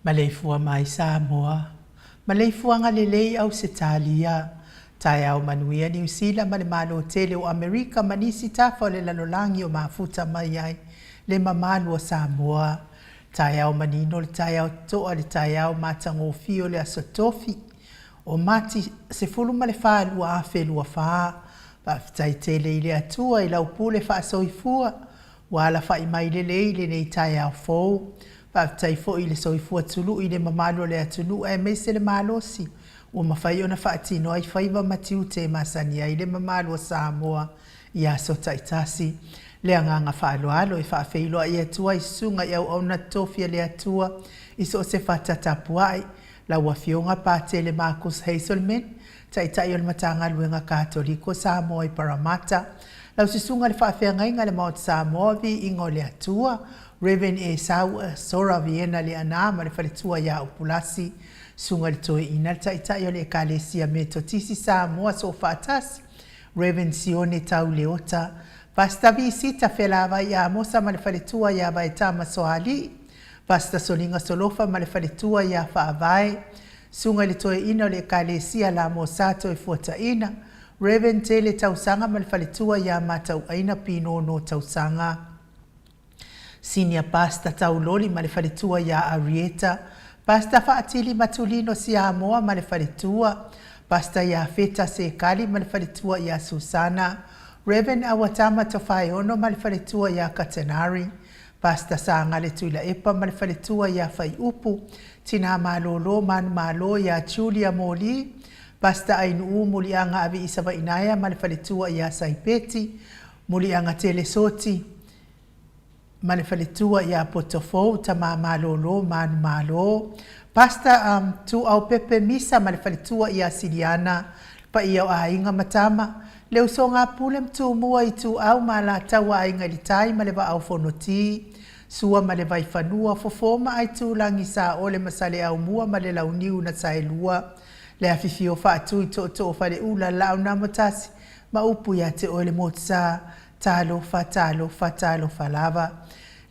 Maleifua mai Samoa, Maleifuaga lelei Ausetalia, Taeao manuia Niu Sila ma le Malo tele o Amerika ma nisi tafa o le lalolagi o mafuta mai ai le mamalu o Samoa. Taeao manino le taeao totoa le taeao matagofie o le Aso Tofi o Mati 14 2024. Faafetai tele i le Atua i lau pule faasoifua ua alafai mai lelei i lenei taeao fou. Faafetai foi i le soifua tului i le mamalu o le atunuu aemaise le malosi ua mafai ona faatino ai faiva ma tiute e masani ai le mamalu o Samoa i aso taitasi. Le agaga faaaloalo e faafeiloai atu ai i susuga i auauna totofi a le Atua i so o se fata tapuai, lau Afioga Patele Marcus Hazelman, Taitai o le Matagaluega Katoliko Samoa i Parramatta, lau Susuga i le Faafeagaiga i le Maota Samoa, Viiga o le Atua, Rev. Esau Sora Viena Leaana ma le faletua ia Upulasi, Susuga i le Toeaina, le Taitai o le Ekalesia Metotisi Samoa Soofaatasi, Rev. Sione Tau Leota, Pastor Visita Felavai Amosa ma le faletua ia Vaetama Soalii, Pastor Soliga Solofa ma le faletua ia Faavae, Susuga i le Toeaina o le Ekalesia Lamosa Toefuataina, Rev. Tele Tausaga ma le faletua ia Matauaina Pinono Tausaga, Senior Pastor Tauloli ma le faletua ia Arieta, Pastor Faatili Matulino Siamoa ma le faletua, Pastor Iafeta Sekali ma le faletua ia Susana, Rev. Awatama Tofaeono ma le faletua ia Katenari, Pastor Sagale Tuilaepa ma le faletua ia Faiupu, Tina Malolo Manumalo ia Julia Moli, Pastor Ainuu Muliaga Aviisa Vainaea ma le faletua ia Saipeti, Muliaga Tele Soti ma le faletua ia Potofou Tama Malolo Manumalo, Pastor um, Tuaupepe Misa ma le faletua ia Siliana, le paia o aiga ma tama, Le usoga a Pule ma Tumua, Ituau ma Alataua, Aiga i le Tai ma le Vaa o Fonoti, Sua ma le Vaifanua, Fofo ma Aitulagi, Saole ma Saleaaumua ma le Launiu na Saelua, le afifio Faatui, Tootoo o Faleula, Laaunamotasi ma upu ia te oe le Motusa, Talofa, talofa, talofa lava.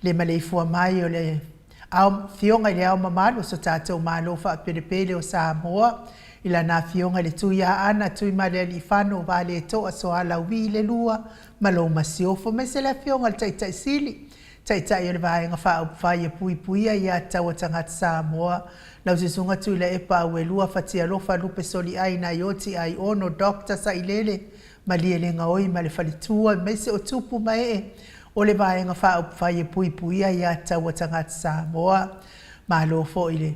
Le maleifua mai o le Afioga i le Ao Mamalu o so tatou Malo Faapelepele o Samoa, i lana Afioga i le Tuiaana Tuimalealiifano Vaaletoa Soalaui le Lua ma lou Masiofo, aemaise le Afioga i le Taitai Sili, Taitai o le Vaega Faaupufai e Puipuia Ia Tatau a Tagata Samoa, lau Susuga Tuilaepa Auelua Fatialofa Lupe Soliai Naioti Aiono Doctor Sailele Malielegaoi ma le faletua, aemaise o tupu ma ee o le Vaega Faaupufai e Puipuia Ia Tatau a Tagata Samoa. Malo foi i le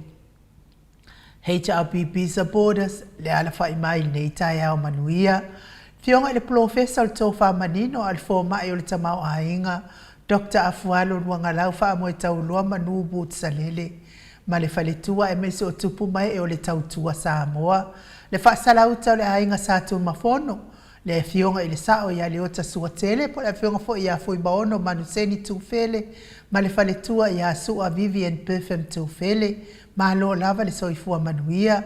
HRPP supporters le alafai mai i lenei taeao manuia. Afioga i le Polofesa o le Tofa Manino a o le Fomai o le Tamaoaiga, Doctor Afualo Luagalau Faamoetauloa Manu Boots Salele ma le faletua aemaise o tupu ma ee o le Tautua Samoa, le Faasalauta o le Aiga Sa Tumafono, le Afioga i le Sao ia Leota Suatele po o le Afioga foi ia Fuimaono Manuseni Tufele ma le faletua ia Sua Vivian Perfum Tufele. Malo lava le soifua manuia.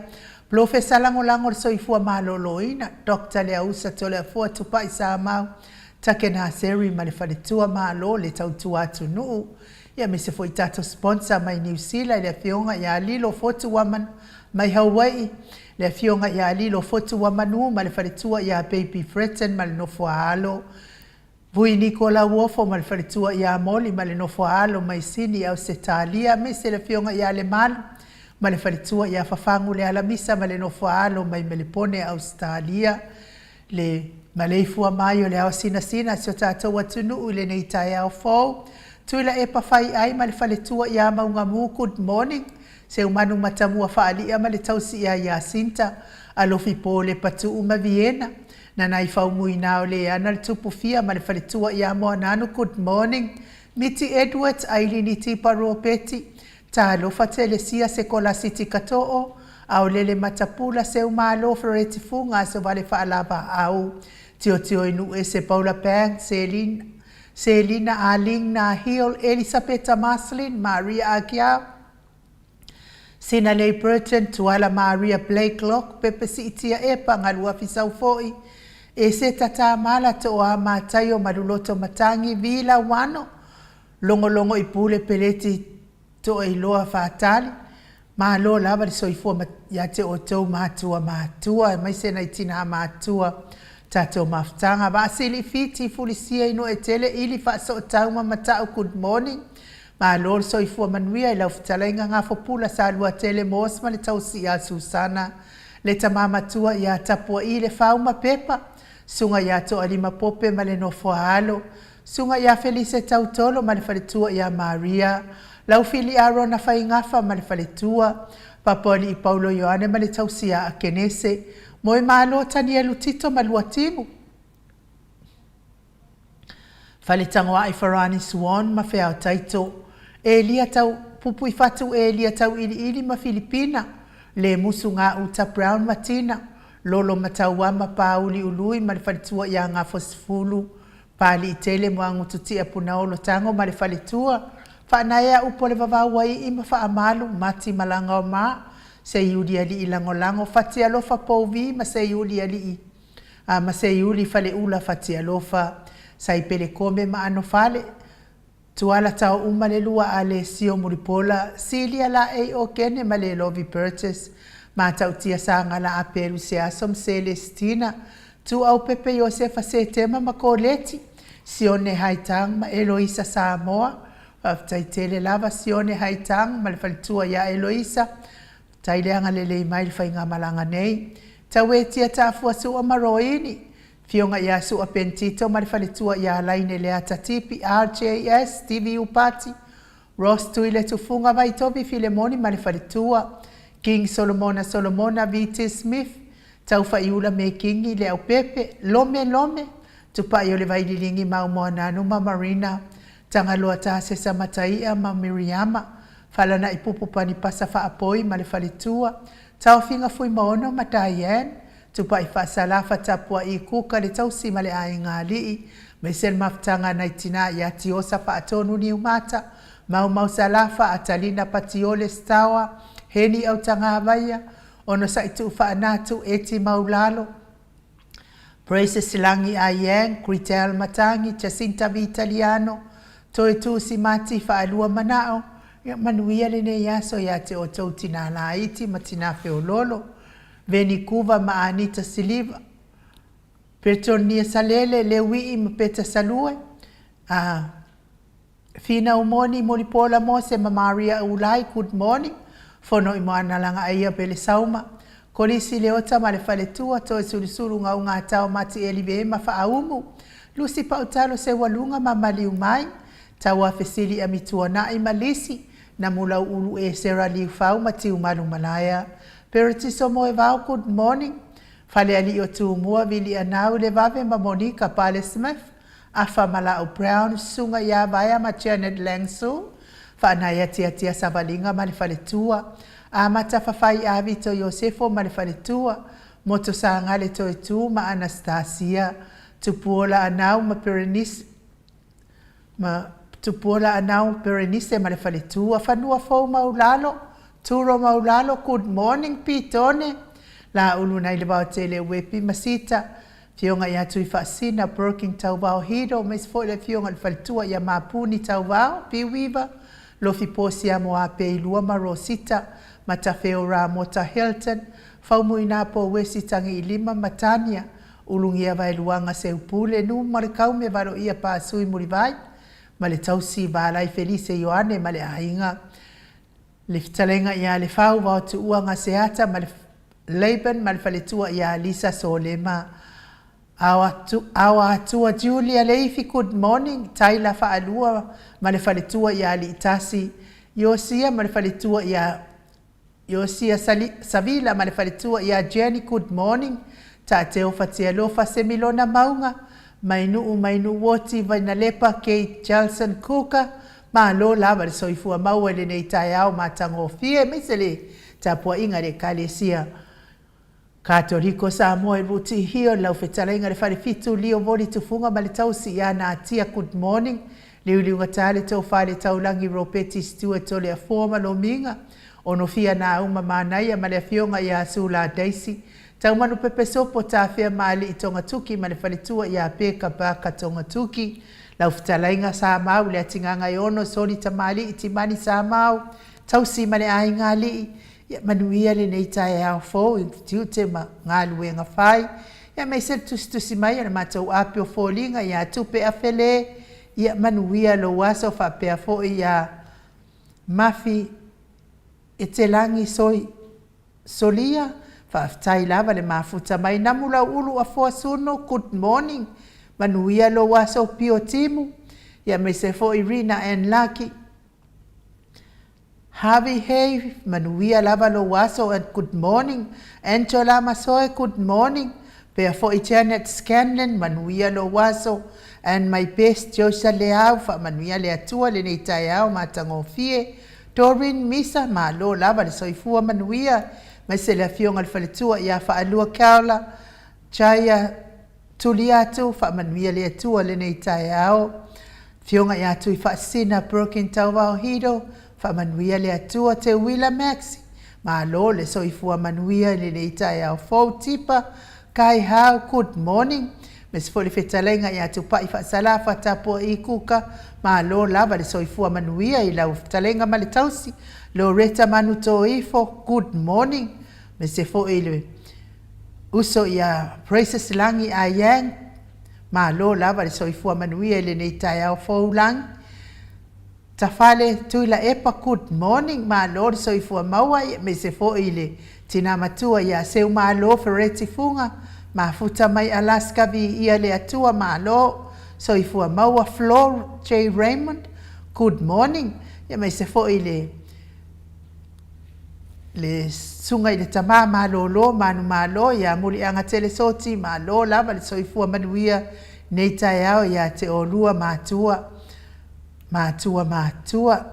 Polofesa Lagolago o le Soifua Maloloina, Doctor Leausa Toleafoa Tupai Samau Takenaseri ma le faletua Malo le tautua atunuu. Ia aemaise foi tatou sponsor mai Niu Sila i le Afioga ia Lilo Fotu Wamana mai Hawai'i, le Afioga ia Lilo Fotu Wamanu ma le faletua ia Baby Fretton ma le nofo a alo, Vui Niko Lauofo ma le faletua ia Moli ma le nofo a alo mai Sini Ausetalia aemaise le Afioga ia Lemalu ma le faletua ia Fafagu Lealamisa ma le nofo a alo mai Melepone Ausetalia. Le maleifua mai o le ao sinasina a si o tatou atunuu i lenei taeao fou. Tuilaepa Faiai ma le faletua ia Maugamu Good morning Seumanu Matamua Faalia ma le tausi ia Iasinta Alofi Pole Patuu ma Viena Nanai Faumuina o Leana le Tupu Fia ma le faletua ia Moananu Good morning Miti Edwards Ailini Tipa Ropeti Talofa Telesia Sekolasiti Katoo Aolele Matapula Seumalo Fereti Fuga Asovale Faalava Au Tiotio Inuese Paula Pang Selina Selina Aling Nahil Elisapeta Marcelin Maria Agiao Sinalei Burton Tuala Maria Blakelock Pepe Siitia Epa Galuafi Saufo'i Eseta Tamala Tooa Mataio Maluloto Matangi Vila Wano Logologo i Pule Peleti Toailoa Fatali. Malo lava le soifua ia te outou matua matua aemaise nai tina matua tatou mafutaga Vaasili Fiti Fulisia Inuetele Ili Faasootau ma Mata'u Good morning Malo le soifua manuia i lau fetalaiga Gafopula Saluatele Moss ma le tausi ia Susana le tama matua ia Tapua'i Lefau ma Pepa Susuga ia Toalima Pope ma le nofo a alo Susuga ia Felise Tautolo ma le faletua ia Maria, Laufili Arona Faigafa ma le faletua, Papoalii Paulo Ioane ma le tausi ia Akenese, Moemalo Tanielu Tito ma Luatimu, Faletagoai Farani Swan ma Feao Taito, Elia Tau Pupuifatu Elia Tauiliili ma Filipina, Lemusu Gauta Brown ma Tina, Lolo Matauama Pāuli Ului ma le faletua ia Gafosefulu, Pāliitele Muagututia Punaolo Tago ma le faletua, Faanaea upu o le vavau ai i ma Faamalu, Mati Malagaoma, Seiuli Alii Lagolago, Fatialofa Pouvi ma Seiuli Alii a ma Seiuli Faleula Fatialofa, Saipele Kome ma Anofale, Tuala tao uma le lua a Lesio Mulipola, Silia Laei Okene ma Lelovi Burgess, Matautia Sagala Apelu Seaso ma Selesitina, Tuaupepe Iosefa Setema ma Koleti, Sione Haitang ma Eloisa Samoa, Faafetai tele lava Sione Haitang ma le faletua ia Eloisa, faafetai le agalelei mai i le faigamalaga nei. Tauetia Tafua Sua ma Roini, Afioga ia Sua Pentito ma le faletua ia Laine Leata Tipi, RJS, Stevie Upati, Ross Tuiletufuga Vaitovi Filemoni ma le faletua, King Solomona Solomona VT Smith, Taufaiula Mekingi Leaupepe, Lome Lome, Tupai o le Vaililigi Maumoananu ma Marina, Tagaloa Tasesa Mataia ma Miriama, Falanaipupu Panipasa Faapoi ma le faletua, Taofiga Fuimaono ma Diane, Tupai Faasalafa Tapua'i Kuka le tausi ma le aiga alii, aemaise le mafutaga a nai tina ia Tiosa Faatonu Niumata, Maumau Salafa, Atalina Patiole Stawa, Heni Autagavaia, Onosai Tuufaanatu, Eti Maulalo, Precious Lagi Ayang, Gritel Matangi, Jacinta Vitaliano, Toetu Simati Faalua Manao, Ia manuia lenei aso ia te outou tina laiti ma tina feololo. Venikuva ma Anita Siliva, Petonia Salele, Leui'i ma Peta Salue, a Finau Moni, Mulipola Mose ma Maria Ulai, Good morning, Fono i Moana Lagaaia Pele Sauma, Kolisi Leota ma le Faletua, Toesulusulu Gaugatao Mati Eli Veema Faaumu, Lusi Pautalo Seualuga ma Maliu Mai, Tauafesili Amituana'i ma Lisi, Namulau Ulu Esera Liufau ma Tiumalu Malaea, Peretiso Moevao Good morning Falealii o Tumua Vilianau Levave ma Monica Pale Smith Afa Mala'u Brown Susuga ia Vaea ma Janet Langsu Faanaia Tiatia Savaliga ma le Faletua Amata Fafai Avito Iosefo ma le Faletua Moto Sagale Toetu ma Anastasia Tupuola Anau ma Berenice ma Tupuola Anau Berenice ma le faletua Fanua Fou Maulalo Turo Maulalo Good morning Pitone Laulu nai le vaotele Uepi ma Sita Afioga ia Tuifaasina Birkin Tauvao Hido aemaise foi le afioga i le faletua ia Mapuni Tauvao P Weaver Lofi Posia Moape Ilua ma Rosita Matafeo Ramota Hilton Faumuina Pouesi Tagiilima ma Tania Ulugia Vaeluaga Seupule Nu ma le Kaume Valoia Pasui Mulivai ma le Tausi Valai Felise Ioane ma le Aiga Le Fetalaiga ia Lefau Vaotuua Gaseata ma le Laban ma le Faletua ia Lisa Solema Aoa Atua Julia Leifi Good morning Taila Faalua ma le Faletua ia Aliitasi Iosia ma le Faletua ia Iosia Savila ma le faletua ia Jenny Good morning Taateo Fatialofa Semilona Mauga Mainuu Mainuuoti Vainalepa Kate Jelson Kuka Malo lava le soifua maua i lenei taeao matagofie aemaise le tapuaiga a le Ekalesia Katoliko Samoa i Rutihio, lau fetalaiga le Falefitu, Lio Voli Tufuga ma le Tausi ia Natia Good morning Liuliugata le Tofa le Taulagi Ropeti Stewart Toleafoa ma Lomiga Onofia Nauma Manaia ma le Afioga ia Sula Daisy Taumanu Pepesopo Tafea ma Alii Togatuki ma le Faletua ia Peka Baka Togatuki Lau fetalaiga Samau le Atigagaeono Soli Tamalii Timani Samau tausi ma le aiga alii, ia manuia lenei taeao fou i tiute ma galuega fai, ia aemaise le tusitusi mai o le matou api o foliga ia Tupe Afele, ia manuia lou aso faapea foi ia Mafi Etelagi Soi Solia, faafetai lava le mafuta mai. Namu Lauulu Afoa Sunu, good morning, manuia lou aso Pio Timu, ia aemaise foi Rina and Lucky. Harvey Hay, manuia lava lou aso and good morning. Angela Masoe, good morning. Pea foi Janet Scanlon, manuia lou aso. And my best Josa Leau, faamanuia le Atua lenei taeao matagofie. Doreen Misa, malo lava le soifua manuia, aemaise le afioga i le faletua ia Faalua Keola, Jaia Tuliatu, faamanuia le Atua lenei taeao. Afioga ia Tuifaasisina Broken Tauvao Hito, faamanuia le Atua. Teuila Max, malo le soifua manuia i lenei taeao fou. Tipa Kaihau, good morning. Aemaise foi le fetalaiga ia Tupai Faasalafa Tapua'i Kuka, malo lava le soifua manuia i lau fetalaiga ma le tausi. Loretta Manutoifo, good morning. Aemaise foi le uso ia Precious Lagi Ayang, malo lava le soifua manuia i lenei taeao fou Lagi. Tafale Tuilaepa, good morning, malo le soifua maua, aemaise foi le tina matua ia Seumalo Fereti Fuga, mafuta mai Alaska, viia le Atua, malo soifua maua. Flor J. Raymond, good morning, aemaise foi le le susuga i le tama malolo manumalo ia Muliaga Telesoti, malo lava le soifua manuia nei taeao ia te oulua matua, matua, matua.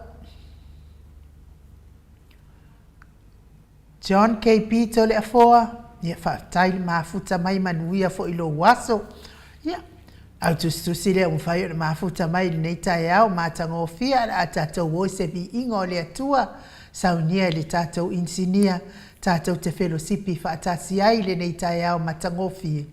John K. Pito le Afoa, ia faafetai le mafuta mai, manuia foi lou aso. Ia, au tusitusi lea ua mafai ona mafuta mai i lenei taeao matagofie, ae o le a tatou o i se viiga o le Atua, saunia e le tatou inisinia, tatou te felosipi faatasi ai i lenei taeao matagofie.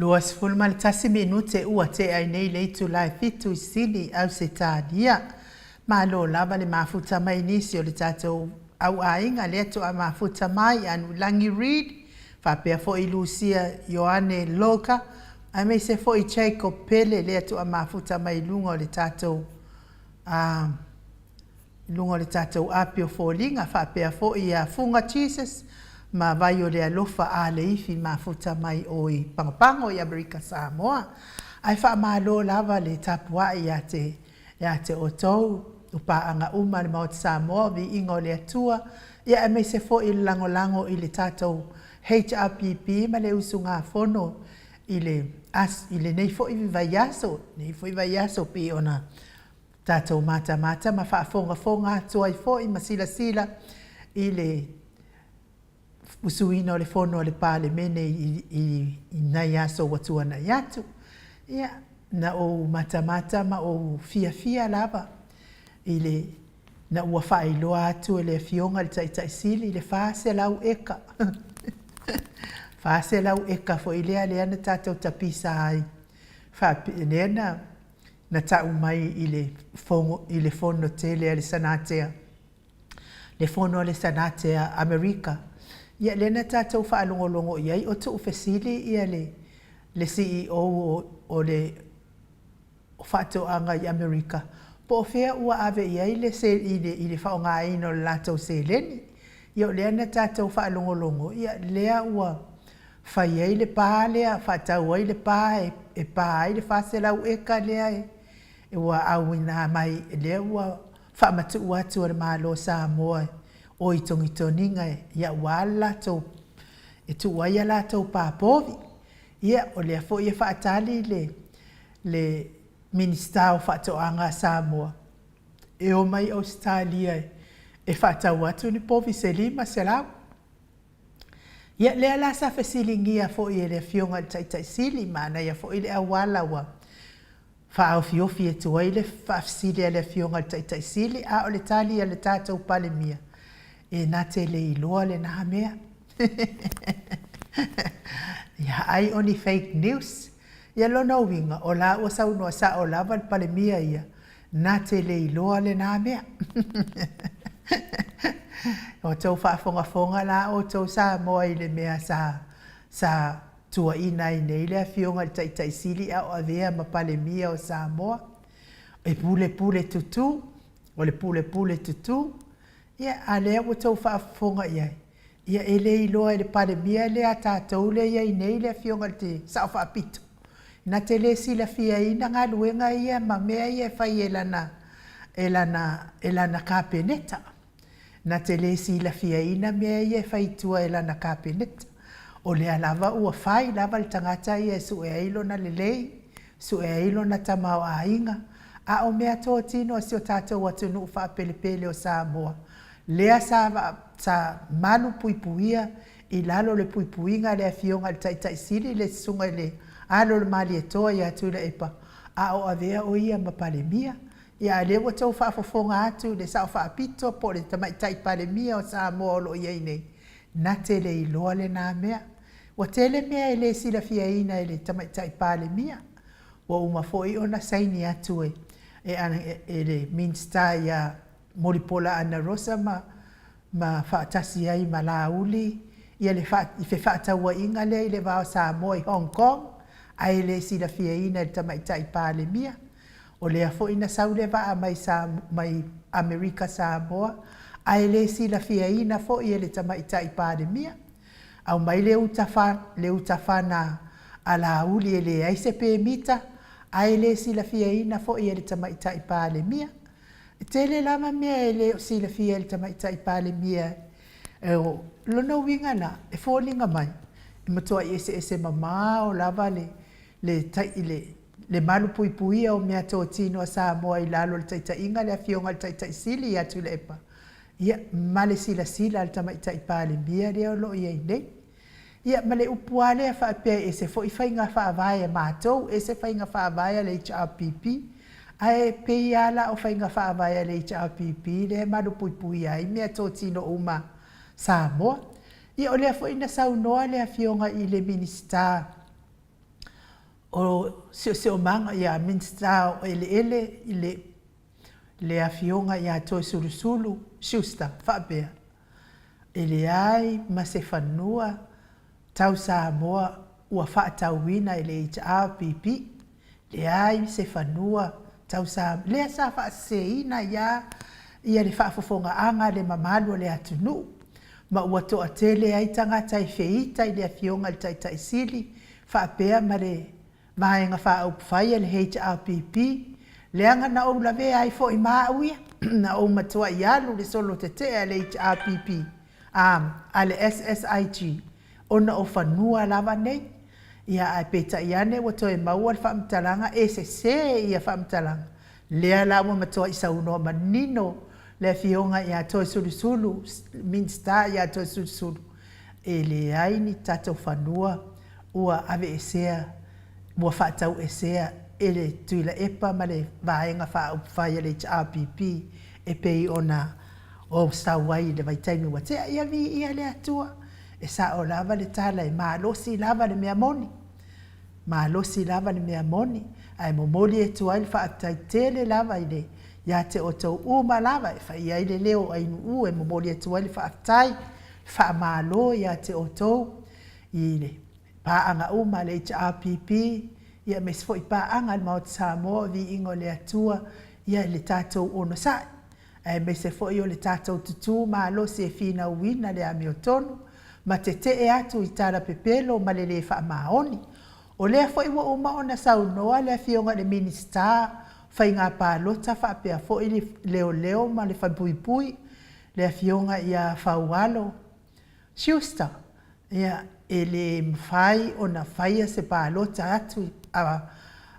21 minute ua tea ai nei le itula e fitu i Sini, Ausetalia. Malo lava le mafuta mai nisi o le tatou au aiga lea toa mafuta mai, Anuilagi Reid, faapea foi Lucia Ioane Loka, aemaise foi Jacob Pele lea toa mafuta mai i luga o le tatou a i luga o le tatou api o foliga, faapea foi ia Fuga Jesus ma Vai o le Alofa a Leifi mafuta mai o i Pagopago i Amerika Samoa. Ae faamalo lava le tapuai ia te ia te outou o paaga uma a le Maota Samoa, o viiga o le Atua, ia aemaise foi le lagolago i le tatou HRPP ma le usugafono i le i lenei foi vaiaso, lenei foi vaiaso pei ona tatou matamata ma faafogafoga atu ai foi ma silasila i le usuina o le fono a le Palemene i nai aso ua tuanai atu. Ia, na ou matamata ma ou fiafia lava i le na ua faailoa atu e le Afioga i le Taitai Sili le 400 eka, 400 eka foi lea lea na tatou tapisa ai, lea na na tau mai i le fono, i le fono tele a le Sanatea, le fono a le Sanate a Amerika. Ia lea na tatou faalogologo i ai o tuufesili ia le, le CEO o, o le o faatoaga i Amerika, po o fea ua ave i ai le se, i le, i le faaaogaina o le latou seleni. Ia o lea na tatou faalogologo, ia lea ua fai ai le pa lea, faatau ai le pa e, e pa ai le 400 eka lea e, ua auina mai, lea ua faamatuu atu e le Malo o Samoa o i togitogiga ia ua le latou, e tuu ai a latou pa povi. Ia, o lea foi e faatali le, le Minisita o Faatoaga a Samoa e o mai Ausetalia e faatau atu ni povi se 500. Ia, lea la sa fesiligia foi e le Afioga i le Taitai Sili, manaia foi le auala ua faaofiofi atu ai le faafesili a le Afioga i le Taitai Sili, a o le tali a le tatou Palemia, e na te le iloa lena mea. Ia, ai o ni fake news. Ia lona uiga, o la ua saunoa sao lava le Palemia ia, na te le iloa lena mea. Ua outou faafogafoga la outou Samoa i le mea sa, sa tuuaiina ai nei le Afioga i le Taitai Sili a o avea ma Palemia o Samoa, e pulepule tutū, o le pulepule tutū. Ia, a lea ua outou faafofoga i ai, ia e le iloa e le Palemia lea a tatou lea e i ai nei le Afioga i le Sao Faapito, na te le silafiaina galuega ia ma mea ia e fai e lana, e lana, e lana Kapeneta. Na te le silafiaina mea ia e fai i tua e lana Kapeneta. O lea lava ua fai lava le tagata ia e sue ai lona lelei, sue ai lona tamaoaiga, a o mea totino a si o tatou atunuu faapelepele o Samoa, lea sa, sa malu puipuia i lalo o le puipuiga a le Afioga i le Taitai Sili, le Susuga i le Alo o le Malietoa ia Tuilaepa, a o avea o ia ma Palemia. Ia, a o lea ua outou faafofoga atu i le Sao Faapito po o le Tamaitai Palemia o Samoa o lo o i ai nei, na te le iloa lena mea. Ua tele mea e le silafiaina e le Tamaitai Palemia. Ua uma foi ona saini atu e, e, e le Minisita ia Mulipola Anarosa ma, ma faatasi ai ma Laauli ia le fefaatauaiga lea i le va o Samoa i Hong Kong, ae le silafiaina e le Tamaitai Palemia. O lea foi na sau le vaa mai Sa, mai Amerika Samoa, ae le silafiaina foi e le Tamaitai Palemia. Aumai le uta fa, le uta fana a Laauli e leai se pemita, ae le silafiaina foi e le Tamaitai Palemia. E tele lava mea e le o silafia e le Tamaitai Palemia e o lona uiga la, e foliga mai, e matuai eseese mamao lava le, le, le, le malupuipuia o meatotino a Samoa i lalo o le taitaiga a le Afioga i le Taitai Sili ia Tuilaepa, ia, ma le silasila a le Tamaitai Palemia lea o lo o i ai nei. Ia, ma le upu lava lea faapea e ese foi faiga faavae a matou, ese faiga faavae a le HRPP, ae pei lava la o faiga faavae a le HRPP lea e malupuipuia ai meatotino uma a Samoa. Ia, o lea foi na saunoa le Afioga i le Minisita. O Siosiomaga, ia, Minisita o Eleele i le le Afioga ia Toesulusulu Schuster faapea, E leai ma se fanua tau Samoa ua faatauina e le HRPP, leai se fanua tau Samoa, lea sa faaseseina ai lava ia le faafofogaaga a le mamalu o le atunuu, ma ua toatele ai tagata e feita i le Afioga i le Taitai Sili faapea ma le Vaega Faaupufai a le HRPP, leaga na ou lavea ai foi ma au ia, na ou matuai alu i le solo tetee a le HRPP, a, a le SSIG, ona o fanua lava nei. Ia, ae peitai ane ua toe maua le faamatalaga e sese ia faamatalaga, lea la ua matuai saunoa manino le Afioga ia Toesulusulu, Minisita ia Toesulusulu, e leai ni tatou fanua ua aveesea, ua faatauesea e le Tuilaepa ma le Vaega Faaupufai a le HRPP e pei ona ou sau ai i le vaitaimi ua tea. Ia viia le Atua, e sao lava le tala e malosi lava le mea moni, malosi lava le mea moni, ae momoli atu ai le faafetai tele lava i le ia te outou uma lava e fai ai le leo o Ainuu e momoli atu ai le faafetai, le faamalo ia te outou i le paaga uma a le HRPP, ia aemaise foi paaga a le Maota Samoa o Viiga o le Atua, ia i le tatou onosai, aemaise foi o le tatou tutū malosi e finauina le amiotonu ma tetee atu i tala pepelo ma le lē faamaoni. O lea foi ua uma ona saunoa le Afioga i le Minisita o Faiga Palota faapea foi le Leoleo ma le Falepuipui, le Afioga ia Faualo Schuster, ia, e le mafai ona faia se palota atu a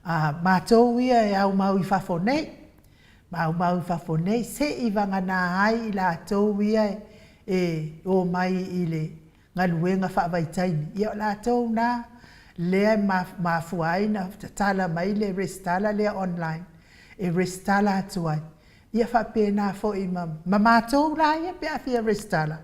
a matou ia e aumau i fafo nei, aumau i fafo nei, se i vagana ai i latou ia e omai i le galuega faavaitaimi, ia o latou na lea e mafua ai ona tatala mai le resitala lea online e resitala atu ai. Ia faapena foi ma ma matou la ia pe a fia resitala,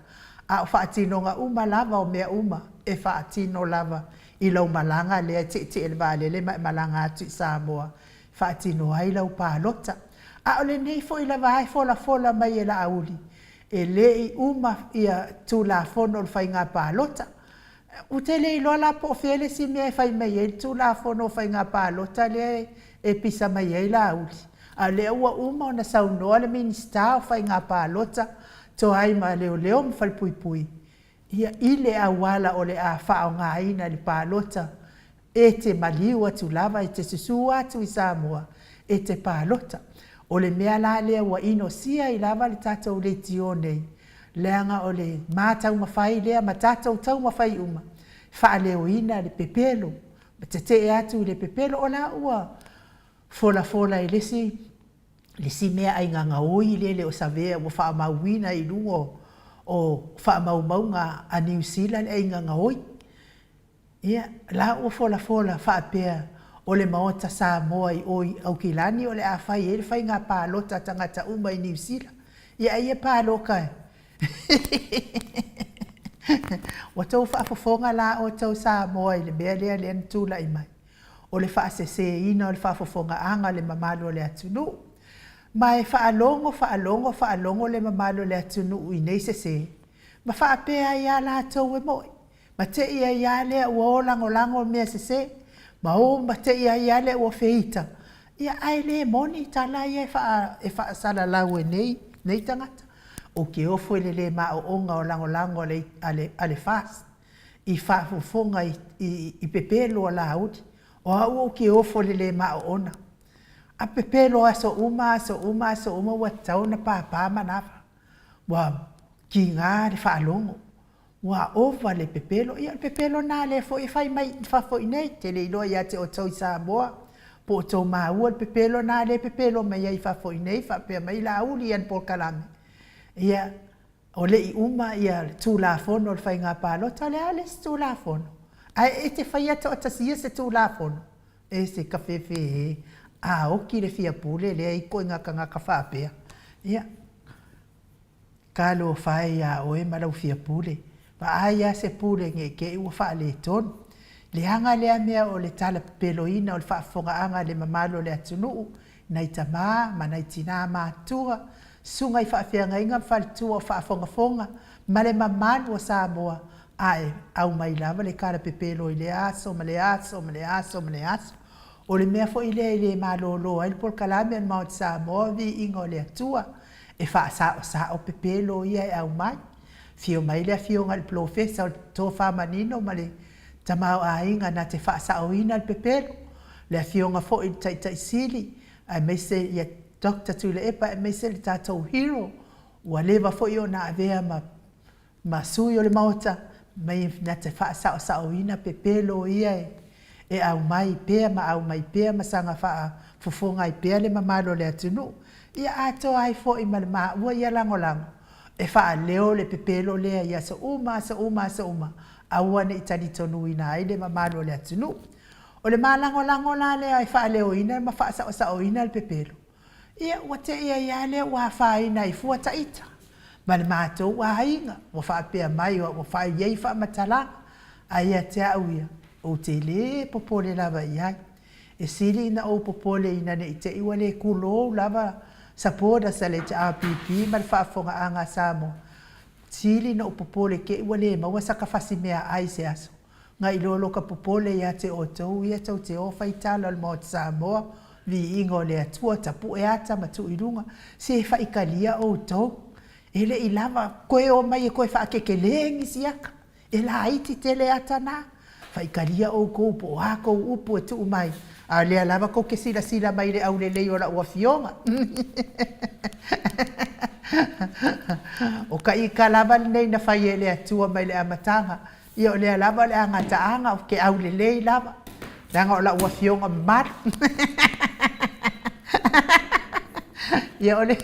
a o faatinoga uma lava o mea uma e faatino lava i lau malaga lea e tietie i le vaalele ma e malaga atu i Samoa e faatino ai lau palota. A o lenei foi lava e folafola mai e Laauli, e le i uma ia Tulafono o le Faiga Palota. Ou te le iloa la po o fea le isi mea e fai mai ai le Tulafono o Faiga Palota lea e pisa mai ai Laauli, a o lea ua uma ona saunoa le Minisita o Faiga Palota, Toai ma Leoleo ma Falepuipui, ia, i le auala o le a faaaogaina i le palota E te maliu atu lava, e te susu atu i Samoa, e te palota. O le mea la lea ua inosia ai lava le tatou leitio nei, leaga o le ma taumafai lea ma tatou taumafai uma e faaleoina le pepelo, ma tetee atu i le pepelo. O la ua folafola e le isi le isi meaai gagaoi lea e le o savea ua faamauina i luga o faamaumauga a Niu Sila le ai gagaoi. Ia, la ua folafola faapea o le Maota Samoa i o i Aukilani o le a fai ai le faiga palota a tagata uma i Niu Sila. Ia ai e paloka e. Ua tou faafofoga la outou Samoa i le mea lea lea na tulai mai, o le faaseseina o le faafofogaaga a le mamalu o le atunuu. Ma e faalogo, faalogo, faalogo le mamalu o le atunuu i nei sese, ma faapea ai lava latou e mo'i. Ma tei ai a lea ua o lagolago mea sese, ma o ma tei ai a lea ua feita, ia ae le moni tala ia e faa e faasalalau e nei nei tagata. Ou te ofo i le le maoaoga o lagolago a le a le a le FAST i faafofoga i i i pepelo a Laauli. O au ou te ofo i le le maoaoga. A pepelo aso uma aso uma aso uma ua tatau ona papa manava. Ua tiga le faalogo. Ua ova le pepelo. Ia o le pepelo lena lea foi e fai mai i fafo i inei. Ou te le iloa ia te outou i Samoa po o outou maua le pepelo lena lea e pepelo mai ai i fafo i inei faapea mai Laauli i ana polokalame. Ia, o le i uma ia le Tulafono o le Faiga Palota, o le a le isi Tulafono? Ae e te faia toatasia se Tulafono? E se kafefe e, a oki le fia pule lea i ikoiga tagata faapea. Ia. Talofa e ia oe ma lau fia pule. Vaai a se pule ne i te i ua faaletonu. Leaga lea mea o le tala pepeloina o le faafofogaaga a le mamalu o le atunuu, nai tama ma nai tina matutua, susuga i faafeagaiga ma faletua o faafogafoga ma le mamalu o Samoa, ae aumai lava le tala pepelo i lea aso ma lea aso ma lea aso ma lea aso. O le mea foi lea e le malolo ai le polokalame a le Maota Samoa, Viiga o le Atua, e faasaosao pepelo ia e aumai. Afio mai le Afioga i le Polofesa o le Tofa Manino ma le Tamaoaiga na te faasaoina le pepelo, le Afioga foi i le Taitai Sili aemaise ia Doctor Tuilaepa aemaise le tatou hero ua leva foi ona avea ma ma sui o le Maota mai na te faasaosaoina pepelo ia e aumai pea ma aumai pea ma saga faafofoga ai pea le mamalu o le atunuu, ia atoa ai foi ma le maua ia lagolago e faaleo le pepelo lea i aso uma, aso uma, aso uma, aua ne i talitonuina ai le mamalu o le atunuu. O le ma lagolago la lea e faaleoina ma faasaosaoina le pepelo, ia ua te i ai lava lea ua afaina ai fua ta ita ma le matou aiga ua faapea mai ua fai ai faamatalaga, ae ia te au ia, ou te le popole lava i ai. E sili ina ou popole ina ne i te i ua le kulou lava supporters a le HRPP ma le faafofogaaga a Samoa. Sili ina ou popole te i ua le maua saka fasi meaai i se aso. Nai lo loka popole ia te outou ia tou te o fai tala o le Maota Samoa, viiga o le Atua, tapue ata ma tuu i luga, se faitalia outou. E le i lava toe omai e toe faakekelē nisi ata. E laiti tele ata na. Faitalia outou po o a tou upu e tuu mai, a o lea lava tou te silasila mai i le aulelei o lau afioga. O ka ika lava lenei na fai e le Atua mai le amataga, ia o lea lava o le a gataaga ou te aulelei lava, leaga o lau afioga mamalu. Ia o le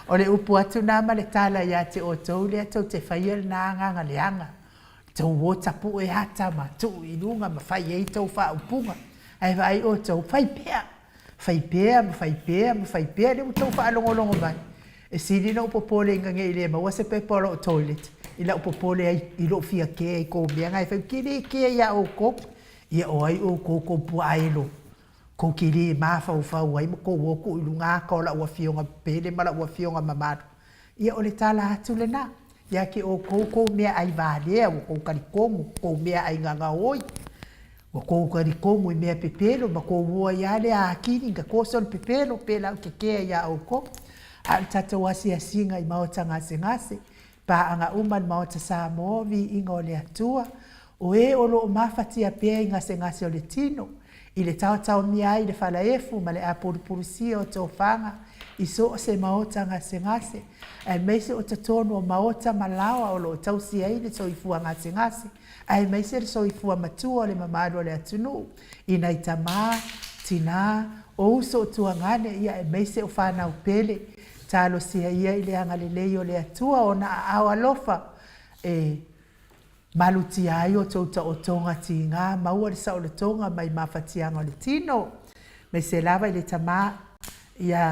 o le upu atu lena ma le tala ia te outou lea tou te faia lena agaga leaga, tou o tapue ata ma tuu i luga ma fai ai tou faaupuga, ae vaai outou, fai pea, fai pea ma fai pea ma fai pea, lea ua outou faalogologo mai, e sili ona ou popole ina ne i le maua se pepa o lou toilet i lau popole ai i lou fia kea i kou mea na e fai, ou te le kea iā outou. Ia o ai outou kou puaa elo? Kou te le mafaufau ai ma kou o tuu i luga ata o lau afioga pele ma lau afioga mamalu. Ia o le tala atu lena, ia te outou kou meaai valea ua kou talitonu, kou meaai gagaoi, ua kou talitonu i mea pepelo ma kou o ai lava lea atili na toso le pepelo, pela ou te kea iā outou. A o le tatou asiasiga i maota gasegase, paaga uma a le Maota Samoa, viiga o le Atua, o e o lo o mafatia pea i gasegase o le tino, i le taotaomia ai i le falaefu ma le apulupulusia o tofaga i so o se maota gasegase, aemaise o totonu o maota ma laoa o lo o tausi ai le soifua gasegase, aemaise le soifua matua o le mamalu o le atunuu, i nai tamā, tinā, o uso o tuagane, ia aemaise o fanau pele, talosia ia i le agalelei o le Atua ona aao alofa e malutia ai outou taotoga tigā, maua le saolotoga mai mafatiaga o le tino, aemaise lava i le tamā ia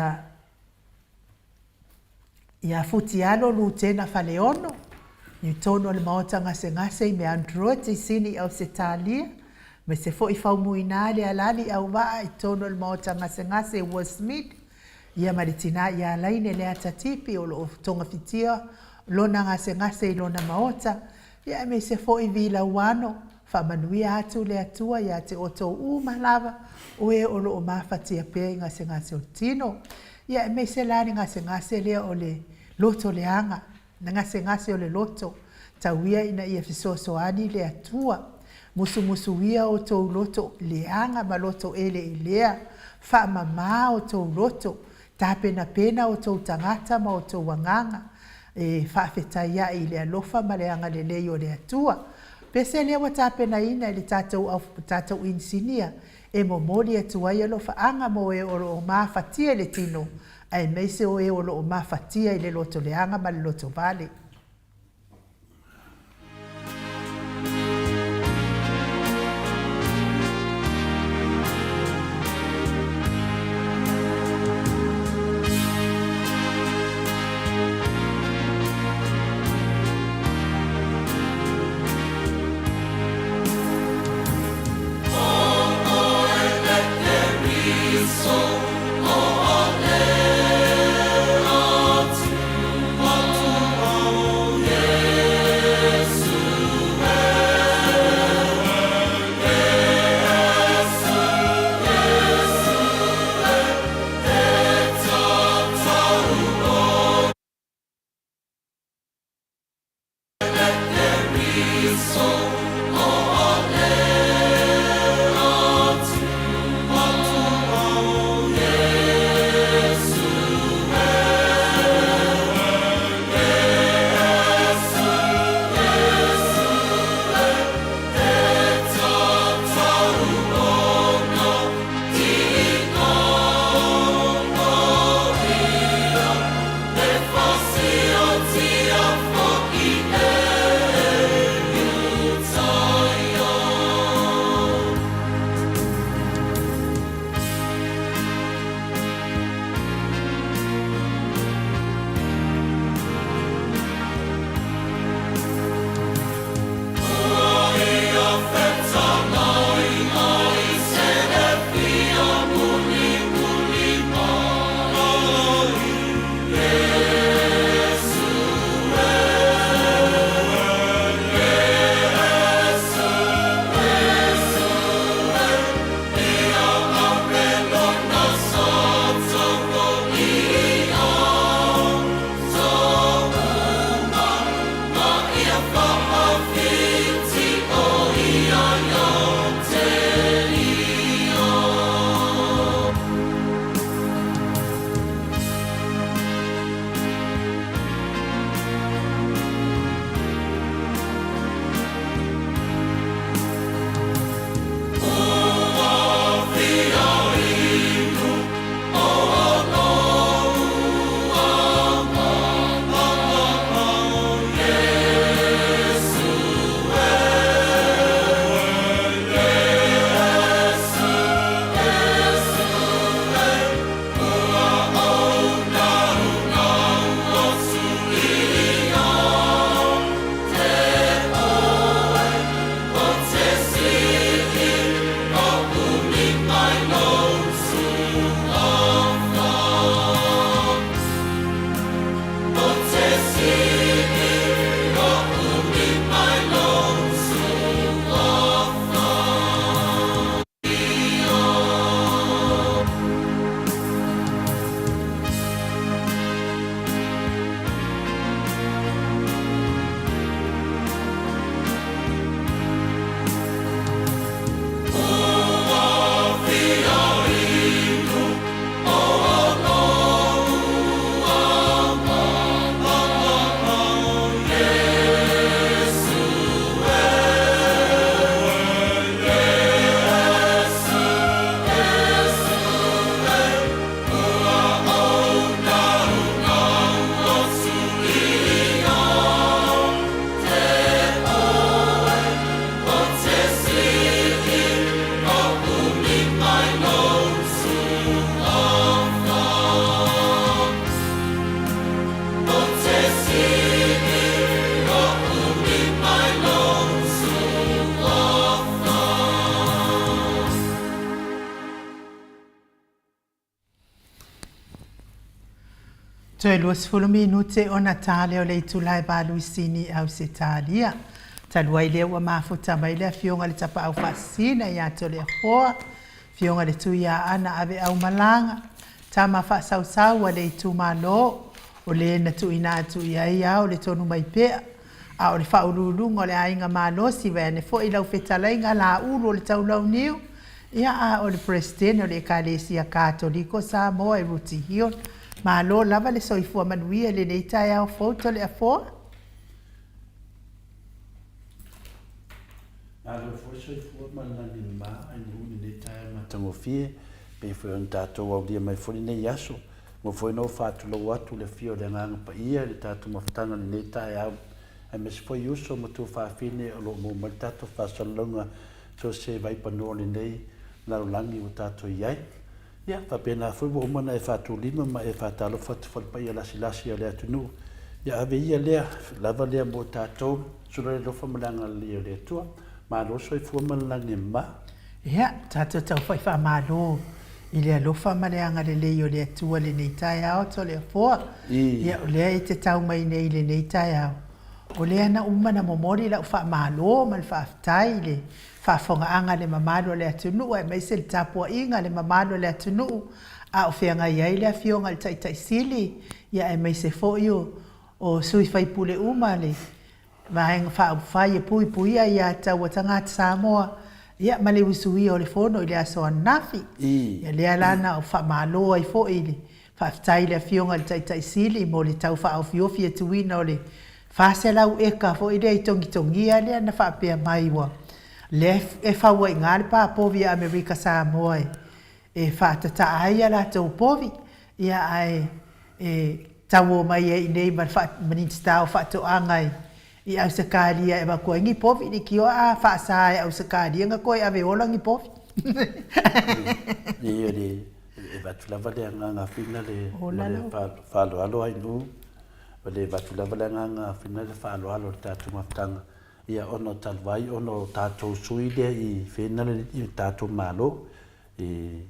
Ia Futialo Lutena Faleono, i totonu o le Maota Gasegase i Meandroid i Sini i Ausetalia, aemaise foi Faumuina Lealali Auvaa i totonu o le Maota Gasegase i Westmead, ia ma le tina ia Laine Leata Tipi o lo o togafitia lona gasegase i lona maota, ia aemaise foi Vilauano, faamanuia atu le Atua ia te outou uma lava o e o lo o mafatia pea i gasegase o le tino. Ia aemaise la le gasegase lea o le loto leaga, le gasegase o le loto, tau ia ina ia fesoasoani le Atua, musumusuia outou loto leaga ma loto eleelea, faamama outou loto, tapenapena outou tagata ma outou agaga, e faafetai ae i le alofa ma le agalelei o le Atua. Pese lea ua tapenaina e le tatou au, tatou inisinia e momoli atu ai alofaaga mo e o lo o mafatia i le tino, aemaise o e o lo o mafatia i le loto leaga ma le loto vale. Toe 20 minute ona ta lea o le itula e 8 i Sini, Ausetalia. Talu ai lea ua mafuta mai le Afioga i le Tapaau Faasisina ia Toleafoa, Afioga i le Tuiaana Aveaumalaga, tama faasausau a le itumalo, o le na tuuina atu i ai ao le tonu mai pea, a o le faauluuluga o le aiga malosi, vaeane foi lau fetalaiga Laulu o le Taulauniu, ia a o le Peresetene o le Ekalesia Katoliko Samoa e Ruti Hill. Malo lava le soifua manuia i lenei taeao fou Toleafoa. Malo foi le soifua ma le lagi mama i nuu i lenei taeao matagofie, pei foi ona tatou aulia mai foi lenei aso. Ua foi ona ou faatulou atu le afio o le Agaga Paia i le tatou mafutaga i lenei taeao, aemaise foi uso ma tuafafine o lo o maua mai le tatou faasalalauga so o se vaipanoa o lenei lalolagi ua tatou i ai. Ia, faapena foi ua uma ona e faatulima ma e faatalofa atu foi i le paia lasilasi o le atunuu. Ia ave ia lea, lava lea mo tatou, sula le alofa ma le agalelei o le Atua. Malo le soifua ma le lagi e mama. Ia, tatou tau fai faamalo. I le alofa ma le agalelei o le Atua lenei taeao Toleafoa, ia o lea e te tau mai nei i lenei taeao, o lea na uma na momoli lau faamalo ma le faafetai i le faafofogaaga a le mamalu o le atunuu aemaise le tapuaiga a le mamalu o le atunuu a o feagai ai le Afioga i le Taitai Sili, ia aemaise foi o sui faipule uma le Vaega Faaupufai e Puipuia Aia Tatau a Tagata Samoa, ia ma le usuia o le Fono i le aso ananafi. Ia lea la na ou faamalo ai foi i le faafetai i le Afioga i le Taitai Sili mo le tau faaofiofi atuina o le 400 eka foi lea i Togitogia lea na faapea mai ua lea e fau ai i ina le pa povi a Amerika Samoa e faatataa ai a latou povi, ia ae e tauo mai ai i inei ma le Minisita o Faatoaga i Ausetalia e avatu ai ni povi, leitioa a faasa e Ausetalia ona toe ave ola ni povi. Ia e avatu lava le agaga fina le ma le faaaloalo ai nu, e avatu lava le agaga fina le faaaloalo i le tatou mafutaga, ia ona talu ai ona o tatou sui lea i fina le tatou Malo i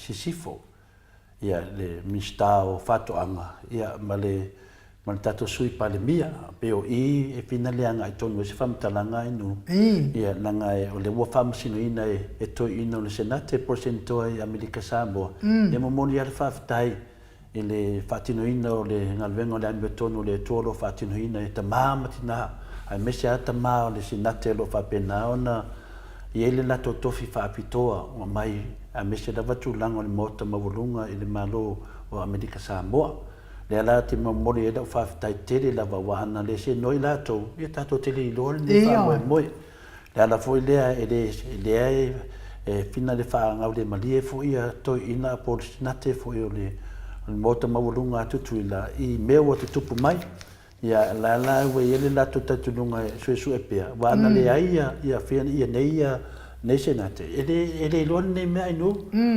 Sisifo. ia le Minisita o Faatoaga ia ma le ma le tatou Sui Palemia. Pei o i e fina le agai tonu ai se faamatalaga i nu ia leaga o lea ua faamasinoina e toeaiina o le Senate po o le Senetoa i Amerika Samoa. Ia momoli lava le faafetai i le faatinoina o le galuega o le amiotonu o le Atua o lo o faatinoina e tama ma tina aemaise lava tama o le Senate o lo o faapena ona i ai le latou tofi faapitoa ua aumai aemaise lava tulaga o le Maota Maualuga i le Malo o Amerika Samoa. Lea la te momoli ai lau faafetai tele lava aua ana le senoa i latou, ia tatou te le iloa lenei faamoemoe. Le ala foi lea e le lea e fina le faagaulemalie foi ia toeaiina po o le Senate foi o le Maota Maualuga a Tutuila i mea ua tutupu mai. Ia, la la ua i ai le latou talitonuga e suesue pea, aua ana leai ia, ia fia, ia nei ia, nei Senate, e le, e le iloa lenei mea ainu.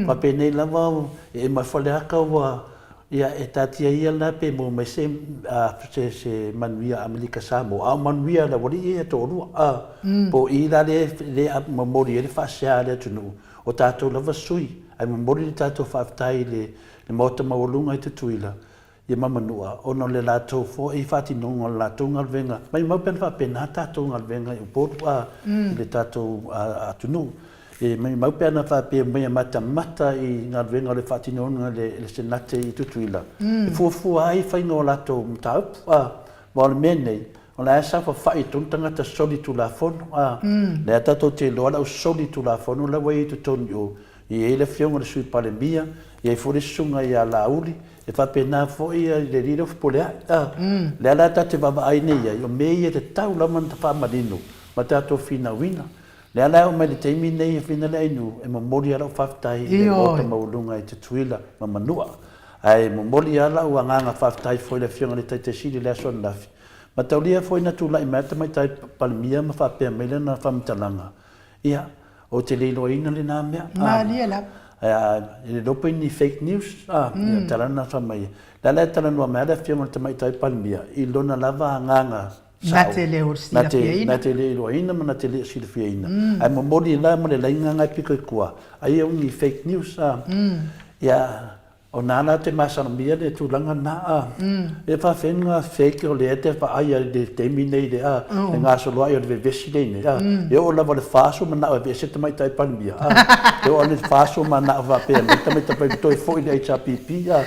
Faapenei lava e mai Faleata ua, ia e taatia ia la pe maua mai se, a, se, se manuia Amerika Samoa, a o manuia a le aualii ia e toalua, a. Po o i la lea, lea e momoli ai le faasea a le atunuu, o tatou lava sui, ae momoli le tatou faafetai i le, le Maota Maualuga i Tutuila, ia ma Manua, ona o le latou foi faatinoga o le latou galuega, maumau pe ana faapena tatou galuega i Upolu a i le tatou atunuu. E maumau pe ana faapea mai e matamata i galuega o le faatinoga e le Senate i Tutuila, e fuafua ai faiga o latou mataupu a, aua o le mea nei, o la e saofafai i totonu tagata solitulafono a, lea tatou te iloa le au solitulafono la ua i ai i totonu i o, e i ai le afioga i le Sui Palemia, e i ai foi le susuga ia Laauli, E faapena foi i le alii lea o Fepuleai. A, lea la ta te vaavaai nei i ai, o mea ia e tatau lava ona faamanino ma tatou finauina. Lea la e oo mai i le taimi nei e fina le ainu, e momoli lava lau faafetai i le Maota Maualuga i Tutuila ma Manua. Ae momoli lava lau agaga faafetai foi i le Afioga i le Taitai Sili i le aso ananafi. Mataulia foi na tulai mai lava le Tamaitai Palemia ma faapea mai lana faamatalaga, Ia, ou te le iloaina lena mea. Malie lava. E le iloa pe ni fake news, a, ia, tala na fai mai. La la e talanoa mai lava le Afioga i le Tamaitai Palemia i lona lava agaga sao. Na te le silafiaina. Na te le iloaina ma na te le silafiaina. Ae momoli la ma le laina na e pito i tua, aia o ni fake news, a. Ia, O na la te masalomia le tulaga na a. E faafenuga fake o lea te vaai ai le taimi nei le a le gasoloai o le vevesi nei nei a. E oo lava le 40 manao e aveese tamaitai Palemia a. E oo ane le 40 manao faapea mai tamaitai Palemia toe foi le HRPP a.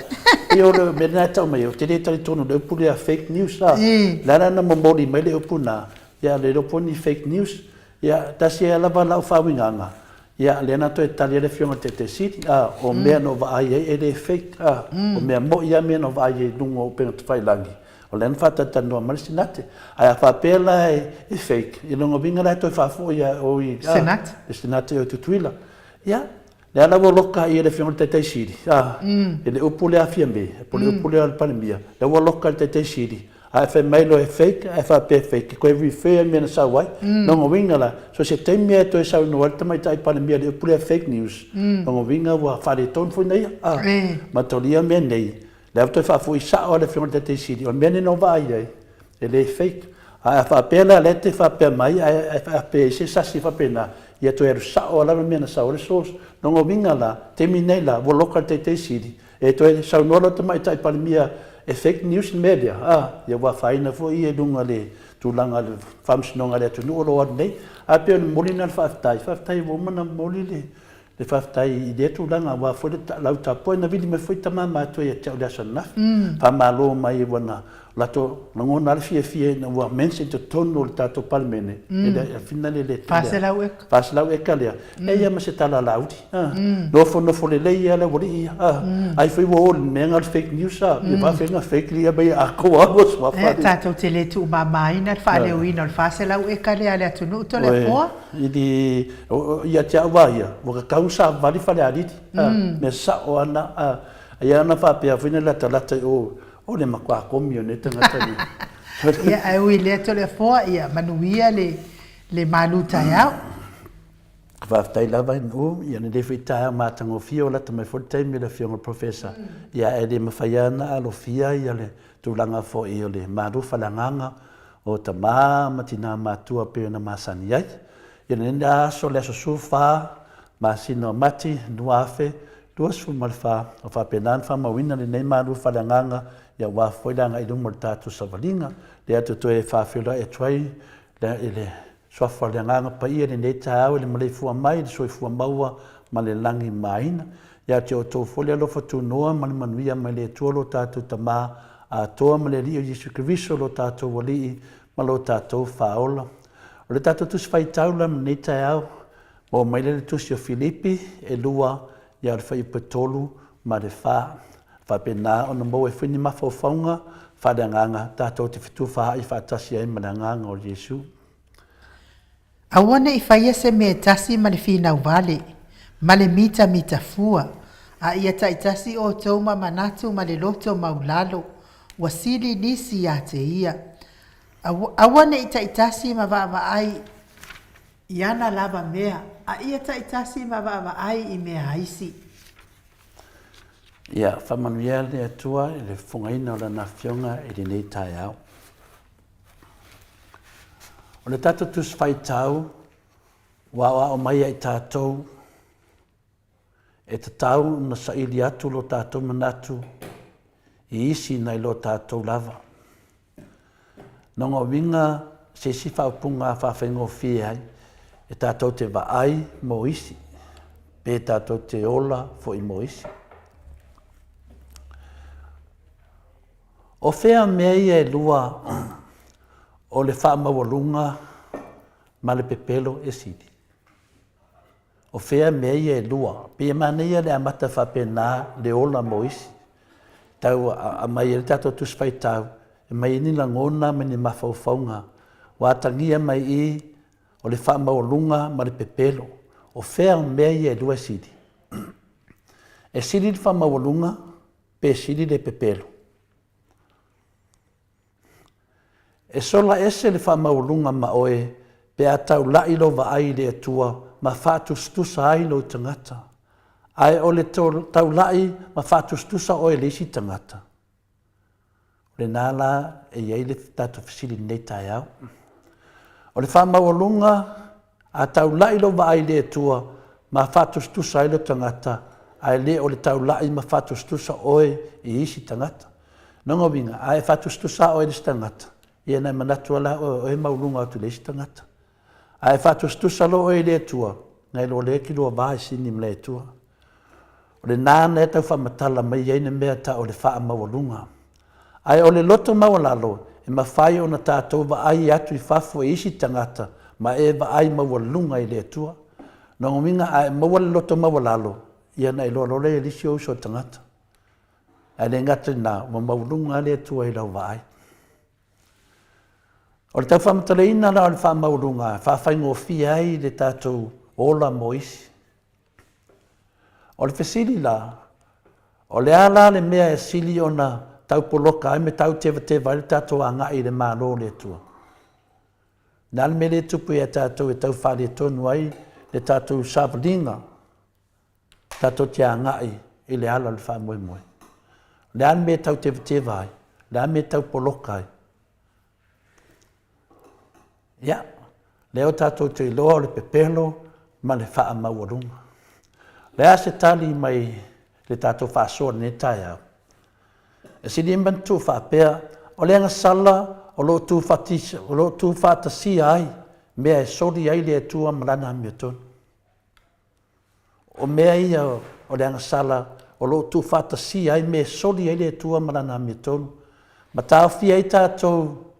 E o le mea lena e tau mai ai, ou te le talitonu i le upu lea fake news a. Le ala na momoli mai le upu na, ia le iloa po o ni fake news. Ia tasi ai lava lau faauigaga, Ia, lea na toe tali ai le Afioga i le Taitai Sili, a, o mea na ou vaai ai e le fake, a, o mea mo'i lava mea na ou vaai ai i luga o upega tafailagi, o lea na faatalatalanoa mai le Senate. Ae a faapea la e fake, ia lona uiga la e toe faafoi lava o i, a, le Senate o i Tutuila. Ia, lea la ua loka i le Afioga i le Taitai Sili, a, i le upu lea a Fiame, po o le upu lea a le Palemia, lea ua loka i le Taitai Sili, Ae fai mai loa e fake, ae faapea e fake, e toe refer mea na sau ai. Lona uiga la, so se taimi lava e toe saunoa ai le Tamaitai Palemia i le upu lea fake news, lona uiga ua faaletonu foi na ia. A, mataulia mea nei, lea ua toe faafoi sao lava le Afioga i le Taitai Sili, o le mea lenei na ou vaai ai, e le fake. Ae a faapea la o lea e te faapea mai ae faapea i ai se sasi faapena, Ia toe alu sa'o lava le mea na sau ai le source. Lona uiga la, taimi nei la, ua loka le Taitai Sili, e toe saunoa loa le Tamaitai Palemia e fake news le mea lea, a, ia ua afaina foi ia i luga o le tulaga o le faamasinoga a le atunuu o lo o alu nei. Ae pei o le momoli lena o le faafetai, faafetai ua uma ona momoli le Le faafetai i lea tulaga aua foi le lau tapuai na vili mai foi tama matua ia te au i le aso ananafi. Faamalo mai ua na latou lagona lava le fiafia ina ua mention i totonu o le tatou Palemene e le afina le le 400 eka. 400 eka lea. E ia ma se tala alauli. Nofonofo lelei lava le aualii ia. Ai foi ua o i le mea lena o le fake news a. Ia faafefea ona fake le mea ia atoa lava suafa. E tatou te le tuumamaina le faaleoina o le 400 eka lea a le atunuu Toleafoa. I le, ia te au lava ia, ua tatau ona savali Falealili, a, mea sao lava na, a, ai lava na faapea foi na latalata i o, o le matua komi o nei tagata nei. Ia, ae ui i lea Toleafoa, ia manuia le, le malu taeao. Faafetai lava i Nu'u, ia lenei foi taeao matagofie, ua lata mai foi le taimi o le Afioga i le Professor, ia ae le mafai lava ona alofia ia le tulaga foi o le malu faaleagaga o tama ma tina matua pei ona masani ai. I lenei aso, le aso 14 masina o Mati 2024, ua faapena ona faamauina lenei malu faaleagaga aua foi le agai i luma o le tatou savaliga. Lea ou te toe faafeiloai atu ai i le Suafa o le Agaga Paia i lenei taeao i le maleifua mai i le soifua maua ma le lagi maina. Ia te outou foi le alofa tunoa ma le manuia mai le Atua lo tatou Tama atoa ma le Alii o Iesu Keriso lo tatou Alii ma lo tatou Faaola. O le tatou Tusi Faitau la lenei taeao, maua mai lea i le Tusi o Filipi e 2 ia o le fuaiupu e 3 ma le 4. Faapena ona maua ai foi ni mafaufauga faaleagaga tatou te fetufaai faatasi ai ma le Agaga o Iesu. Aua ne i faia se mea e tasi ma le finau vale, ma le mitamita fua, a ia taitasi outou ma manatu ma le loto maulalo, ua sili nisi ia te ia. Aua ne i taitasi ma vaavaai i ana lava mea, a ia taitasi ma vaavaai i mea a isi. Ia faamanuia le Atua i le fofogaina o Lana Afioga i lenei taeao. O le tatou Tusi Faitau ua aoao mai ia i tatou e tatau ona saili atu lo tatou manatu i isi nai lo tatou lava. Lona uiga se isi faaupuga faafaigofie ai, e tatou te vaai mo isi, pe tatou te ola foi mo isi. O fea mea ia e lua o le faamaualuga ma le pepelo e sili? O fea mea ia e lua? Pei e manaia le amata faapena le ola mo isi. Tau aumai ai le tatou Tusi Faitau, e aumai ai ni lagona ma ni mafaufauga ua atagia mai i o le faamaualuga ma le pepelo. O fea mea ia e lua e sili? E sili le faamaualuga pe sili le pepelo? E sola ese le faamaualuga ma oe pe a taula'i lou vaai i le Atua ma faatusatusa ai lou tagata, ae o le taula'i ma faatusatusa oe i le isi tagata. O lena la e i ai le tatou fesili i lenei taeao. O le faamaualuga, a taula'i lou vaai i le Atua ma faatusatusa ai lou tagata, ae le o le taula'i ma faatusatusa oe i isi tagata. Lona uiga, a e faatusatusa oe i le isi tagata, ia na e manatu lava la oe, o oe e maualuga atu i le isi tagata. A e faatusatusa loa oe i le Atua, na iloa lea e te lua va i sini ma le Atua. O lena na e tau faamatala mai ai le mea tau o le faamaualuga. Ae o le loto maualalo, e mafai ona tatou vaai atu i fafo i isi tagata ma e vaai maualuga i le Atua. Lona uiga, a e maua le loto maualalo, ia na iloa loa lea e le isi ou uso o tagata. Ae le gata i lena, ua maualuga lava le Atua i lau vaai. O le tau faamatalaina la o le faamaualuga e faafaigofie ai le tatou ola mo isi. O le fesili la, o le a la le mea e sili ona tau poloka ai ma tau tevateva ai le tatou agai i le Malo o le Atua? O le a le mea lea e tupu ia tatou e tau faaletonu ai le tatou savaliga tatou te agai i le ala o le faamoemoe? O le a le mea e tau tevateva ai? O le a le mea e tau poloka ai? Ia, lea ua tatou te iloa o le pepelo ma le faamaualuga. O le a se tali mai le tatou faasoa i lenei taeao? E sili manatua faapea, o le agasala o lo o tuufaatasia ai mea e soli ai le Atua ma Lana amiotonu. O mea ia o le agasala o lo o tuufaatasia ai mea e soli ai le Atua ma Lana amiotonu, ma taofia ai tatou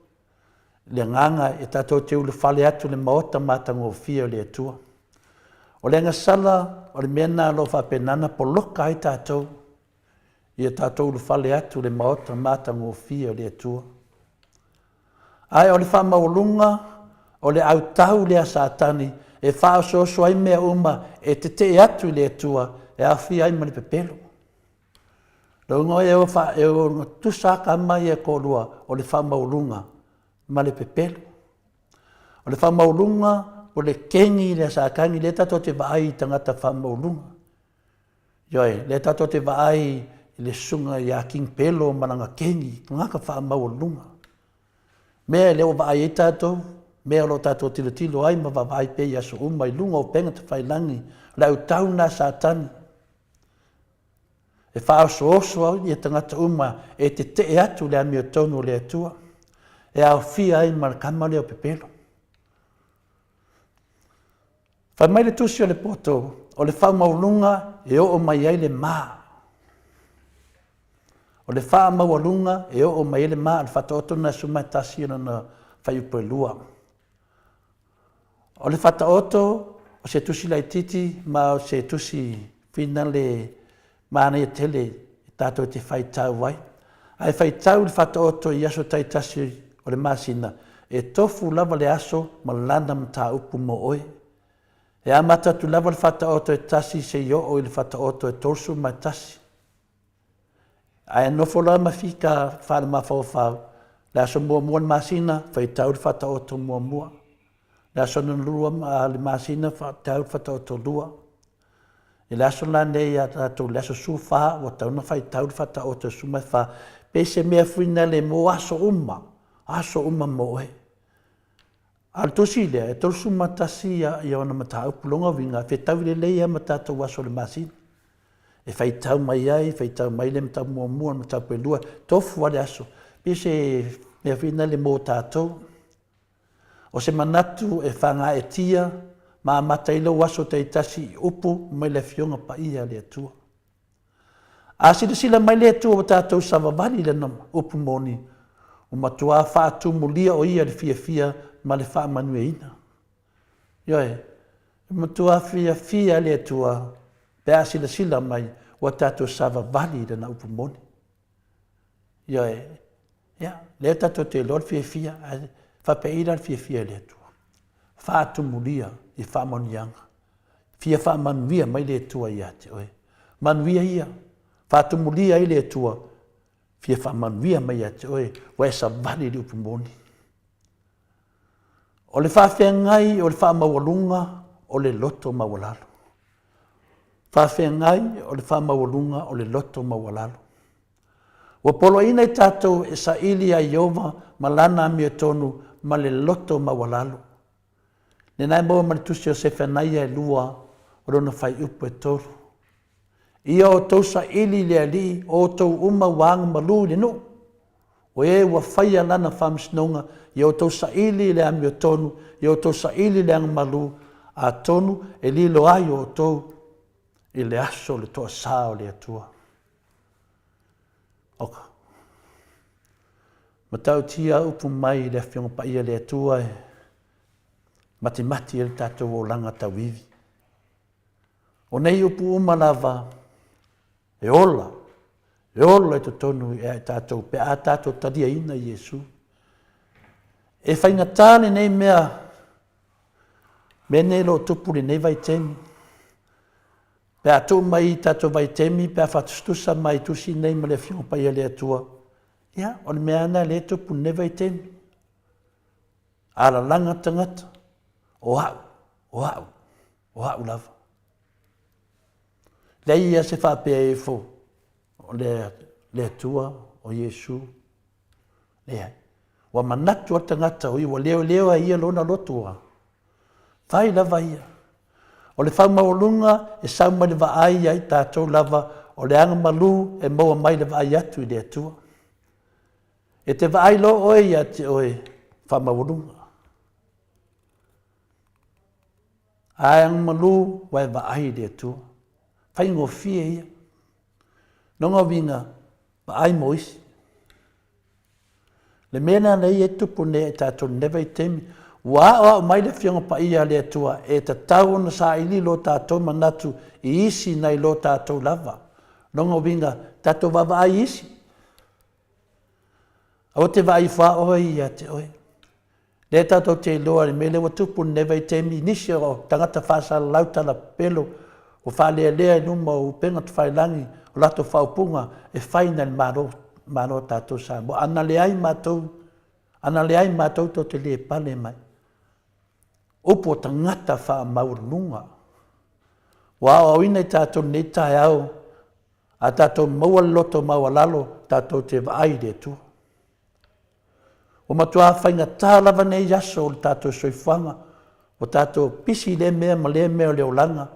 le agaga e tatou te ulufale atu i le maota matagofie o le Atua. O le agasala o le mea lena o lo o faapena ona poloka ai tatou ia tatou ulufale atu i le maota matagofie o le Atua. Ae o le faamaualuga o le autau lea a Satani e faaosooso ai mea uma e tetee atu i le Atua e aofia ai ma le pepelo. Lona uiga e ogatusa lava kama ia e toalua o le faamaualuga ma le pepelo. O le faamaualuga o le kegi lea a Satani lea tatou te vaai i tagata faamaualuga. Ioe, lea tatou te vaai i le susuga ia King Pelo ma lana kegi, tagata faamaualuluga. Mea e le o vaai ai tatou, mea o lo o tatou tilotilo ai ma vaavaai pea i aso uma i luga o upega tafailagi, o le autau lena a Satani e faaosooso ai ia tagata uma e tetee atu i le amiotonu o le Atua, e aofia ai ma le tama lea o Pepelo. Fai mai le tusi o le poto, o le faamaualuga e oo mai ai le ma. O le faamaualuga e oo mai ai le ma, o le faataoto lena e 11 lona fuaiupu e 2. O le faataoto o se tusi laitiiti ma o se tusi finale manaia tele e tatou te faitau ai. Ae faitau le faataoto i aso taitasi o le masina, e tofu lava le aso ma lana mataupu mo oe. E amata atu lava le faataoto e 1 seia oo i le faataoto e 31. Ae nofo loa ma fika faale-mafaufau, le aso muamua o le masina, faitau le faataoto muamua. Le aso lona lua o le masina, faitau le faataoto lua. I le aso la lenei ia tatou, le aso 14, ua tatau ona faitau le faataoto e 14, pei se mea foi lea mo aso uma, aso uma mo oe. A o le tusi lea, e 31 ona mataupu, lona uiga, e fetaui lelei lava ma tatou aso o le masina. E faitau mai ai, faitau mai le mataupu muamua, le mataupu e lua, tofu lava le aso. Pei se mea foi lele mo tatou. O se manatu e fagaetia ma amata ai lou aso taitasi i upu mai le Afioga Paia a le Atua. A silasila mai le Atua ua tatou savavali i Lana upu moni, ua matua faatumulia o Ia i le fiafia ma le faamanuiaina. Ioe, e matua fiafia le Atua pe a silasila mai ua tatou savavali i Lana upu moni. Ioe, ia, lea tatou te iloa le fiafia, ae faapei la le fiafia i le Atua? Faatumulia i faamanuiaga. Fia faamanuia mai le Atua ia te oe. Manuia ia, faatumulia ai le Atua, fia faamanuia mai ia te oe, ua e savali i le upu moni. O le faafeagai o le faamaualuga o le loto maualalo. Faafeagai o le faamaualuga o le loto maualalo. Ua poloaiina i tatou e saili ia Ieova ma Lana amiotonu ma le loto maualalo. Lena e maua ma le tusi o Sefanaia e 2 o lona fuaiupu e 3. Ia outou saili i le Alii, o outou uma ua agamalu i le nuu, o e ua faia lana faamasinoga, ia outou saili i le amiotonu, ia outou saili i le agamalu, atonu e lilo ai outou i le aso o le toasā o le Atua. Oka. Matautia upu mai i le Afioga Paia le Atua e matimati ai le tatou olaga tauivi. O nei upu uma lava e ola, e ola i totonu ia i tatou pe a tatou taliaina Iesu. E faigata lenei mea, mea nei o lo o tupu lenei vaitaimi. Pe a tuu mai i tatou vaitaimi pe a faatusatusa mai tusi nei ma le Afioga Paia le Atua, ia, o le mea lava lena lea e tupu i lenei vaitaimi. Alalaga tagata, o au, o au, o au lava. Leai ia se faapea ifo o le, le Atua, o Iesu. Leai. Ua manatu lava le tagata o ia, ua leoleo ai ia lona loto ua fai lava ia. O le faamaualuga e sau mai le vaai ia i tatou lava, o le agamalu e maua mai le vaai atu i le Atua. E te vaai loa oe ia te oe faamaualuga. Ae agamalu ua e vaai i le Atua. Faigofie ia. Lona uiga, vaai mo isi. Le mea lena lea e tupu nei ia i tatou i lenei vaitaimi, ua aoao mai le Afioga Paia a le Atua e tatau ona saili lo tatou manatu i isi nai lo tatou lava. Lona uiga, tatou vaavaai i isi. Aua te vaai ifo lava oe ia te oe. Lea tatou te iloa i le mea lea ua tupu i lenei vaitaimi i nisi o tagata faasalalau tala pepelo ua faalealea i luma o upega tafailagi o latou faaupuga e fai nai le Malo, Malo o tatou Samoa. A na leai matou, a na leai matou tou te le pale mai. Upu o tagata faamaualuluga. Ua aoaoina i tatou i lenei taeao, a tatou maua le loto maualalo, tatou te vaai i le Atua. Ua matua faigata lava nei aso o le tatou soifuaga, ua tatou pisi i lea mea ma lea mea o le olaga.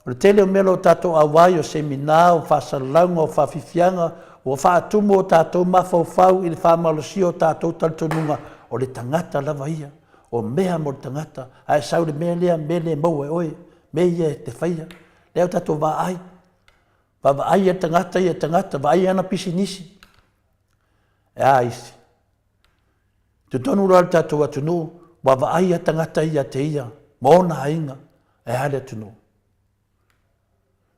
O le tele o mea o lo o tatou auai, o semina, o faasalalauga, o faafiafiaga, ua faatumu o tatou mafaufau i le faamalosia o tatou talitonuga, o le tagata lava ia, o mea mo le tagata, a e sau i le mea lea, mea lea e maua e oe, mea ia e te faia. Lea ua tatou vaai, vaavaai le tagata ia i le tagata, vaai ana pisinisi. E a isi? Totonu loa le tatou atunuu, ua vaai lava tagata ia te ia ma ona aiga, e a le atunuu?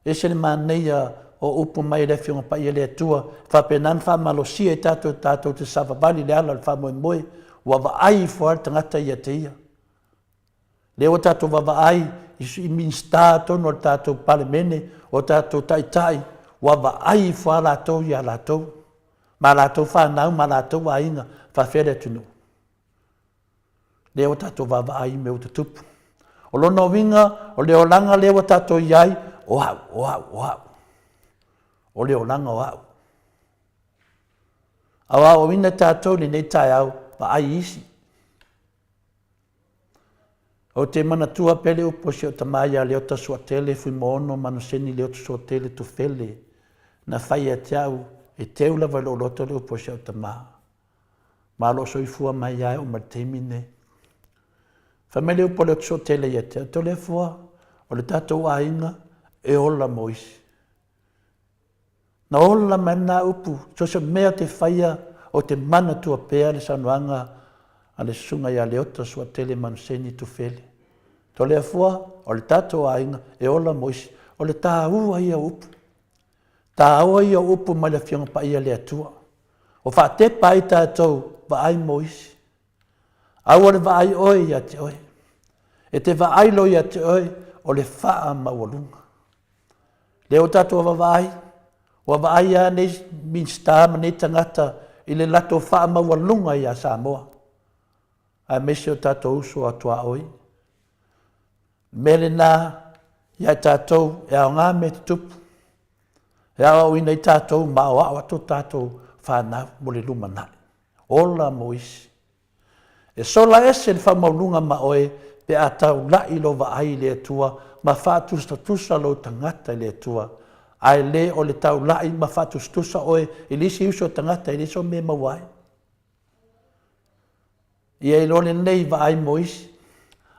E ese le manaia o upu mai a le Afioga Paia le Atua, e faapena ona faamalosia i tatou, tatou te savavali i le ala o le faamoemoe, ua vaai ifo lava le tagata ia te ia. Lea ua tatou vaavaai i Minisita atonu o le tatou Palemene, o tatou Taitai, ua vaai ifo lava latou ia latou, ma latou fanau ma latou aiga, faafefea le atunuu? Lea ua tatou vaavaai i mea ua tutupu. O lona uiga, o le olaga lea ua tatou i ai, o au, o au, o au. O le olaga o au. Aoaoina tatou i lenei taeao, vaai i isi. Ou te manatua pea le upu a si ou tama ia Leota Suatele Fuimaono Manuseni Leota Suatele Tufele na fai ia te au, e teu lava i lou loto le upu a si au tama. Ma o lo o soifua mai lava e oo mai i le taimi lenei. Fai mai le upu a Leota Suatele ia te au, Toleafoa, o le tatou aiga e ola mo isi. Na ola mai lena upu, so o se mea ou te faia, ou te manatua pea le saunoaga a le Susuga ia Leota Suatele Manuseni Tufele. Toleafoa, o le tatou aiga e ola mo isi. O le taua ia o upu. Taua ia o upu mai le Afioga Paia le Atua. Ua faatepa ai tatou vaai mo isi. Aua le vaai oe ia te oe. E te vaai loa ia te oe, o le faamaualuga. Lea ua tatou vaavaai, ua vaai lava nei Minisita ma nei tagata i le latou faamaualuga ia Samoa, aemaise o tatou uso a tuaoi. O le mea lena ia i tatou e aoga mea tutupu, e aoaoina ai tatou ma aoao atu tatou fanau mo le lumanai. Ola mo isi. E sola ese le faamaualuga ma oe pe a taula'i lou vaai i le Atua ma faatusatusa lou tagata i le Atua, ae le o le taula'i ma faatusatusa oe i le isi uso tagata e leai sou mea e maua ai. Ia iloa lelei vaai mo isi,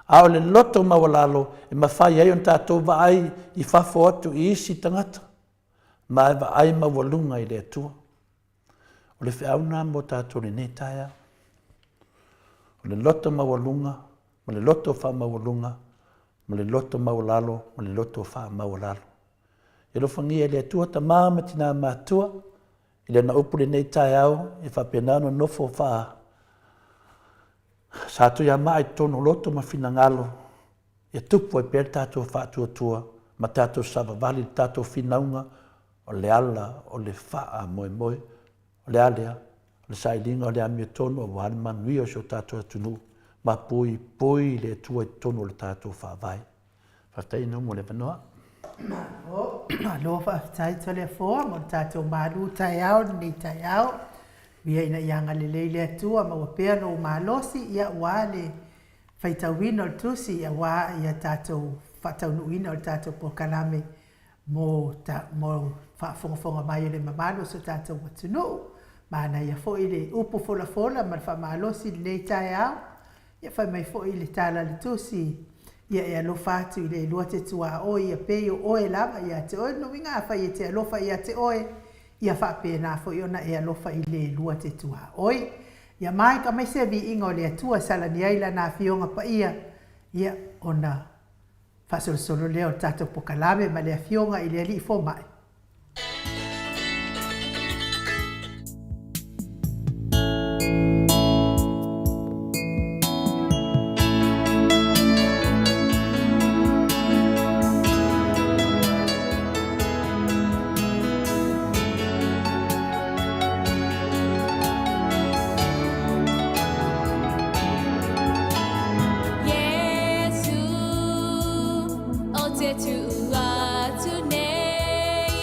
a o le loto maualalo e mafai ai ona tatou vaai i fafo atu i isi tagata, ma e vaai maualuga i le Atua. O le feau lena mo tatou i lenei taeao. O le loto maualuga, ma le loto faamaualuga, ma le loto maualalo, ma le loto faamaualalo. E alofagia e le Atua tama ma tina matua, i lana upu lenei taeao e faapena ona nofo faa satuiamaa i totonu o loto ma finagalo, ia tupu ai pea le tatou faatuatua ma tatou savavali i le tatou finauga o le ala o le faamoemoe, o le a lea? O le sailiga o le amiotonu aua le manuia o si o tatou atunuu ma puipui le Atua i totonu o le tatou Faavae. Faafetai inu mo le avanoa. Malo, malo faafetai Toleafoa mo le tatou malu taeao i lenei taeao. Ia ina ia agalelei le Atua maua pea lou malosi ia aua le faitauina o le tusi aua ia tatou faataunuuina o le tatou polokalame mo ta, mo faafogafoga mai o le mamalu o so tatou atunuu. Manaia foi le upu folafola ma le faamalosi i lenei taeao. Ia fai mai foi le tala a le Tusi, Ia e alofa atu i le elua te tuaoi ia pei o oe lava ia te oe. Lona uiga afai e te alofa ia te oe, ia faapena foi ona e alofa i le elua te tuaoi. Ia maika mai se viiga o le Atua e salani ai Lana Afioga Paia, ia ona faasolosolo lea o le tatou pokalame ma le Afioga i le Alii Fomai. Iesu, o te tuu atu nei.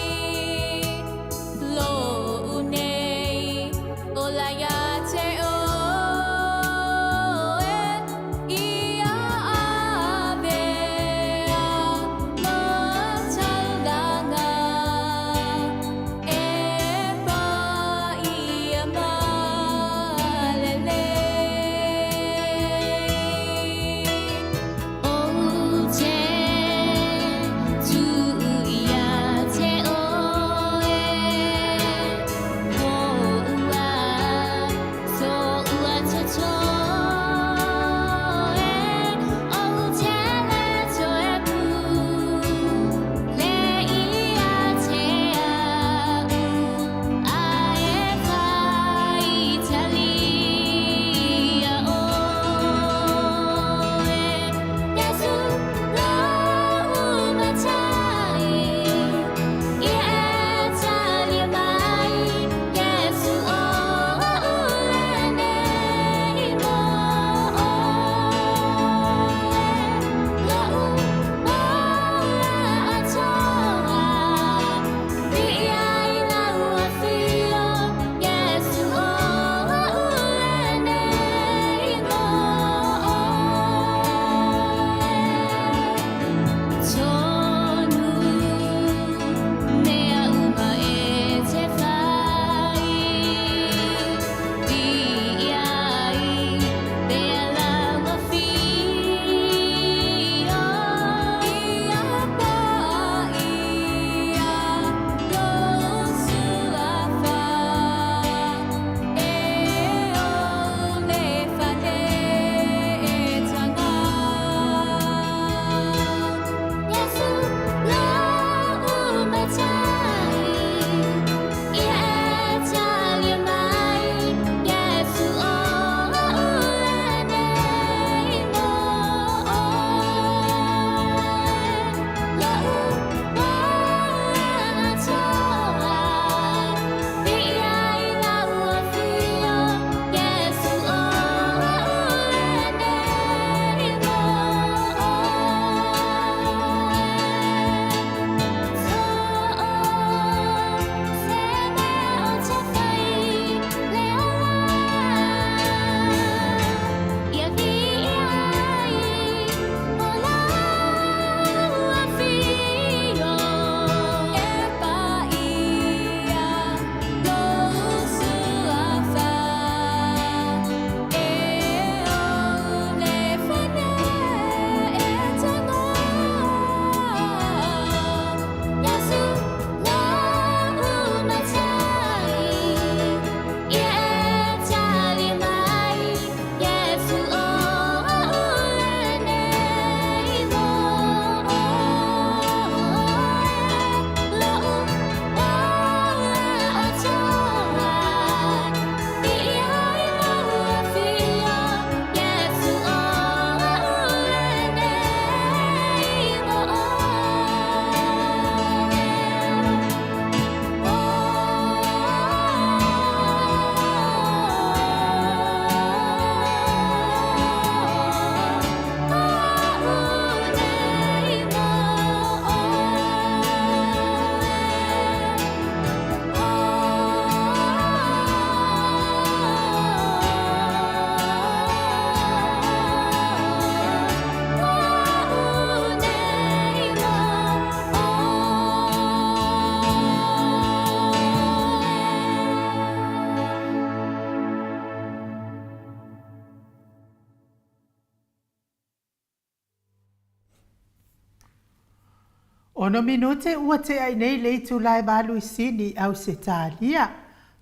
Ono minute ua tea i nei le itula e valu i Sini, Ausetalia.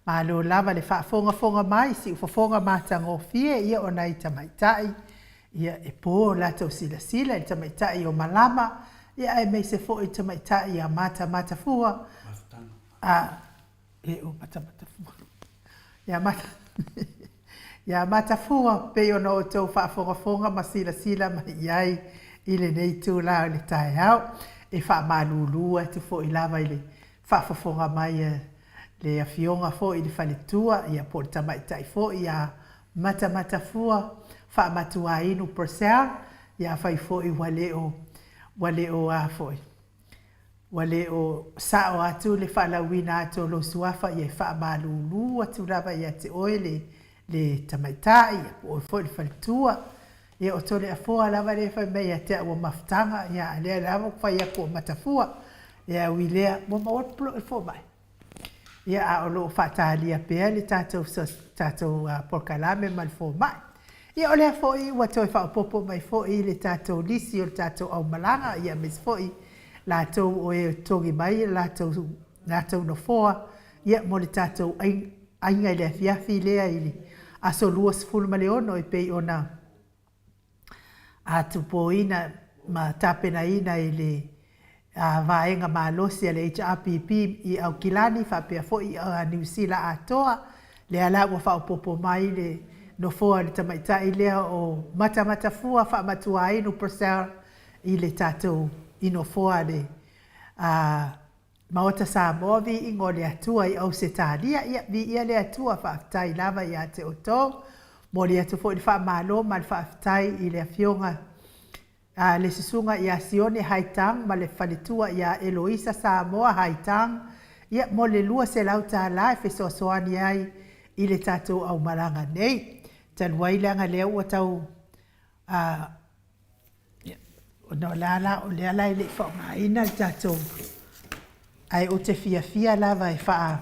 Malo lava le faafogafoga mai i siufofoga matagofie ia o nai tamaitai ia e po latou silasila i le tamaitai o Malama ia aemaise foi le tamaitai ia Matamatafua a e o Matamatafua ia Mata ia Matafua pei ona outou faafogafoga ma silasila mai i ai i lenei itula o le taeao. E faamalulu atu foi lava i le faafofoga mai a le Afioga foi i le faletua, ia po o le tamaitai foi ia Matamatafua Faamatuainu Purcell, ia afai foi ua le o, ua le o a foi, ua le o sao atu le faalauina atu o lou suafa, ia e faamalulu atu lava ia te oe le, le tamaitai, ia po o oe foi le faletua. Ia o Toleafoa lava lea e fai mai ia te au o Mafutaga, ia a lea lava ua fai atu o Matafua. Ia ui lea, ua maua le pulou i le fomai. Ia a o lo o faatalia pea le tatou tatou polokalame ma le fomai. Ia o lea foi ua toe faaopoopo mai foi le tatou lisi o le tatou aumalaga, ia aemaise foi latou o e totogi mai latou latou nofoa ia mo le tatou aiga i le afiafi lea i le aso 26 e pei ona atupoina ma tapenaina i le vaega malosi a le HRPP i Aukilani faapea foi i Niu Sila atoa. Lea la ua faaopoopo mai le nofoa o le tamaitai lea o Matamatafua Faamatuainu Purcell i le tatou i nofoa a le Maota Samoa viiga o le Atua i Ausetalia ia viia le Atua faafetai lava ia te outou. Momoli atu foi le faamalo ma le faafetai i le Afioga a le Susuga ia Sione Haitang ma le faletua ia Eloisa Samoa Haitang ia mo le $200 e fesoasoani ai i le tatou aumalaga nei. Talu ai leaga lea ua tau a Ona o lea la, o lea la e le i faaaogaina le tatou, ae ou te fiafia lava e faa,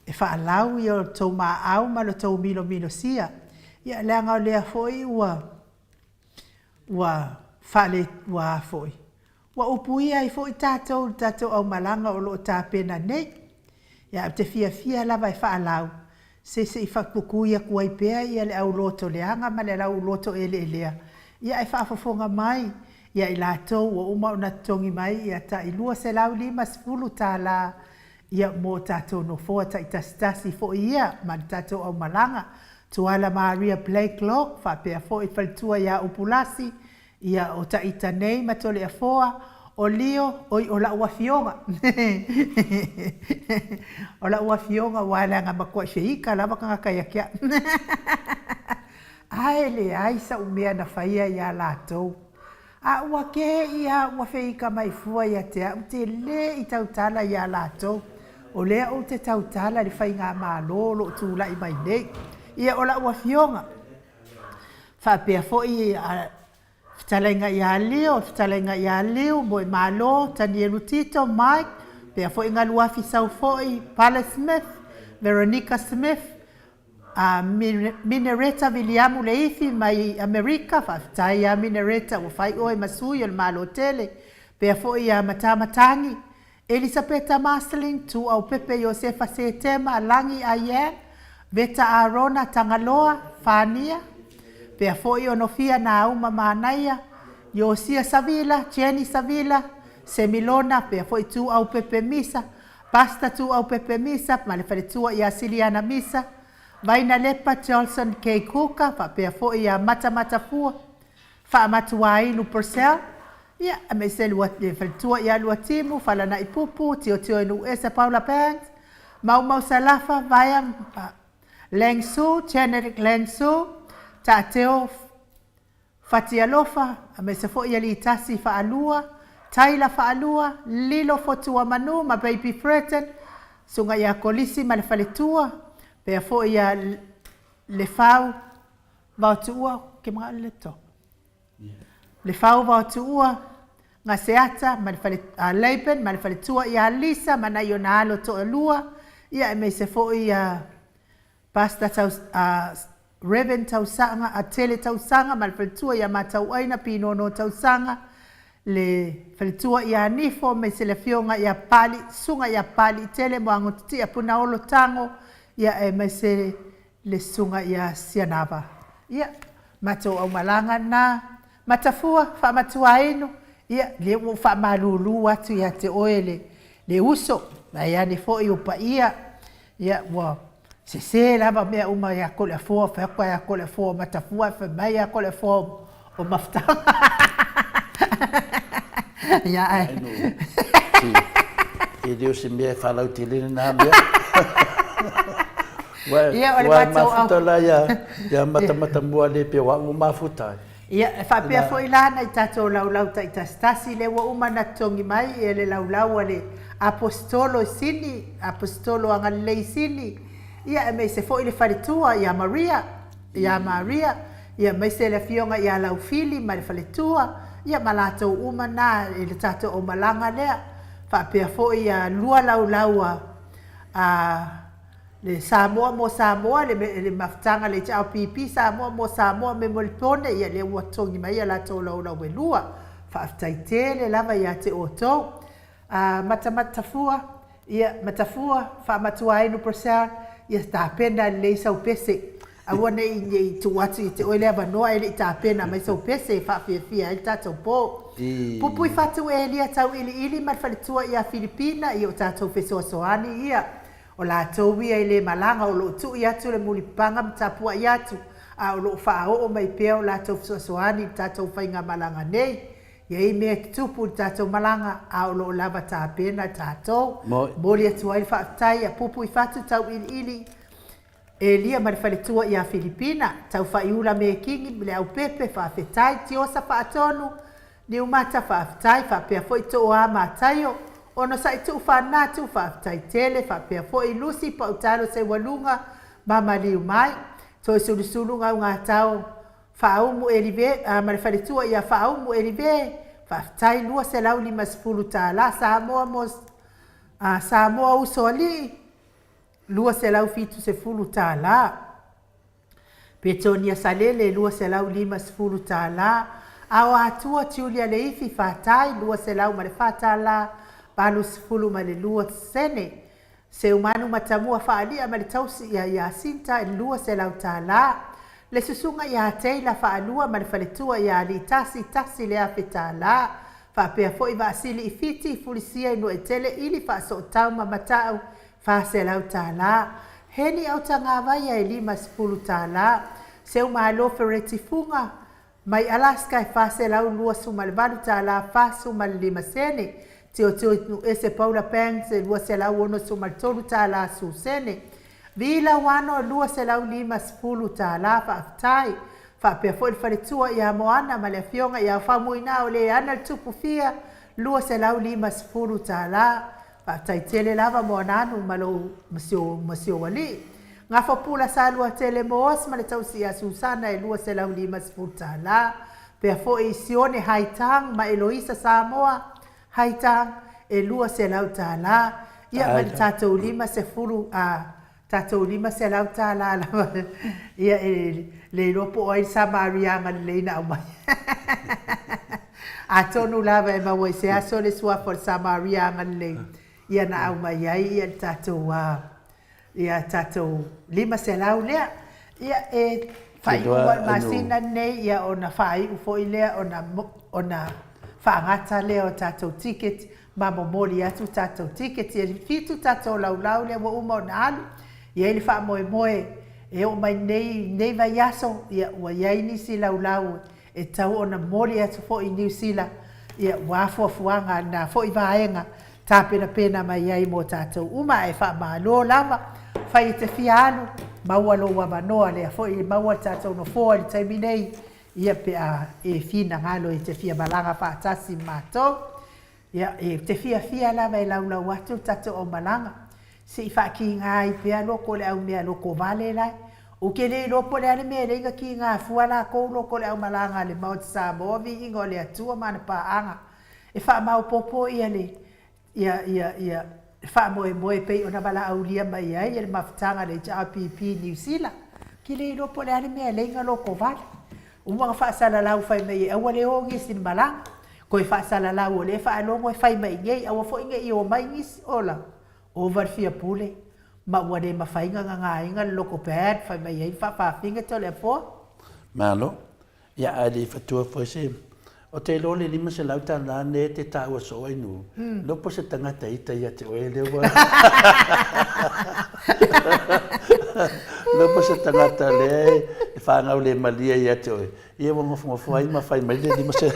e faalau ia outou maau ma lo outou milomilosia. Ia leaga o lea foi ua, ua faale, ua a foi, Ua upuia ai foi tatou i le tatou aumalaga o lo o tapena nei. Ia, ou te fiafia lava e faalau, se se i faapupui atu ai pea ia le au loto leaga ma le au loto eleelea, ia ae faafofoga mai ia i latou ua uma ona totogi mai ia tai $250 ia mo tatou nofoa taitasitasi foi ia ma le tatou aumalaga, Tuala Maria Blakelock faapea foi le faletua ia Upulasi, Ia, o Taita nei ma Toleafoa, o Lio, oi, o la'u afioga. O la'u afioga aua leaga matuai feika lava tagata ia te a'u. Ae leai sa'u mea na faia ia latou. A ua kē ia ua feika mai fua ia te a'u, te lē i tautala ia latou. O lea ou te tautala i le faigamalo o lo'o tula'i mai nei. Ia, o la'u afioga. Faapea foi a fetalaiga ia Lio, fetalaiga ia Liu, Moemalo, Tanielu Tito, Mike, pea foi Galuafi Saufoi, Pale Smith, Veronica Smith, a Minereta Viliamu Leifi mai Amerika, faafetai ia Minereta ua fai oe ma sui o le Malo tele, pea foi ia Matamatagi, Elisapeta Marceline, Tuuaupepe Iosefa Setema, Lagi Ayan, Veta Arona, Tagaloa, Fania, pea foi Onofia Nauma Manaia, Iosia Savila, Jenny Savila, Semilona, pea foi Tuuaupepe Misa, Pasta Tuuaupepe Misa ma le faletua ia Siliana Misa, Vaina Lepa Jolson K. Kuka, faapea foi ia Matamatafua, Faamatuainu Purcell, ia, aemaise le faletua ia Luatimu, Falanaipupu, Tiotioinuuese Paula Banks, Maumau Salafa, Vaea Lang Su, Janet Lang Su, Taateo Fatialofa, aemaise foi ia Litasi Faalua, Tyler Faalua, Lilo Fotuamanu ma Baby Freton, Susuga ia Kolisi ma le faletua, pea foi ia Lefau Vaotuua, ke manao le laptop. Le Fau Vaotuua, Gaseata ma le fale a Laban ma le faletua ia Lisa ma nai ona alo toalua, ia aemaise foi ia Pastor Tau, a Reverend Tausaga, a Tele Tausaga ma le faletua ia Matauaina Pinono Tausaga, Le faletua ia Nifo aemaise le afioga ia Papalii, Susuga ia Papaliitele Moagotitia Punaolo Tago, ia aemaise le Susuga ia Sianava. Ia, matou aumalaga lena, Matafua, Faamatuainu, ia, lea ua ou faamalulu atu ia te oe le, le uso, vaeane foi ou paia, ia, ua sese lava mea uma ia Toleafoa, fai atu ia Toleafoa o Matafua ae fai mai ia Toleafoa o Mafutaga. Ia, ae. E le o se mea e faalautele lena mea. Ia, o le Ua e matou au. mafuta la ia Matamatamua le pei o au ua mafuta ai. Ia, e faapea foi la nai tatou laulau taitasitasi, lea ua uma ona totogi mai le laulau a le Aposetolo i Sini, Aposetolo Agalelei i Sini, ia aemaise foi le faletua ia Maria, ia Maria, ia aemaise le afioga ia Laufili ma le faletua, ia ma latou uma na i le tatou aumalaga lea. Faapea foi ia lua laulau a a le Samoa mo Samoa, le, le mafutaga a le HRPP, Samoa mo Samoa me Moelpone, ia lea ua totogi mai a latou laulau e lua. Faafetai tele lava ia te outou. A Matamatafua, ia, Matafua, Faamatuainu Purcell, ia tapena lelei sau pese. Aua ne i, ne i tuu atu ia te oe le avanoa e le i tapena mai sou pese e faafiafia ai le tatou po. Pupui fatu Elia Tauiliili ma le faletua ia Filipina i o tatou fesoasoani ia. O latou ia e le malaga o lo o tui atu le mulipapaga ma tapuai atu, a o lo o faaoo mai pea o latou fesoasoani i le tatou faigamalaga nei. E i ai mea e tutupu i le tatou malaga, a o lo o lava tapena tatou. Momoli atu ai le faafetai a Pupui Fatu Tauiliili Elia ma le faletua ia Filipina, Taufaiula Mekini, Leaupepe, faafetai, Tiosa Faatonu, Niumata, faafetai, faapea foi Tooa Mataio, Onosai Tuu Faanatu, faafetai tele, faapea foi Lucy Pautalo Seualuga, Mama Liumai, Toesulusulu Gaugatao, Faaumu Elive, ma le faletua ia Faaumu Elive, faafetai, $250 Samoa mo Samoa Usoalii, $270. Petonia Salele, $250. Aoatua Julia Leifi Fatai, $204, 82 sene. Seumanu Matamua Faalia ma le tausi ia Iasinta, $200. Le susuga ia Taylor Faalua ma le faletua ia Aliitasi, $1,000. Faapea foi Vaasili i Fiti, Fulisia i Nuaitele, Ili Faasootau ma Matau, $400. Heni Autagavaia e $50. Seumalo Fereti Fuga, mai Alaska e $428 45 sene. Tiotio Nuuese Paula Banks e $263 su sene. Vila Wano e $250. Faafetai. Faapea foi le faletua ia Moana ma le afioga ia Faumuina o le ana le tupu fia $250. Faafetai tele lava Moananu ma lou ma si ou ma si ou alii. Gafapula Saluatele Moos ma le tausi ia Susana e $250. Pea foi Sione Haitang ma Eloisa Samoa Haitang e $200. Ia ma le tatou 50 a tatou $500 lava ia e le iloa po o ai le Samaria agalelei na aumai. Atonu lava e maua i se aso le suafa o le Samaria agalelei ia na aumai ai ia le tatou ia tatou 500 lea. Ia e faaiu mai le masina lenei ia ona faaiu foi lea ona ona faagata lea o tatou ticket ma momoli atu tatou tiketi. E 7 tatou laulau lea ua uma ona alu. E i ai le faamoemoe e oo mai nei nei vaiaso, ia ua i ai nisi laulau e tatau ona momoli atu foi i Niu Sila, ia ua fuafuaga lena foi vaega tapenapena mai ai mo tatou uma. Ae faamalo lava, fai e te fia alu, maua lou avanoa lea foi e maua le tatou nofoa i le taimi nei, ia pe a e finagalo e te fia malaga faatasi ma matou. Ia, e te fiafia lava e laulau atu le tatou aumalaga, se i faakiga ai pea loko o le au mea lokovale lae. Ou te le iloa po o le a le mea e lei na kiga fua lakou loko o le aumalaga a le Maota Samoa, viiga o le Atua ma ana paaga. E faamaopoopo ia le ia, ia, ia faamoemoe e pei ona valaaulia mai ai e le mafutaga a le HRPP i Niu Sila. Ou te le iloa po o le a le mea e lei na lokovale. Uma ona faasalalau fai mai e aua le o nisi i le malaga. Toe faasalalau o lea e faalogo e fai mai i inei, aua foi ne i o mai nisi, ola, ova le fia pule, ma ua le mafai ona gagaina le loto bad, fai mai ai le faafafine Toleafoa. Malo. Ia, ae le i fatua foi se... O te iloa le 500 tala lea e te taua soo ai nuu, iloa po o se tagata ita ia te oe lea ua... Iloa po o se tagata lea e fanau le malie ia te oe, ia ua nofonofo ai ma fai mai le 500.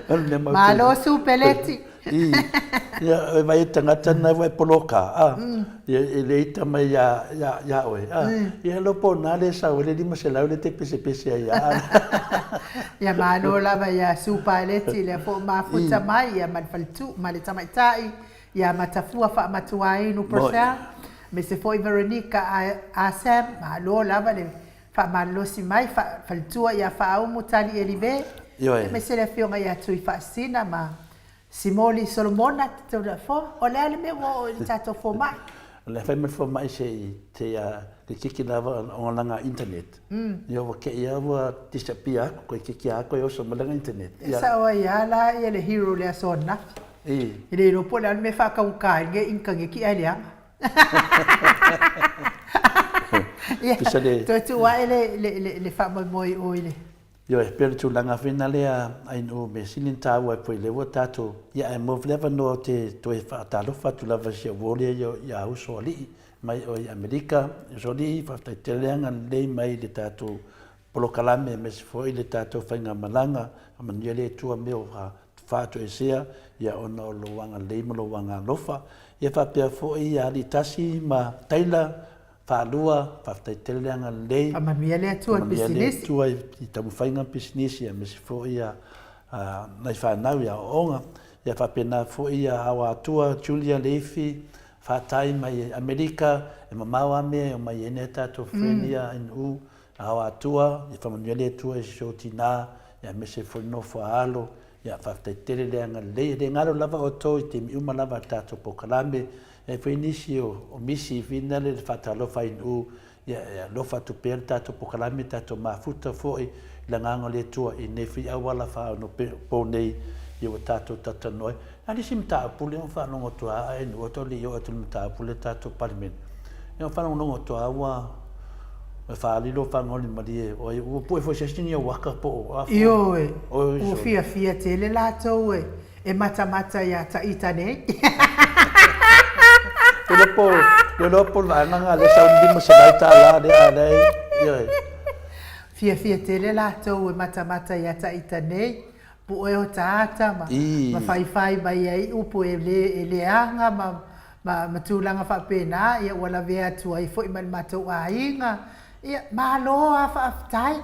O le mea mautinoa. Malo Su Peleti. I, ia, e vai e tagata na ua e poloka, a, ia, e le ita mai ia, ia, ia oe, a, ia lo po na le sau le 500 le te pese pese ai a. Ia malo lava ia Su Paeleti lea foi mafuta mai ia ma le faletu ma le tamaitai ia Matafua Faamatuainu Purcell, aemaise foi Veronica Asam, malo lava le Faamalolosi mai, faletua ia Faaumu Tali Elive, aemaise le afioga ia Tuifaasisina ma Simoli Solomona Tetaulafoa. O le a le mea ua oo i le tatou fomai? O le a fai ma le fomai se i te a te kiki lava ona langa internet. Ia ua kei a ua disappear aku koe kiki a koe oso ma langa internet. E sao ai a la ia le hero le aso ananafi. E le iloa po o le a le mea e faataugata ai lenei initaneti ae leaga. Ia, toe tuu ae le faamoemoe i o i le... Ioe, pei o le tulaga foi lena lea Ainuu, mea sili ona taua ai foi lea ua tatou, ia ae maua foi le avanoa ou te toe faatalofa atu lava i si ou uo lea ia Usoalii mai o i Amerika. Usoalii, faafetai tele le agalelei mai i le tatou polokalame aemaise foi le tatou faigamalaga, faamanuia le Atua mea o faatoesea ia ona o lou agalelei ma lou agaalofa. Ia faapea foi ia Aliitasi ma Taylor Faalua, faafetai tele le agalelei. Faamanuia le Atua i pisinisi. Faamanuia le Atua i taumafaiga ma pisinisi aemaise foi ia nai fanau i aoaoga. Ia faapena foi ia Aoatua, Julia Leifi, Fatai mai Amerika, e mamao lava mea e omai ai nai a tatou friend ia NU. Aoatua, ia faamanuia le Atua i si ou tina, aemaise foi le nofo a alo, ia faafetai tele le agalelei. E le galo lava outou i taimi uma lava a le tatou polokalame, e i ai foi nisi o misi foi na le faatalofa i nuu, ia e alofa atu pea le tatou polokalame, tatou mafuta foi i le agaga o le Atua i nei foi auala faaonopo nei ia ua tatou talatalanoa ai. A o le isi mataupu lea ua faalogo atu lava a nuu atu le i oo atu i le mataupu lea tatou Palemene, ia ua faalogologo atu lava ua faaali lou faagaolimalie oi ua pue foi se isi ni ou aka po o a foi. Ioe, ua fiafia tele latou e matamata ia Taita nei. Le po, le iloa po o le vaega lena lea e sau le $500 lea a lea e, ioe. Fiafia tele latou e matamata ia Taita nei. Pue o taata ma, ma faifai mai ai upu e le, e leaga ma, ma, ma tulaga faapena, ia ua lavea atu ai foi ma le matou aiga. Ia, malo a faafetai.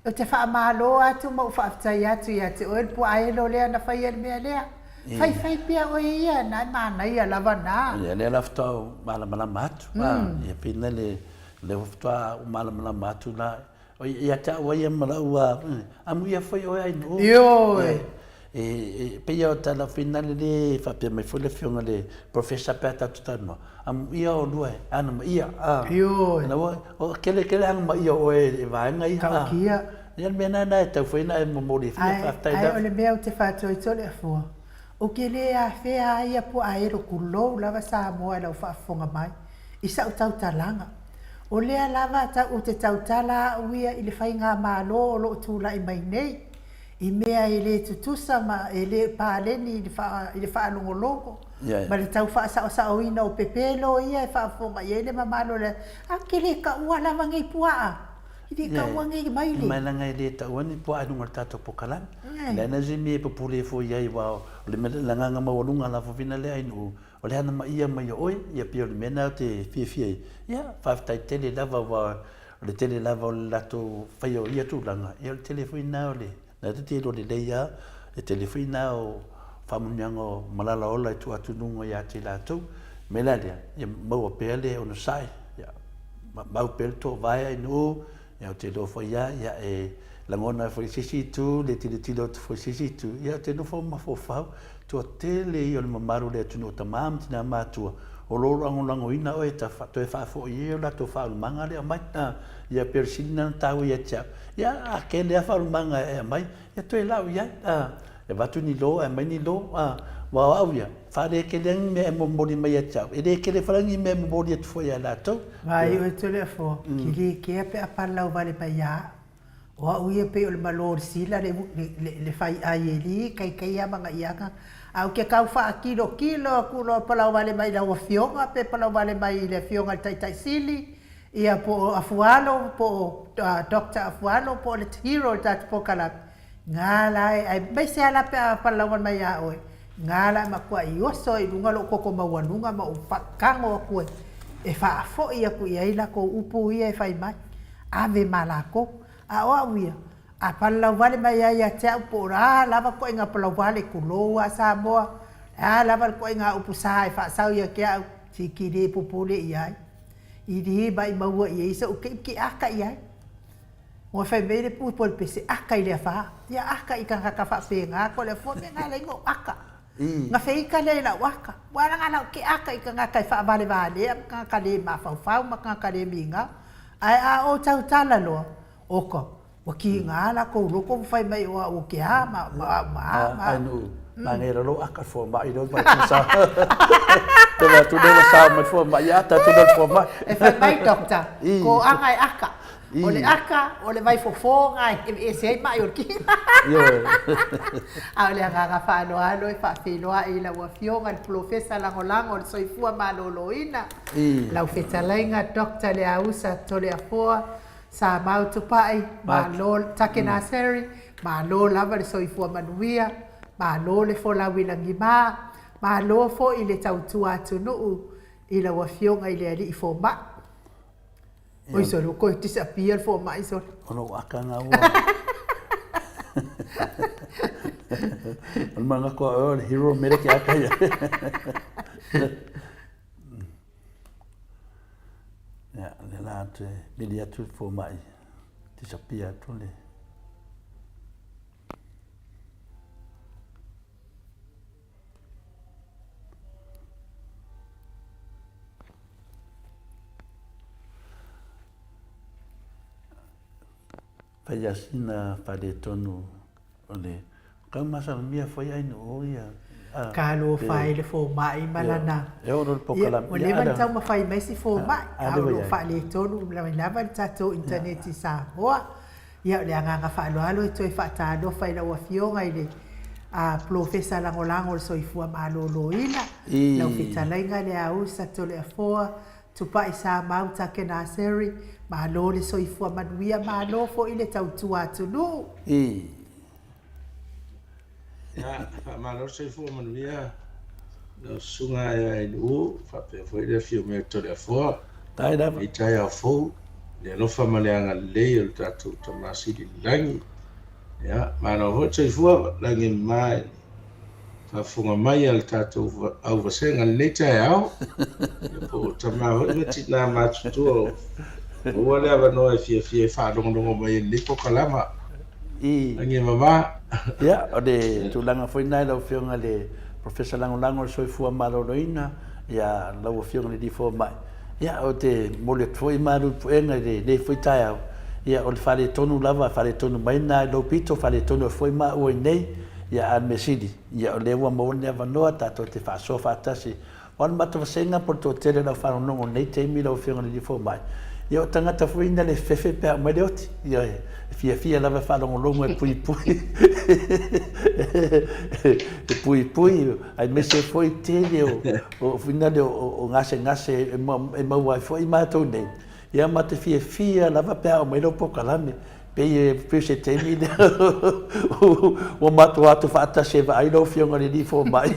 Ou te faamalo atu ma ou faafetai atu ia te oe le puaaelo lea na faia le mea lea. Faifai pea oe ia, na e manaia lava na. Ia, lea la faatoa ou malamalama atu. Ia, pei na le, lea faatoa ou malamalama atu la. Ia te au ia ma lau amuia foi oe Ainuu. Ioe. E pei o tala finale le faapea mai foi le afioga le Professor pe a tatou talanoa, amuia olua e ana ma ia. Ioe. O kele kele ana ma ia oe e vaega ia. Taukia. Ia le mea lena e tau foi na e momoli fia faafetai lava. Ae o le mea ou te faatoetoe afua, ou te le afea ai ia Puaaelo tulou lava Samoa i lau faafofoga mai i sau tautalaga. O lea lava ou te tautala au ia i le faigamalo o lo o tulai mai nei, i mea e le tutusa ma e le paleni i le faalogologo ma le tau faasaosaoina o pepelo ia e faafofoga i ai le mamalu o le atunuu. Ou te le taua lava nei puaa, e le taua nei maile. Mai leaga e le taua ni puaa i luga o le tatou polokalame. Leai na se mea e pupule foi i ai aua o le agaga maualuga lava foi lea i O le anamaia mai o oe, ia pei o le mea lena ou te fiafia ai. Ia, faafetai tele lava aua o le tele lava o le latou faia o ia tulaga, ia o le tele foi lena o le, lena ta te iloa lelei lava, e tele foi lena o faamanuiaga o malala ola e tuu atu i luga ia te latou. O le mea la lea, ia maua pea le onosai, ia mau pea le toovae ainuu, Ia, ou te iloa foi lava, ia, e lagona ai foi i se isi itu, le tilotilo atu foi i se isi itu, ia, ou te nofo mafaufau, toatele ia o le mamalu o le atunuu o tama ma tina matutua, O lo o lagolagoina oe e ta toe faafoi ai o latou faaulumaga lea e aumai. Ia pei o le sili lena ona taua ia te au. Ia a tele lava faaulumaga e aumai, ia toe lau i ai. E avatu ni lo ae aumai ni lo. Aua o au ia, e faaletele lava ni mea e momoli mai ia te au, e le tele foi la ni mea e momoli atu foi ia i latou. Vaai oe Toleafoa, ki le kea pe a palalauvale mai ia au. O au ia pei o le malo o le sila le, le, le fai ai e li kaikai a ma iaka. A ou ke kau whaakilo kilo aku loa palau wale mai lau afioga pe palau wale mai i le afioga i le Taitai Sili, ia po o Afualo, po o uh, Doctor Afualo, po o le hero o le tatou polokalame. Ngā la e, aemaise lava la pe a palau wale mai iā oe, ngā la e matuai oso ai i luga lou toto maualuga ma ou faatago atu e, e faafoi atu i ai latou upu ia e fai mai. Ave ma lakou. A o au ia, a palalau wale mai ai ia te au po o le a lava ituaiga palau wale, tulou a Samoa, o le a lava le ituaiga upu sa e faasau ia te au, siki le popole i ai. I le maʻimaua i ai soʻu keiki aka i ai. Ua fai mai le pui po o le pese aka i le afa. Ia aka i tagata faapena ko le afua me nga laina o aka. Na feita lea i lau aka. Ua ala lau ke aka i tagata e faavalevalea ma tagata le mafaufau ma tagata le migao. Ae a ou tautala loa, oka, ua kiga lakou loko ma fai mai o au o ke a ma ma au ma a ma au. Ai manaia loa lou aka i le fomai lea ua tu sa. Te vaai atu lea ua sao mai le fomai, ia ata atu lea i le fomai. E fai mai doctor, ko aga e aka. O le aka, o le vaifofo ga e aveese ai maʻi o le kino. Ioe. A o le agaga faaaloalo e faafeiloai i lau Afioga i le Polofesa Lagolago o le Soifua Maloloina, lau fetalaiga Doctor Leausa Toleafoa Samau Tupai, malo Take Nursery, malo lava le soifua manuia, malo le folau i lagima, malo foi le tautua atunuu i lau Afioga i le Alii Fomai. Oi sole, ua toe disappear le fomai sole. O lou aka na ua. O le manatu a oe o le hero mele ke aka ia. Ia, le la atu e mili atu le fomai, disappear atu le. Fai a sina faaletonu o le kau masalomia foi ai no o ia. Talofa e le fomai ma lana. E oo loa le polokalame. Ua leva ona taumafai mai si fomai, a o lo o faaletonu mai lava le tatou internet i Samoa. Ia, o le agaga faaaloalo e toe faatalofa i lau Afioga i le Polofesa Lagolago o le Soifua Maloloina, lau fetalaiga Leausa Toleafoa Tupai Samau Takenaseri, malo le soifua manuia, malo foi le tautua atunuu. Ia, faamalo le soifua manuia lau susuga ia Ailuu, faapea foi le afio mai o Toleafoa. Faafetai lava. I taeao fou, le alofa ma le agalelei o le tatou Tama Sili i le lagi. Ia, malo foi le soifua lagi e mama i le faafofoga mai a le tatou auvasega i lenei taeao. Ia, po o tama foi ma tina matutua o maua le avanoa e fiafia e faalogologo mai i lenei pokalama. Lagi e mama. Ia, o le tulaga foi lena i lau Afioga i le Professor Lagolago o le Soifua Maloloina, ia, lau Afioga i le Alii Fomai, ia, ou te momoli atu foi malu i puega i lenei foi taeao, ia, o le faaletonu lava, faaletonu mai lena i lou pito, faaletonu ai foi maua i inei, ia, a o le mea sili, ia, o lea ua maua lenei avanoa tatou te faasoa faatasi. Aua o le matou vasega po o le toatele o le au faalogologo i lenei taimi lau Afioga i le Alii Fomai, ia o tagata foi na le fefe pe a aumai le oti. Ioe, e fiafia lava e faalogologo e puipui, e puipui, aemaise foi tele o, o, foi nale o, o gasegase e maua ai foi matou nei. Ia ma te fiafia lava pe a aumai lau polokalame. Pei e pei o se taimi lea ua matou o atu faatasi e vaai lau Afioga i le Alii Fomai.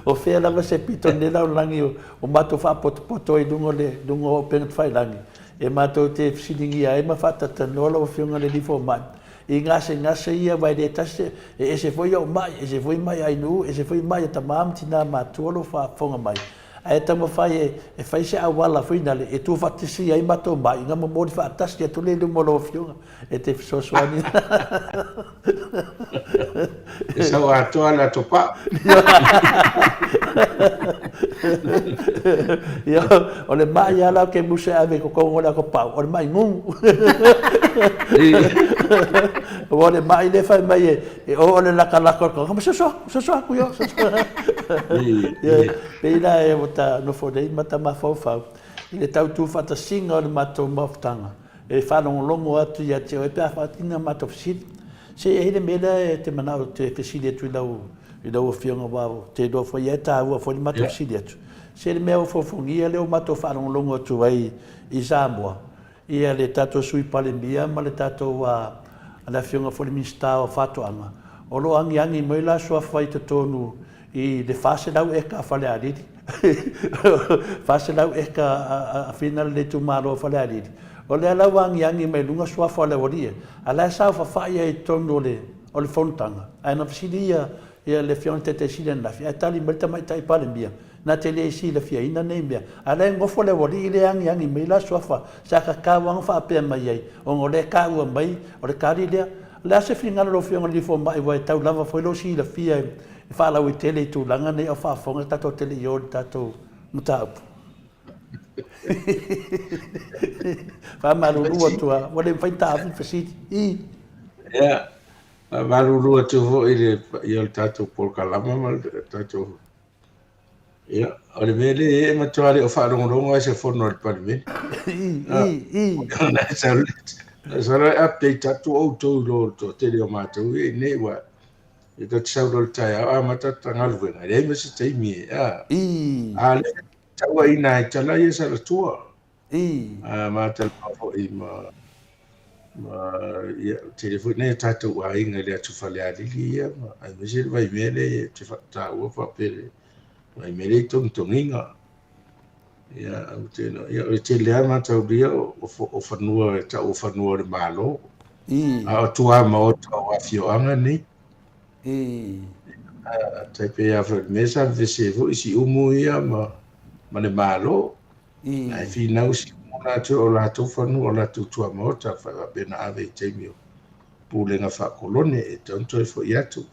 O fea lava se pito o lenei lalolagi o matou faapotopoto ai i luga o le luga o upega tafailagi e matou te fesiligia ai ma faatatalanoa lau Afioga i le Alii Fomai i gasegase ia aua e le tasi e ese foi ou mai, ese foi mai a Ainuu, ese foi mai a tama ma tina matutua o lo o faafofoga mai. Ae taumafai e, e fai se auala foi nale e tuufaatasi ai matou mai ona momoli faatasi atu lea i luma o lau Afioga e te fesoasoani. E sau atoa le atopaa. Ia, o le mai lava la o Kemusa e ave i totonu o le atopau, o le mai gugu. Aua o le mai lea e fai mai e, e o le latalata o le tagata, ma soso atu, soso atu, io, soso. Ia, pei la e ua ta nofo nei ma ta mafaufau i le tau tuufaatasiga o le matou mafutaga e faalogologo atu ia te oe pe a faatino a matou fesili. Se i ai le mea lea e te manao e te fesili atu i lau, i lau Afioga aua ou te iloa foi e taua foi le matou fesili atu. Se le mea ua fofogia lea ua matou faalogologo atu ai i Samoa, ia le tatou Sui Palemia ma le tatou a le Afioga foi i le Minisita o Faatoaga, o lo o agiagi mai la suafa i totonu i le 400 eka a Falealili, 400 eka a Fina le itumalo o Falealili, o lea la ua agiagi mai luga suafa o le aualii, a la e saofafai ai i totonu o le o le fonotaga. Ae na fesili ia ia le Afioga i le Taitaisili ananafi, ae tali mai le Tamaitai Palemia, na te le silafiaina nei mea. A o la e nofo le aualii lea e agiagi mai la suafa, sa tatau lava ona faapea mai ai, ona o lea e taua mai o le tali lea. O le a se finagalo o lau Afioga i le Alii Fomai, aua e tau lava foi lou silafia e faalauaitele i tulaga nei a o faafofoga tatou te le i o i le tatou mataupu. Faamalulu atu lava, ua le mafai ona taafi le fesili. I. Ia, faamalulu atu foi i le paia o le tatou polokalama ma le tatou. Ia, o le mea lea e matua le o faalogologo ai se fono a le Palemene. I, i, i. Sa le update atu outou i lo le toatele o matou ia i nei ua e ta te sau loa i le taeao amata ta galuega, e leai ma se taimi e, a. I. A lea tauaiina ai tala ia sa latua. I. A matalanoa foi ma ma ia tele foi nai o tatou aiga i le atu Falealili ia ma aemaise le vaimea lea ou te faataua faapea le vaimea lea i togitogiga. Ia ou te iloa ia o le tele lava mataulia o fanua e tau o fanua o le Malo. I. A o tuamaota o afioaga nei. I. Tai pei lava foi o le mea sa vevesi ai foi Siumu ia ma le Malo. I. Ae finau Siumu latou o latou fanua o latou tuamaota faapea na ave i taimi o pulega faakolone e tatau ona toe foi atu.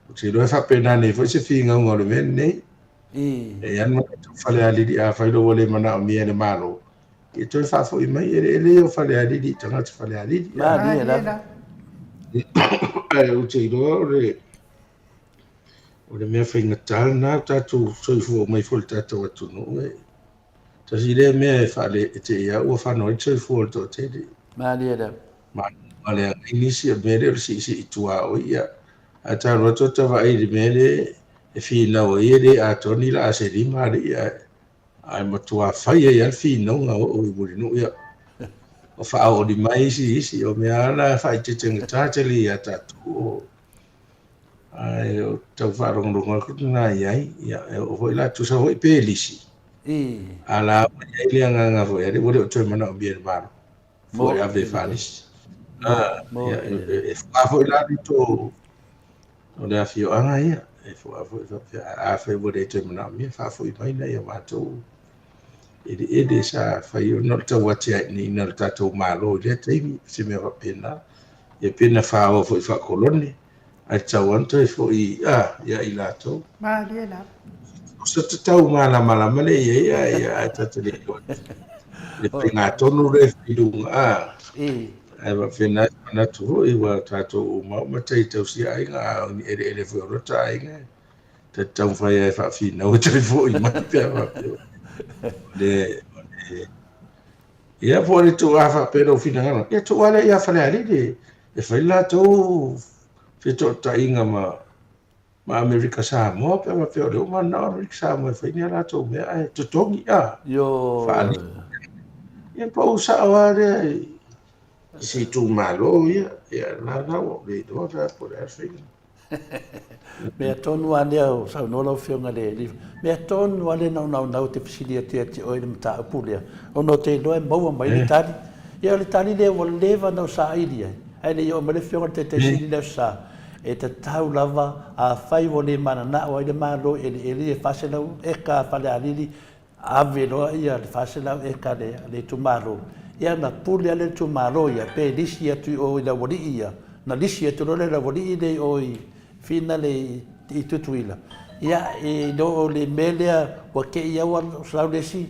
Ou te iloa e faapena nei foi se finauga o le mea lenei. I. E i ai le manatu o Falealili afai loa ua le manaomia e le Malo, ia toe faafoi mai eleele ia o Falealili i tagata Falealili. Malie lava. Ae ou te iloa o le o le mea faigata lena o tatou soifua mai foi i le tatou atunuu e tasi lea mea e faale e te i a ua fano ai le soifua o le toatele. Malie lava. Ma le ai nisi o le mea lea o le siisii tuaoi ia ae talu atu ta vaai i le mea lea e finau ai e le atoa ni laa se lima alii ae Ae matua fai ai lava le finauga o oo i Mulinuu, ia. O faaoli mai isi isi, o mea lava la e faaeteetegata tele ia tatou. O, ae o tau faalogologo atu lena i ai, ia, e oo foi la, tusa foi pe lisi. I. A la ua i ai le agaga foi, ale ua le o toe manaomia e le Malo, fua e ave e faalisi. A, ia, e, e fua foi la le to, O le afioaga ia, e fo'a foi faapea, afai ua le toe manaomia, faafoi mai nai o matou eleele sa fai ona o le tauatiaeina o le tatou Malo i lea taimi, se mea faapena. Ia pe na faoa foi faakolone, ae tatau lava ona toe foi a, ia i latou. Malie lava. O se tatau malamalama lea i ai, ae ia, ae ta te le iloa le faiga tonu lea e fai i luga, a. Ae faapena se manatu foi, ua tatou uma uma tai tausia aiga, a o ni eleele foi o lota aiga, ta te taumafai lava e faafinau e toe foi mai pe a faapea. O le, o le, ia po o le tuu a faapea lou finagalo, ia tuu lava lea ia Falealili e fai le latou fetootaiga ma ma Amerika Samoa pe a faapea o lea ua mananao Amerika Samoa e fai ni a latou mea ae totogi a faali. Ia pau sao lava lea i se itumalo ia, ia la la ua le iloa la po o le a le faiga. Mea tonu lava lea o saunoa lau Afioga i le mea tonu lava lea na ou naunau ou te fesili atu ia te oe i le mataupu lea, ona ou te iloa e maua mai le tali. Ia o le tali lea ua leva ona ou saili ai, ae le i oo mai le Afioga i le Taitaisili i le Aso Sa. E tatau lava, afai ua le mananao ai le Malo i eleele ia e 400 eka a Falealili, ave loa ia le 400 eka a le itumalo, ia ona pule lava lea o le itumalo ia, pe lisi atu i o i le aualii ia, ona lisi atu loa lea e le aualii lea i o i Finale i Tutuila, ia i lo o le mea lea ua te i lava ua sau le isi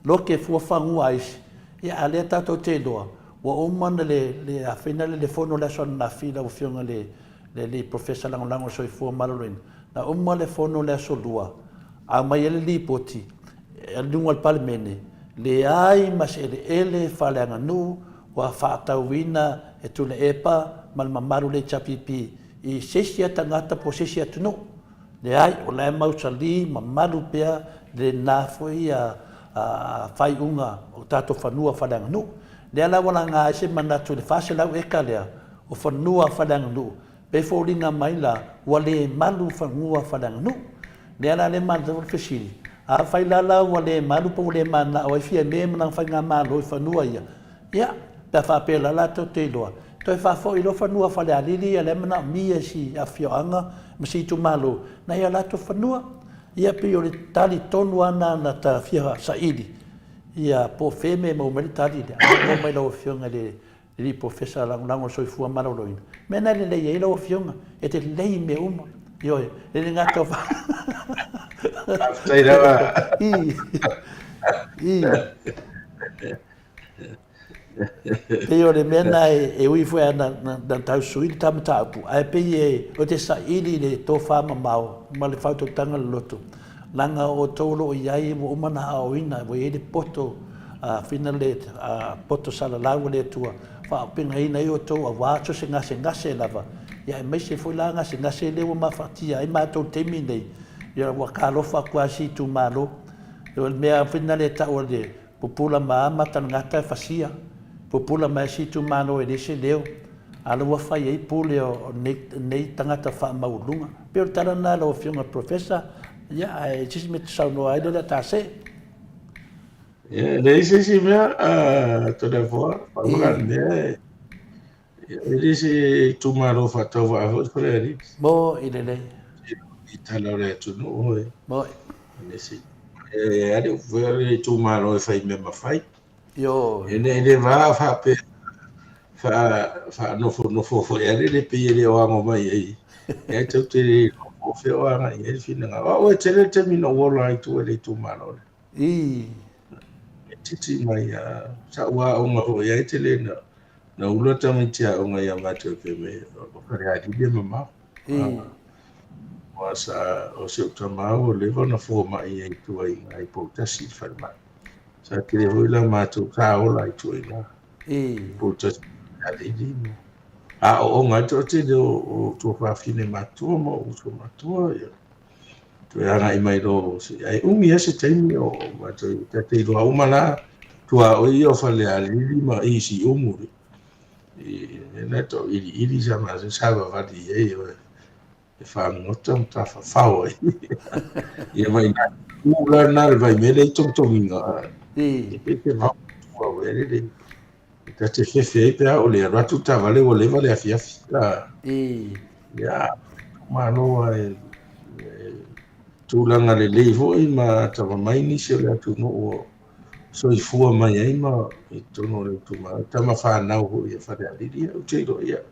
lote fua fanua a isi, ia a o lea tatou te iloa, ua uma ona le afina le fono i le aso ananafi lau Afioga i le alii Professor Lagolago o le Soifua Maloloina, na uma le fono i le aso Lua, aumai ai le lipoti i luga o le Palemene, leai ma se eleele faaleaganuu ua faatauina e Tuilaepa ma le mamalu o le HRPP i se isi a tagata po o se isi atunuu. Leai, o la e mausali ma malu pea lena foi faaiuga o tatou fanua faaleaganuu. Lea la ua laga ai se manatu i le 400 eka lea o fanua faaleaganuu, pe foliga mai la ua le malu fanua faaleaganuu. Lea la lea matou le fesili, afai la la ua le malu po ua le mananao ai Fiame ma lana faigamalo i fanua ia, Ia, pe a faapea la latou te iloa, toe faafoi loa fanua Falealili ia la e manaomia e si afioaga ma si itumalo nai a latou fanua. Ia pei o le tali tonu lava lena na ta fia saili, ia po o fea mea e maua mai le tali lea, a maua mai lau Afioga i le Alii Polofesa Lagolago o le Soifua Maloloina. O le mea lena e lelei ai lau Afioga, e te lelei i mea uma. Ioe, e le gata o Faafetai lava. I. I. Pei o le mea lena e ui foi lava na tau sui le ta mataupu, ae pei e ou te saili i le tofamamao ma le faautautaga loloto, leaga o outou o lo o i ai ua uma ona aoaoina, ua i ai le poto fina le poto salalau a le Atua, faaaupegaina ai outou aua so o se gasegase lava, ia aemaise foi la gasegase lea ua mafatia ai matou i le taimi lenei, ia ua talofa atu lava si itumalo. O le mea foi lena e tau o le Pupula ma a mata le gata e fasia, pupula mai si itumalo e leai se leo, a la ua fai ai pule o nei tagata faamaualuluga. Pei o le tala lena lau Afioga i le Professor, ia ae se isi mea e te saunoa ai lea o le a ta see. Ia, e leai se isi mea, Toleafoa, pau la le mea e le se itumalo faatauvaa foi Falealili. Mo'i lelei. I tala o le atunuu e. Mo'i. Le se e ale o le itumalo e fai mea mafai. Ioe. E le le va faapea faanofonofo foi ale le pei e le o ago mai ai. E tau te le o fea o agai i ai le finagalo. Au e tele le taimi na ou ola ai tua i le itumalo lea. I. E titi mai a sa ua aoga foi ai tele na na ula tamaiti aoga ia matou pe me o Falealili e mamao. I. Ua sa o si ou tama ua leva ona fomai ai i tua i ina i Poutasi i le falemai. Sa tele foi la matou sa ola i tua i ina. I. Poutasi Falealili ma aooga ai le toatele o tuafafine matutua ma uso matua ia. Toe agai mai loa ae umi lava se taimi o matou ta te iloa uma la tuaoi ia o Falealili ma i Siumu i mea na tau iliili sa matou savavali i ai e fagota ma tafafao ai. Ia ma ina tu la na le vaimea lea i togitogiga I. E te vao tua o ele le ta te fefe ai pe a o le alu atu le taavale ua leva le afiafi. I. Ia, malo e tulaga lelei foi ma atamamai nisi o le atunuu o soifua mai ai ma i totonu o le itumalo, tama fanau foi a Falealili, ia ou te iloa, ia,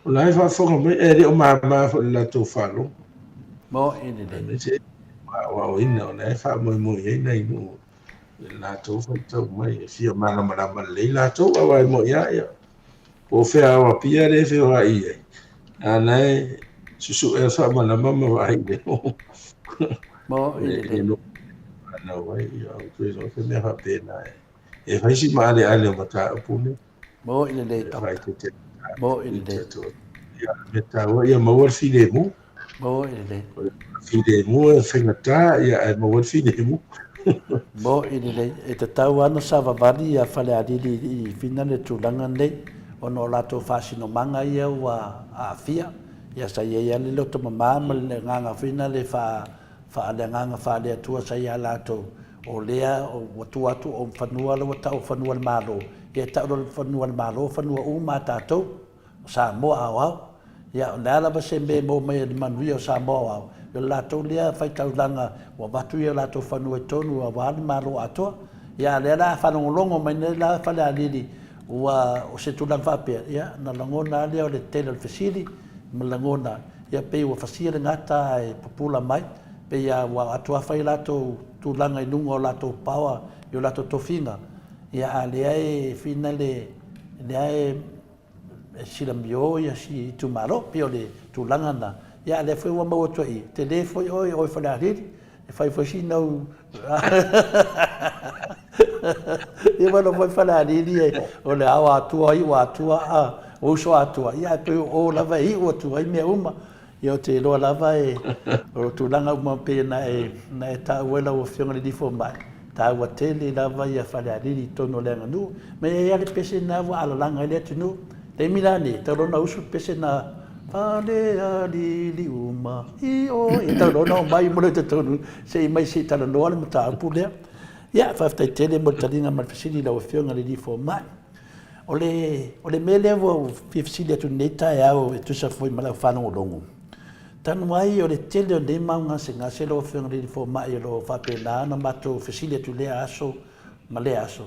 o la e faafofoga mai, e le o mama foi i le latou faalogo. Mo'i lelei. Aemaise aoaoina, o la e faamoemoe i ai nai nuu i le latou faitau mai, e fia malamalama lelei latou, aua e moni lava, ia, Po o fea ao Apia lea e feoai ai, a na e susue le faamalama ma vaai i le Mo i lelei. Fanau ai, ia, ou te iloa se mea faapena e, e fai si maaleale o mataupu nei. Mo i lelei, Doctor. Mo i lelei. Ia, me taua ia maua le filemu. Mo i lelei. O le filemu e faigata, ia, ae maua le filemu. Mo i lelei. E tatau lava ona savavali ia Falealili i Fina le tulaga lenei, ona o latou faasinomaga ia ua aafia. Ia sa i ai lava le loto mama ma le agaga foi lena le faa, faa, le agaga faale-Atua sa ia latou, o lea ua tua atu o fanua la ua tau o fanua o le Malo, ia e tau loa o fanua o le Malo, o fanua uma a tatou. O Samoa aoao. Ia, o le a lava se mea e maua mai ai le manuia o Samoa Aoao, ia o le latou lea faitaulaga ua avatu ia latou fanua i totonu aua le Malo atoa. Ia a o lea la a faalogologo mai nei la Falealili ua o se tulaga faapea, ia na lagona lava lea o le tele o le fesili ma lagona, ia pei ua fasia le gata ae pupula mai, pei lava ua atu afa ia latou tulaga i luga o latou power i o latou tofiga, ia a o lea e finale, lea e silamio ia si itumalo, pei o le tulaga lena. Ia a o lea foi ua maua atu ai i, tele foi oe oe Falealili, e fai foi sina au ia ma foi Falealili e o le ao atua iu atua a o uso atua ia ae pei o o lava e iu atu ai mea uma. Ia ou te iloa lava e o tulaga uma pei ona e na e taua e lau Afioga i le Alii Fomai, taua tele lava ia Falealili i totonu o le aganuu. Ma e i ai lava le pese lena ua alalaga ai le atunuu. Taimi la nei, e tatau loa ona usu le pese lena, Falealili uma i o, e tatau loa ona omai uma loa i totonu se i mai se i talanoa le mataupu lea. Ia, faafetai tele mo le taliga mai o le fesili i lau Afioga i le Alii Fomai. O le, o le mea lea ua ou fia fesili atu i lenei taeao e tusa foi ma lau faalogologo, talu ai o le tele o nei mau gasegase lau Afioga i le Alii Fomai o lo o faapena ona matou fesili atu i lea aso ma lea aso,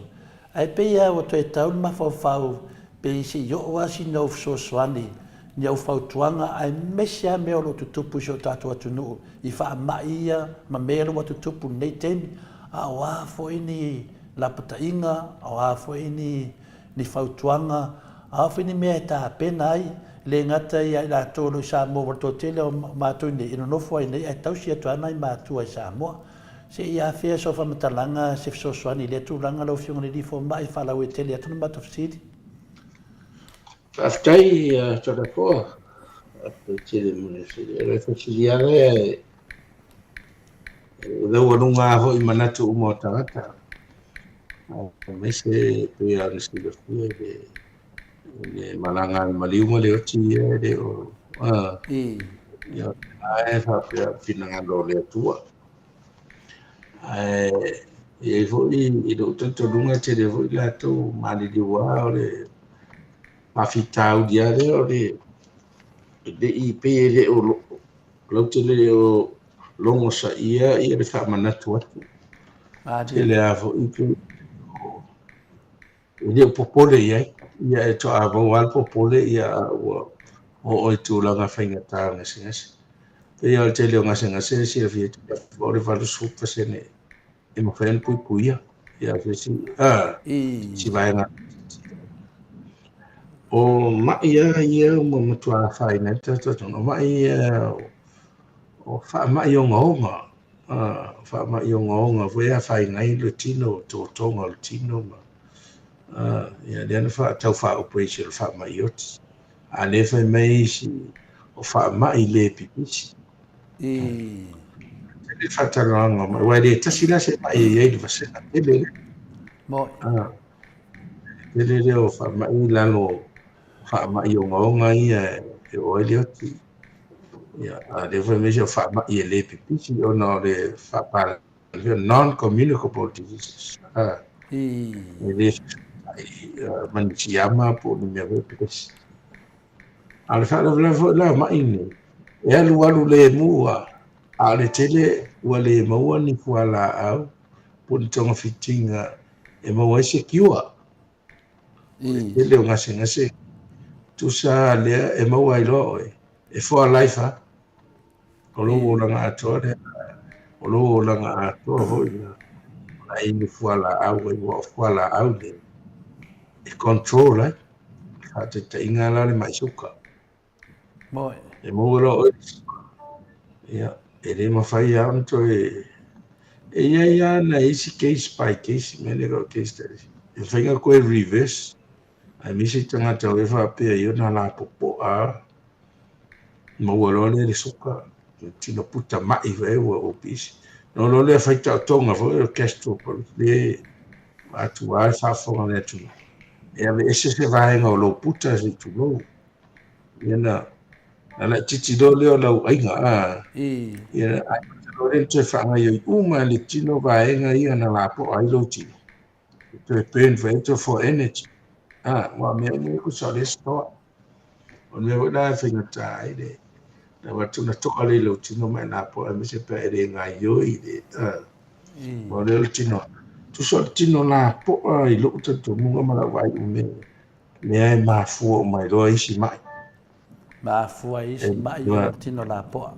ae pei lava ua toe tau le mafaufau pe se i oo lava sina ou fesoasoani, ni au fautuaga aemaise lava mea o lo o tutupu i si o tatou atunuu i faamai ia ma mea ia ua tutupu i lenei taimi, a o a foi ni lapataiga, o a foi ni ni fautuaga, a o foi ni mea e tapena ai, e le gata ia i latou o lo o i Samoa, ua toatele o matou i inei e nonofo ai nei ae tausi atu lava nai matua i Samoa. Se i afea sau faamatalaga, se fesoasoani i lea tulaga lau Afioga i le Alii Fomai, e faalauaitele atu le matou fesili. Faafetai Toleafoa, faafetai tele mo le fesili. O le fesili lava lea e laualuga lava foi i manatu uma o tagata, aemaise pei lava ona silafia le malaga a le maliu ma le oti ia e le o ia e faapea finagalo o le Atua. Ae i ai foi i lou talitonuga e tele foi latou maliliu lava o le faafitauli lava lea o le e le i pei e le o lautele le o logosaia ia le faamanatu atu. Tele lava foi pei e le o popole i ai, ia e toa maua lava le popole ia a ua oo i tulaga faigata o gasegase. Pei lava o le tele o gasegase e silafia o le 80% e mafai ona puipuia ia se isi si vaega. O mai lava ia ua matua afaina ai le tatou atunuu, o mai ia o faamai ogaoga, faamai ogaoga foi e afaina ai le tino, totoga o le tino ma ia lea na tau faaupu e isi o le faamai oti. A lea fai mai isi o faamai le pipisi. Le faatalanoaga mai, aua e le tasi la se mai e i ai le vasega tele lea. Tele lea o faamai i lalo faamai ogaoga ia e oo ai le oti. Ia, a lea fai mai isi o faamai e le pipisi ona o le faapalagi non-communicable diseases. E le ma ni siama po o ni mea foi pipisi. A o le faalavelave foi la o mai nei, e alualu lemu lava, a o le tele ua le maua ni fualaau po o ni togafitiga e maua ai se cure. O le tele o gasegase tusa lea e maua ai loa oe, e for life lava. O lou olaga atoa lea, o lou olaga atoa foi lea, o la e inu fualaau ai, aua o fualaau lea e control ai. Faataitaiga la le mai suka. E maua loa oe le suka, ia, e le mafai lava ona toe... E i ai lava nai isi case by case, mea lea o case study, e mafai ona toe reverse, aemaise tagata e faapea i ona lapopoa lava, maua loa lea le suka, tino puta mai foi ua obese. Ona oo loa lea fai taotoga foi o le gastroparesis, le atua le faafofoga a le atunuu, e aveese se vaega o lou puta se i tulou. Ia na laitiiti loa lea o lau aiga, a. Ia ae loa lea toe faagaoioi uma le tino vaega ia na lapoa ai lou tino. E toe burn foi toe for energy. A, aua o mea uma ia tusa o lea e store. O le mea foi la e faigata ai le avatu ona to'a lea i lou tino ma e lapoa aemaise pe a e le gaoioi i le aua o lea o le tino, tusa o le tino lapoa i lou talitonuga ma lau vaai i mea lea e mafua uma ai loa isi mai. Mafua ai isi mai o le tino lapoa.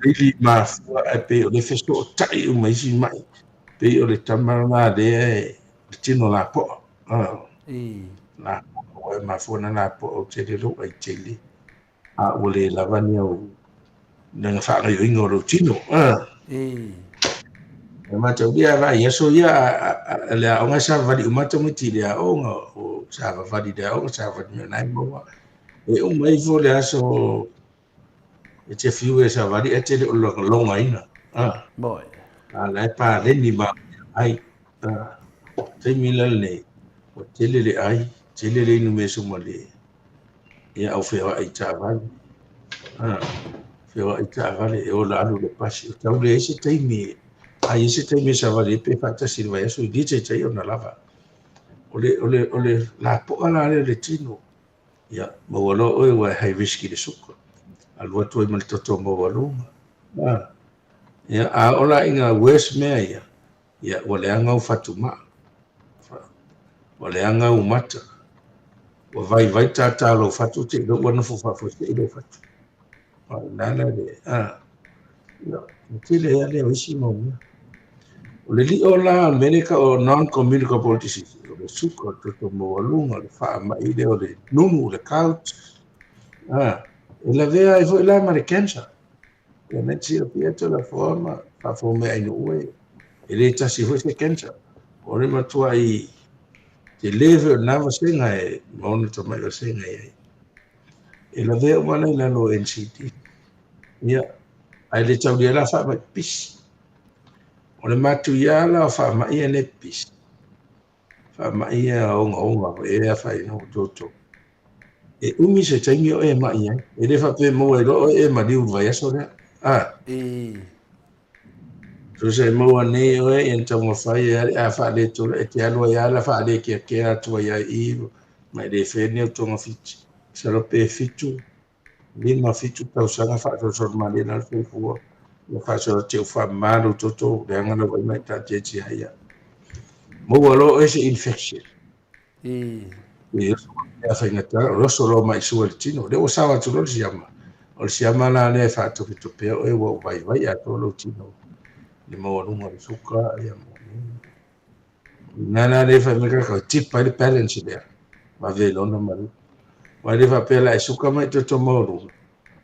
Really mafua ae pei o le fesootai uma isi mai. Pei o le tama lena lea e le tino lapoa. Lapoa, ua e mafua ona lapoa ou te le lou ai tele. A ua le lava ni au lena faagaoioiga o lou tino. E mataulia a vaai aso ia le aoga e savavali uma tamaiti i le aoga, o savavali i le aoga, savavali mea na e maua. E uma ifo le aso e te fiu e savali ae te le o logaina. Moi. A la e paleni ma ai. Taimi la lenei, ua tele le ai, tele le inu mea suma le ia au feoai i taavale. Feoai i taavale e ola alu le pasi. O tau leai se taimi, a i ai se taimi e savali ai pe faatasi i le vaiaso, e le taitai ona lava. O le, o le, o le lapoa la lea o le tino, ia, maua loa oe ua e high risk i le suka. Alu atu ai ma le toto maualuga. Ia, a oo la ina worse mea ia, ia, ua leaga ou fatumaa, ua leaga ou mata, ua vaivai tata o lou fatu te i lou ua nofo faafuasei lou fatu. A o ina la le, a, ia, ua tele ai lea o isi mau mea. O le lio la o le mea lea e tau o non-communicable disease, o le suka, o le toto maualuga, o le faamai lea o le nunu, o le gout, a, e lavea ai foi la ma le cancer. Ia me silafia Toleafoa ma faafofoga mai Ainuu e, e le tasi foi se cancer. O le matuai tele foi o lena vasega e ma ona tamai vasega e i ai. E lavea uma la i lalo o NCD. Ia, ae le taulia la faamai pipisi. O le matuia la o faamai ia le pipisi. Faamai ia ogaoga foi e afaina o toto. E umi se taimi o e mai ai. E le faapea e maua ai loa oe e maliu i le vaiaso lea. A. Tusa e maua nei oe ia na taumafai e a faaletonu e te alu ai lava la faalekeakea atu ai lava i i ma e le faia ni au togafiti. Masalo pe 7, 5, 7 tausaga faasolosolo malie la le soifua. Ia faasolo atu au faamama lou toto leaga lau vaai mai taatiatia ai ia. Maua loa oe se infection. E oso mea faigata, o le oso loa mai sua i le tino. O lea ua sao atu loa le siama. O le siama la lea e faatopetopea oe ua ou vaivai atoa lou tino i le maualuga o le suka ia ma O i ina la lea e fai mai tagata e tipa ai le balance lea, vave ai loa ona maliu. Aua e le faapea la e suka mai toto maualuga,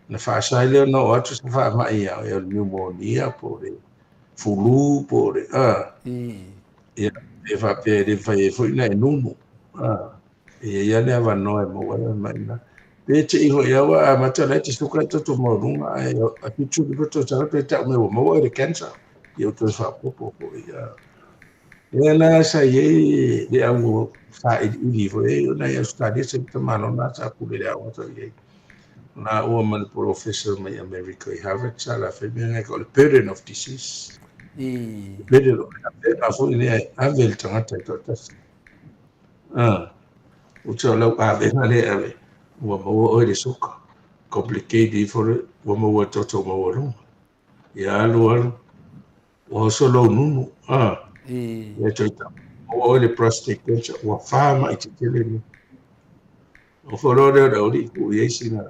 ona faasa ai lea ona oo atu se faamai ia oe o le pneumonia po o le flu po o le a. Ia, pe faapea e le mafai ai foi ona e nunu. A, e i ai lava le avanoa e maua ai le mai lena. Pe te i foi lava ua amata la e te suka i toto maualuga ae a 75 tausaga toe tau mai ua maua oe i le cancer. Ia ua toe faaopoopo foi. A. Lea la sa i ai le au sailiili foi ai ona i Ausetalia se tamaloa na sa pule i le aoga sa i ai. Na ua ma le polofesa mai Amerika i Harvard sa la fai mea ngai o le burden of disease. Burden o le avega foi lea e ave le tagata e toatasi. Ah, uta o lau avega lea e ave, ua maua oe le suka, complicate ifo le, ua maua toto maualuga. Ia alu alu, ua oso lou nunu, ah, ia toe tau, maua oe le prostate cancer, ua faamai tetele nei. O loa lea o le aualii tuu i ai sina,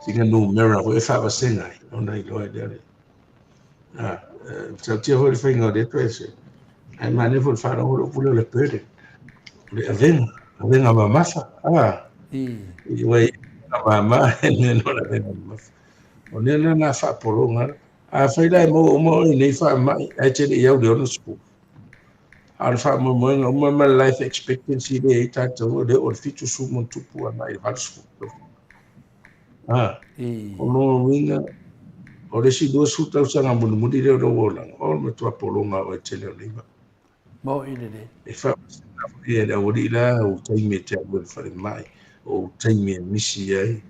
sina numera foi e faavasega ai, ona iloa ai lea le, ah, matautia foi le faiga o lea toe ae manaia foi le faalogo o le upu lea o le burden, o le avega, avega mamafa, ah, ua i mama, e mea no le avega mamafa. O lea la na faapologa, afai la e maua uma oe i nei faamai, ae te le i au i le 60. A o le faamoemoega uma ma le life expectancy lea e i ai tatou, o lea o le 70+ agai i le 80. A, o lona uiga, o le isi 20 tausaga mulimuli lea o lou olaga, o le matua pologa oe tele o nei mai. Moni lelei. E faamasina foi e le aualii la ou taimi e te alu ai i le falemai, o ou taimi e misi ai,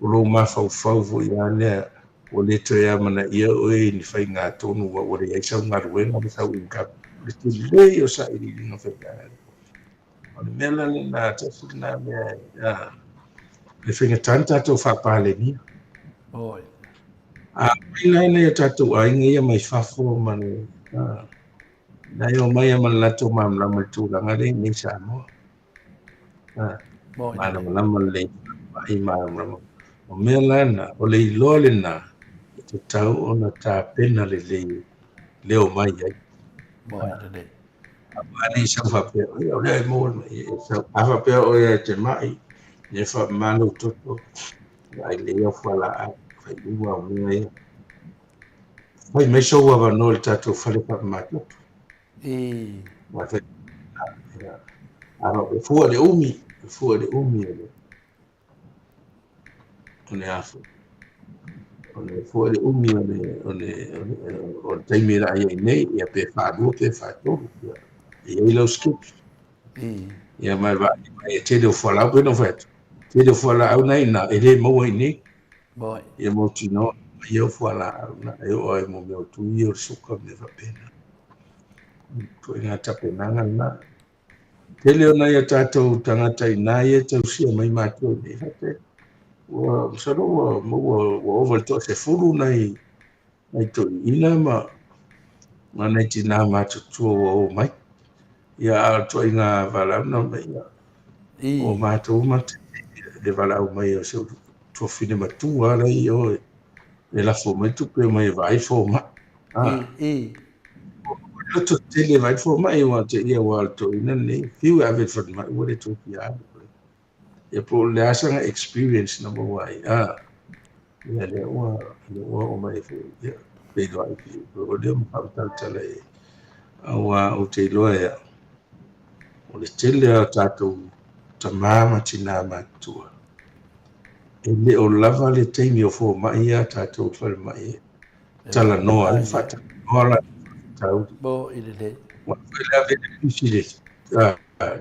o lou mafaufau foi lava lea ua le toe amanaia oe i ni faiga tonu ua ua leai sau galuega ma sau income. O le tele ia o sailiiliga faigaluega. O le mea la lena, tasi lena mea Le faigata ona tatou faapalenia. Oi. A mai la nai o tatou aiga ia mai fafo ma le nai o mai ma le latou malamalama i le tulaga lea i inei i Samoa. Malamalama lelei i malamalama. O mea la na, o le iloa lena e tatau ona tapena lelei le omai ai. Moni lelei. Aua ne i sau faapea, ia o lea e maua le mai, e sau. A faapea oe e te mai, e faamama lou toto, vaai lelei au fualaau, fai uma au mea ia. Fai mai sou avanoa i le tatou fale faamama toto. A faapea, fua i le umi, fua i le umi o le o le a foi, o le fua i le umi o le o le o le taimi e laai ai nei, ia pe faalua pe faatolu, ia e i ai lau schedule. Ia ma e vaai mai e tele o fualaau pei ona ou fai atu, tele o fualaau na e i ina e le maua i inei. Ia mautinoa mai au fualaau na e oo ai mo mea o tui o le suka ma mea faapena. Ituaiga tapenaga lena. Tele o nai o tatou tagata i ina ia e tausia mai matou i inei faapea ua masalo ua maua ua ova i le toasefulu nai nai toeaiina ma ma nai tinā matutua ua o mai. Ia a o le ituaiga valaau na mai ia o matou ma le valaau mai o si ou tuafafine matua la e i o e lafo mai tupe mai e vaai fomai. Loto tele vaai fomai aua te ia aua o le toeaina lenei fiu e ave i le falemai ua le toe fia alu. Ia po o le a sana experience na maua ai. Ia lea ua lea ua oo mai foi ia feiloai o lea ma faamatalatala i ai. Aua ou te iloa e au, o le tele o tatou tama ma tinā matutua, e le o lava le taimi o fomai ia tatou i le falemai e talanoa ai, faatalanoa la faafitauli. Mo i lelei. Ua fai le ave le pisi le,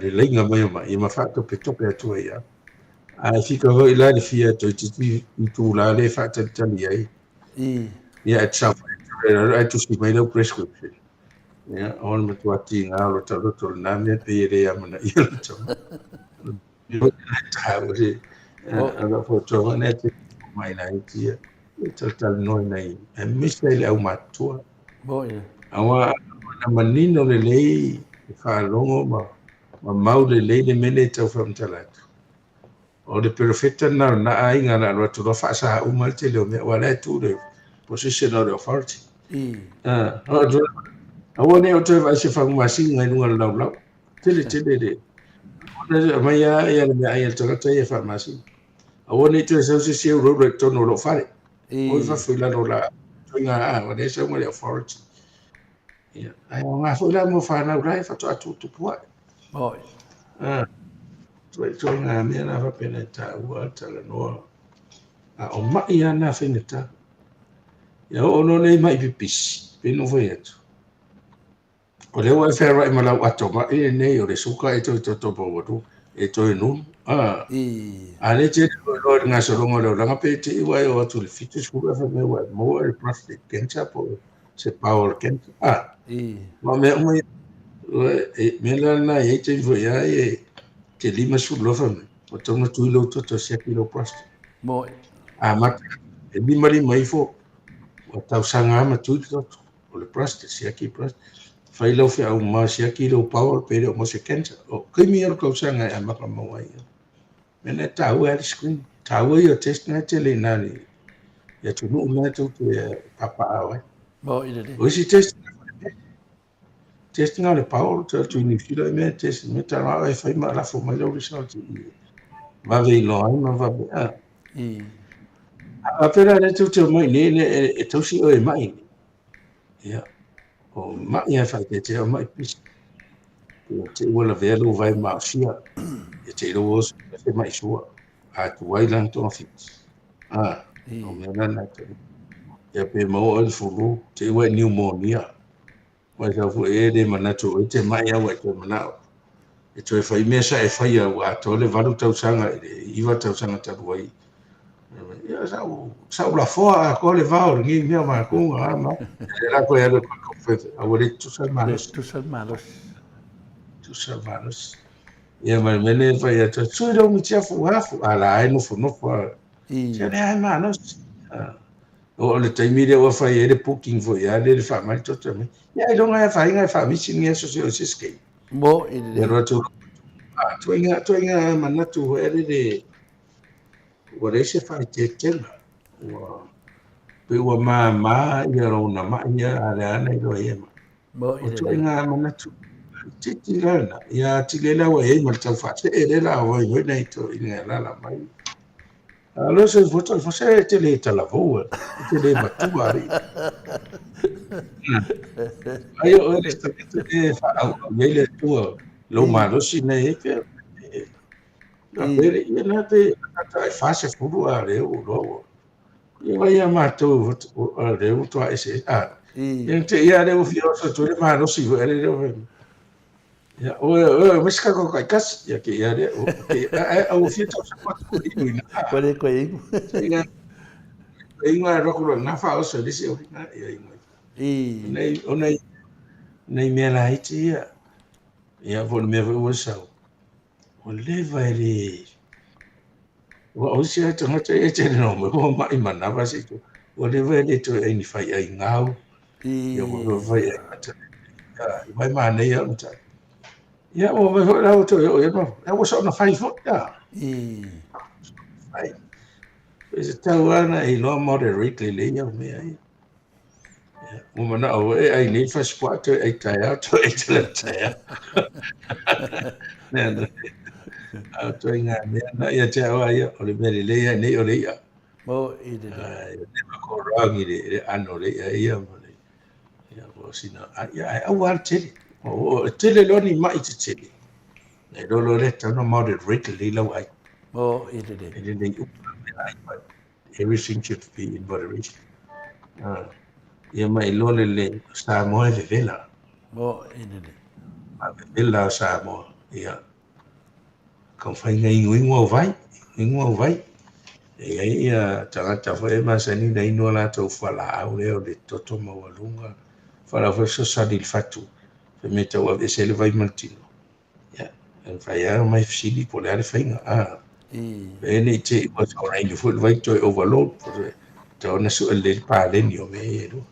le laiga mai o mai, ma faatopetope atu ai lava. Ae fika foi la le fia toeitiiti itula lea e faatalitali ai. Ia, e te saofai atu ae tusi mai lau prescription. Ia, o le matua tiga o lota loto lena mea pei e le amanaia lota fautuaga lea te mai laiti ia e talatalanoa i nai aemaise ai le aumatutua. Aua na manino lelei le faalogo ma ma mau lelei le mea lea e tau faamatala atu. O le perofeta lena o lena aiga na alu atu loa faasa uma le tele o mea, aua o la e tu le position o le authority. Aua ne i ou toe vaai se fagu masina i luga o le laulau. Tele tele le ona aumai lava ia le meaai a le tagata ia e faamasina. Aua ne i toe sau se isi e ulaula i totonu o lou fale. O i fafo i lalo o la ituaiga aa, o lea e sau ma le authority. Ia, ae aoga foi la mo fanau la e faatoa tutupu ae. Oi. Ah, ituaiga mea la faapena e taua le talanoa. A o mai lava na faigata. Ia oo loa lea i mai pipisi, pei ona ou fai atu. O lea ua e fealuai ma lau ato mai lenei o le suka e toe toto maualuga, e toe nunu. A, a lea e te iloa i le gasologa o le olaga pe te i ua e oo atu i le 70 ae fai mai ua e maua le prostate cancer po o se bowel cancer. A, ma o mea uma ia, e, mea la lena e i ai taimi foi a e te 50 loa fai mai, ua tatau ona tui lou toto e siaki lou prostate. Moi. Amata, e 55 ifo, ua tausaga lava ma tui le toto. O le prostate, siaki prostate. Fai lau feau ma siaki lou bowel pe le o maua se cancer. O taimi ia o le tausaga e amata maua ai. Mea na e taua ai le screen. Taua ia o test na e tele i ina i atunuu mea tou te papaaao ai. Mo i lelei. O isi test, test na o le bowel, te atu i New Zealand mea test, mea talanoa e fai ma lafo mai lau result i vave iloa ai ma vave. A. A pera le tou te omai nei e, e tausi oe e mai. Ia, o mai e faaeteetea o mai pisi. Ia te ua lavea lou vae maosia. Ia te iloa ua se mai sua. A tuai la na togafiti. A, o mea la na te. Ia pe maua oe le fulu, te ua e pneumonia. Mai sau foi e le manatu o te mai au e toe manao. E toe fai mea sa e faia ua atoa le 8 tausaga i le 9 tausaga talu ai. Ia sa ou sa ou lafoa atoa le vao o lenei mea o matou a ma. E la koe alu e koe koe a ua le tutusa le malosi. Tutusa le malosi. Tutusa le malosi. Ia ma le mea lea e fai atu, sui lou mitiafu afu, a la e nofonofo lava. Se lea e malosi. O le taimi lea ua fai ai le booking foi lava lea i le faamai le toto mai. Ia ailoga e afaina e faamisi lenei aso se o se isi taimi. Mo i le. Ia alu atu tuaiga tuaiga manatu foi lele ua leai se faaeteetega. Ua pei ua mama ia lona mai ia a o lea lava na iloa ai e mai. Mo i O le. ituaiga manatu itiiti la lena, ia atili ai la ua i ai ma le tau faasee lea la ua i ai nai toeaiina e alaala mai. A o lea soifua toeifua se e te le talavou, e te le matua alii. Ai o oe le tagata lea e faaauau i ai le Atua lou malosi na i ai pea. Faapea le ia na pe tagata ai 40 a lea ua iloa ua. Ia vai ia matou a lea ua toa ese a. Ia te ia lea ua fia oso atu ai le malosi foi lea ua. Ia oe oe ma se kako taitasi ia ke ia lea ke a ua fia tausaga atu i ina. Ua le koe inu. Ia ingo a roku lo na faaoso i le isi auina ia ingo. Nei o nei nei mea laiti ia. Ia po o le mea foi ua sau. Ua leva e le ua o isi lava tagata ia e tele na omai ua ma'i manava se i tu. Ua leva e le toe ai ni faiai gau. Ia ua fai ai mata. Ia mai manaia o le Ia ua mai foi la ua toe oo i ai ma ia ua soona fai foi ia. Fai. E tatau lava ona e iloa moderate lelei au mea ia. Ia, ua manao foi e ai nei fasipuaa toe ai taeao toe ai tala taeao. Mea na. A o ituaiga mea na ia te au lava ia, o le mea lelei lava nei o le i'a. Mo i le. Ai, never go wrong i le ʻano o le i'a ia ma le ia po o sina ia ae aua lava le tele. O e tele loa ni ma'i tetele. Na iloa loa lea e tatau ona moderate lelei lau ai. Mo i le. E lelei uma mea ai but everything should be in moderation. Ia ma iloa lelei, o Samoa e vevela. Mo i le. A vevela o Samoa. Ia. Taumafai ina inuinu au vai, inuinu au vai. E i ai ia tagata foi e masani ona inu a latou fualaau lea o le toto maualuga, fualaau foi fesoasoani i le fatu, fai mea e tau aveese ai le vai ma le tino. Ia, e mafai lava ona omai fesili po o le a le faiga. A, e ne i te i ua soona inu foi le vai toe overload, po o le tatau ona sue lelei le paleni o mea ia e lua.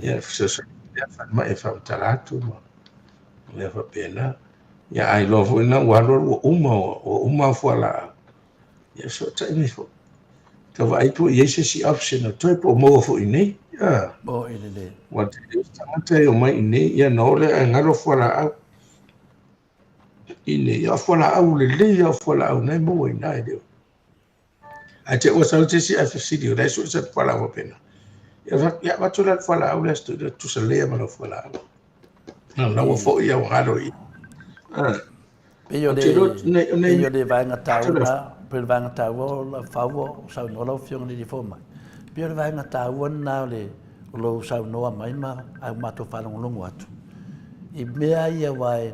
Ia, fesoasoani lea falemai e faamatala atu ma mea faapena. Ia a iloa foi na ua alu alu ua uma, ua uma au fualaau, ia fesootai mai foi. Tau vaai po o i ai se isi option o toe po o maua foi i inei. Ia. O i lelei. Ua tele isi tagata e omai i inei, ia ona o lea ae galo fualaau. I inei, ia o fualaau lelei lava o fualaau na e maua i ina e le o. Ae te i ua sau se isi ae fesili o la e sue se fualaau faapena. Ia fai atu, ia avatu la le fualaau lea a si toeaina tutusa lelei lava ma lau fualaau. Na la ua foi a ua galo i i. Pei o le, pei o le vaega taua lena, pei o le vaega taua o lau fau o saunoa lau Afioga i le Alii Fomai. Pei o le vaega taua lena o le, o lou saunoa mai ma au matou faalogologo atu. I mea ia aua e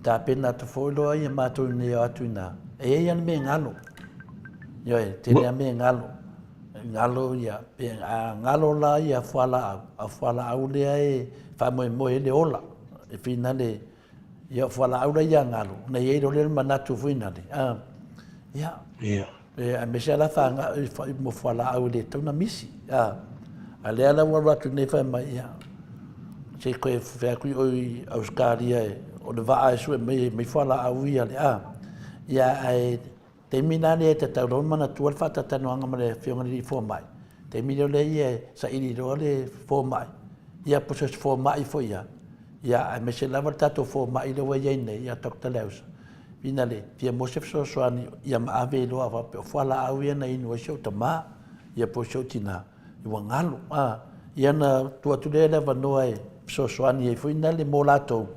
tapena atu foi loa ia matou nei o atu i ina, e i ai lava le mea e galo. Ioe, tele lava mea e galo. Galo ia, pe a galo la ia fualaau, a fualaau lea e faamoemoe ai le ola, e finale, ia o fualaau la ia galo, ona i ai loa lea o le manatu foi nale, a, ia, e, aemaise lava la faga, mo fualaau e le tatau ona misi, a, a lea la ua alu atu nei fai mai, ia, se i toe fai atu i o i Ausetalia, o le vaa e sue mai, mai fualaau ia le, a, ia, ae, Taimi la lea e tatau loa ona manatua le faatatalanoaga ma le Afioga i le Alii Fomai, taimi lea o lea ia e saili loa le fomai, ia po o se fomai foi ia, ia aemaise lava le tatou fomai lea ua i ai nei ia Doctor Leausa, ina le fia maua se fesoasoani ia ma ave loa faapea o fualaau ia na inu ai si ou tama, ia po o si ou tina. Ua galo, a, ia ona tuu atu lea i le avanoa e fesoasoani ai foi nale mo latou.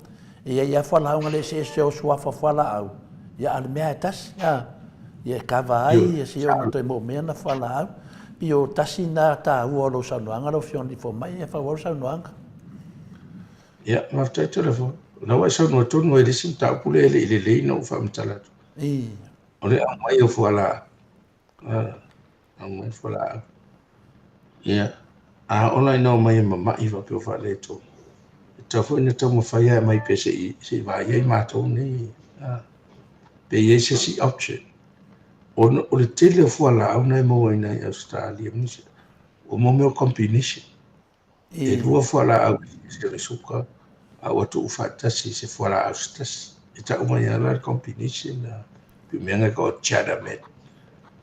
E i ai lava fualaau na le eseese o suafa fualaau, ia a o le mea lava e tasi, a, ia e kava ai ia se ona toe moomea na fualaau. Pei o tasi na taua o lou saunoaga lau Afioga i le Fomai, ia faaauau le saunoaga. Ia, faafetai tele foi. O lena ua e saunoa tonu ai i le isi mataupu lea e le i lelei ona ou faamatala atu. O le aumai o fualaau. Aumai fualaau. Ia, a oo la ina omai e mama'i faapea ua faaletonu, e tatau foi ona taumafai lava e aumai pea se i se i vaai ai matou nei. Pe i ai se isi option. Ona o le tele o fualaau na e maua i Ausetalia ma nisi, o mo mea o combination. E lua fualaau e ese o le suka, a ua tuu faatasi i se fualaau se tasi. E tau mai lava la le combination na, pei o mea na e tau o Chadamet,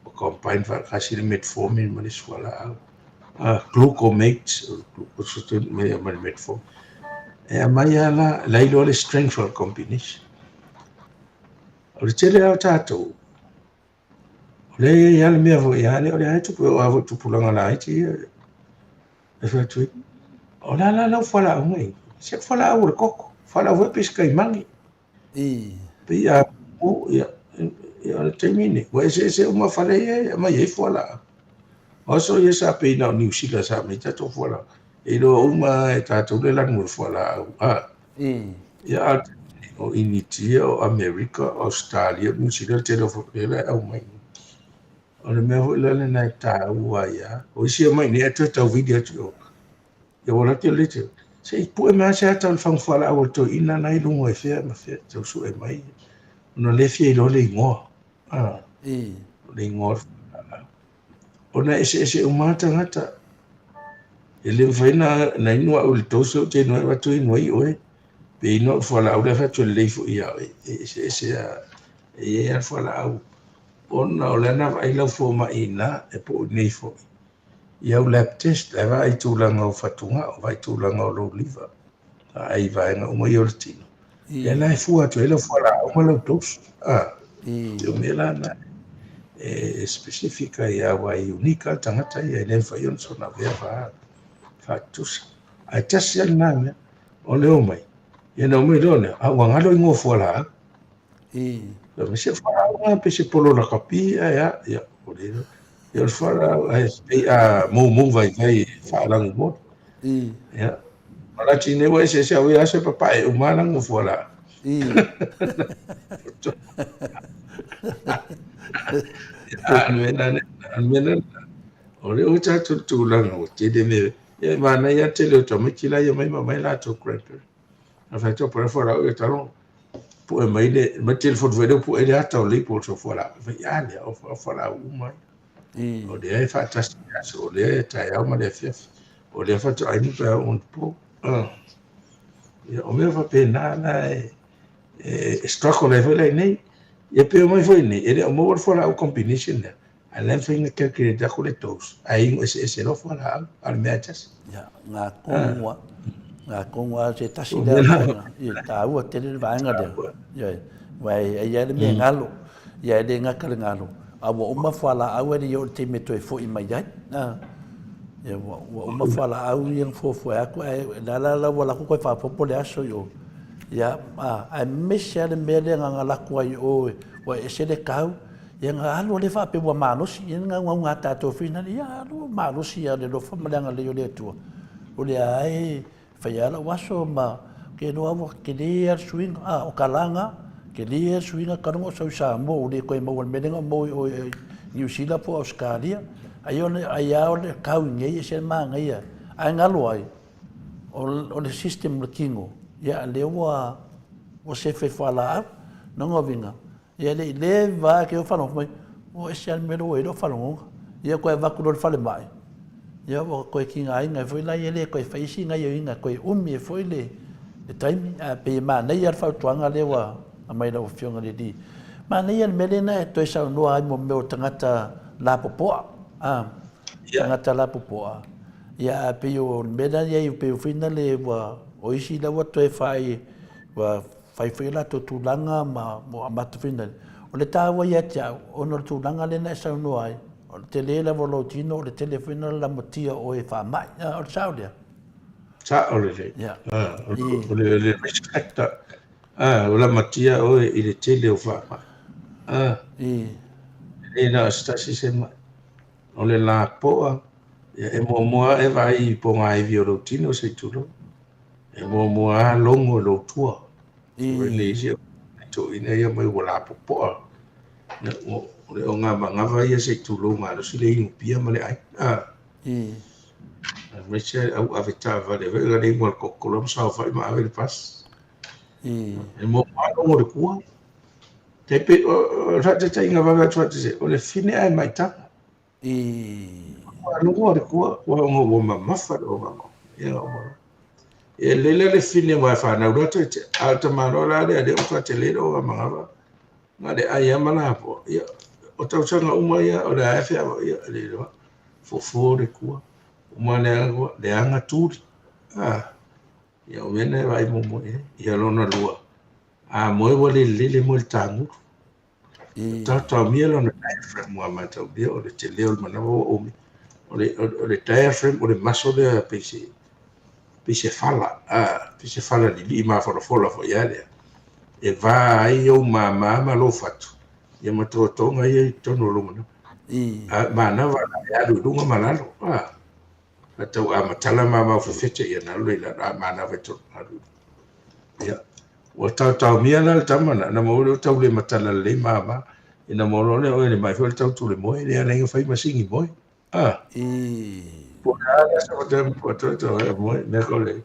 ua combine faatasi le metformin ma le isi fualaau. Glucomate, o le glucose ma le metformin. E aumai lava la, la e iloa le strength o le combination. O le tele lava o tatou, o lea e i ai lava le mea foi a lea, o lea e tupu, e oo lava foi i tupulaga laiti ia, e fai atu ai, o le a la lau fualaau na inu? Se fualaau o le koko, fualaau foi pei se kaimagi. Pei a o ia, ia o le taimi nei, ua eseese uma fale ia e aumai ai fualaau. O aso ia sa pei na o Niu Sila sa aumai ai tatou fualaau. E iloa uma e tatou le lanu o le fualaau. Ia a o Initia, o Amerika, o Ausetalia, Niu Sila, le tele o lea e aumai. O le mea foi la lena e taua ai lava. O isi e omai iinei ae toe tau vili atu i o. Ia ua laki o le te. Se i pue mai lava se ata o le fagu fualaau a le toeaina na i luga e fea ma fea tau sue mai. Ona lea e fia iloa le igoa. O le igoa o le fualaau. Ona e eseese uma lava tagata. E le mafai na inu au i le dose ou te inu ai, avatu inu ai oe. Pe inu au i le fualaau lea fai atu e lelei foi ia oe. E eseese lava. E i ai lava le fualaau. Ona o lea na vaai lau fomai i ina, e po o i inei foi. I au lab test, la e vaai i tulaga o fatugao, vaai i tulaga o lou liver, vaai i vaega uma ia o le tino. Lea la e fua atu ai lau fualaau ma lau dose. O mea la na e specific ai aua e unique lava le tagata ia, e le mafai ona soona avea faatutusa. Ae tasi lava lena mea, o le omai, ia na omai loa lea, a ua galo igoa o fualaau. Ma se fualaau lena pe se polo lakapi ae a, ia, o le ia o le fualaau ae pei a moumou vaivai e faalagu moli. Ia, o la tine ua eseese au ia aso e papae uma lava lagu o fualaau. A o le mea lena, o lea ua tatou i le tulaga ua tele mea, ia e manaia lava le tele o tamaiti la e omai ma aumai latou grandparents. A fai atu o pala fualaau ia talo pue mai le mai telefoni foi lea pue le ata o label o fualaau. Fai a lea o fualaau uma. O lea e faatasi i le aso, o lea e taeao ma le afiafi. O lea faatoa inu pe a oo i le po. Ia, o mea faapena la e struggle ai foi la i inei. Ia pe omai foi iinei, e le o maua le fualaau combination lea. Ae la e mafai ona calculate atu le dose, ae inu eseese loa fualaau, a o le mea e tasi. Ia, ngā kongoa, ngā kongoa se tasi lea vaega, ia, taua tele le vaega lea. Ia, aua e i ai le mea galo, ia e le gata le galo, a ua uma fualaau e le i oo i le taimi e toe foi mai ai. Ia, ua uma fualaau ia na fuafua atu, ae o le a la la ua alu atu toe faaopoopo le aso i o. Ia, aemaise lava le mea lea na alu atu ai i o, ua ese le tau, Ia na alu lea faapea ua malosi, ia na naunau tatou foi na, ia alu ua malosi ia le alofa ma le agalelei o le Atua. O lea e fai lava lau aso ma ke iloa ua tele lava le suiga, a o kalaga, tele lava le suiga talu ona ou sau i Samoa ua le toe maua i le mea lea na ou maua i o i Niu Sila po o Ausetalia. Ai lava o le tau i inei e ese le manaia, ae galo ai, o le system o le tino, ia lea ua sefe i fualaau. Lona uiga, Ia le i leva ake o faalogo mai, ua ese lava le mea lea ua i ai lou faalogoga. Ia toe avatu loa i le falemai, ia ua toe tigaina ai foi la ia le toe fai isi gaioiga, toe umi ai foi le taimi. Ae pei e manaia le fautuaga lea ua aumai e lau Afioga i le alii. Manaia le mea lea na e toe saunoa ai mo mea o tagata lapopoa, a, tagata lapopoa. Ia ae pei o le mea lea e i ai, pei foi lea ua, o isi la ua toe fai, ua fai foi o latou tulaga ma ua amata foi ona... O le taua ia te au, ona o le tulaga lea na e saunoa ai, o le tele lava o lou tino, o le tele foi ona lamatia o oe e faamai. O le sao lea? Sao lelei. O le risk factor, ua lamatia oe i le tele o faamai. E le na o se tasi se mai. O le lapoa, e muamua lava e vaai i pogaivi o lou tino se i tulou. E muamua lava logo i lou tua. I le isi toeaiina ia mai ua lapopoa. O le ogavagava ia se i tulou malosi le inu pia ma le ai. Aemaise le au ave taavale foi na le inu o le Coca-Cola ma saofai ma ave le pasi. E muamua lava logo i le tua. Tai pei o le faataitaiga vave atu faatasi, o le fine ae maitaga. Ua logo le kua, ua ona ua mamafa le ogaoga. Ia ua. E lelei la le fine aua e fanau loa toe tea. A o le tamaloa la lea lea ua matua tele le ogamagava, na o le ai lava ma lapoa. Ia, o tausaga uma ia o lea lava e feaveai, ia e le iloa. Fofo le kua, uma le kua, leaga tuli. A, ia o mea na e vaai muamua i ai. Ia lona lua, a moe ua le lelei le moe i le tagulu. Taotaomia lona diaphragm ua mataulia o le tele o le manava ua umi. O le, o le diaphragm o le maso lea pei se, pei se fala, a, pei se fala lilii mafolafola foi a lea. E va ai ou mama ma lou fatu, ia ma totoga ia i totonu o lou manava. A manava la e alu i luga ma lalo, a. A tau a matala ma mau fefete ia na alu i lalo, a manava e tolu alu. Ia, ua taotaomia la le tama na, na maua lea ua tau le matala lelei mama, ina maua loa lea, oi le mai foi le tau tule moe, lea ala ai na fai masini moe. Ah. Po o le a le aso faatoa ma toe tau ai moe, mea ko le,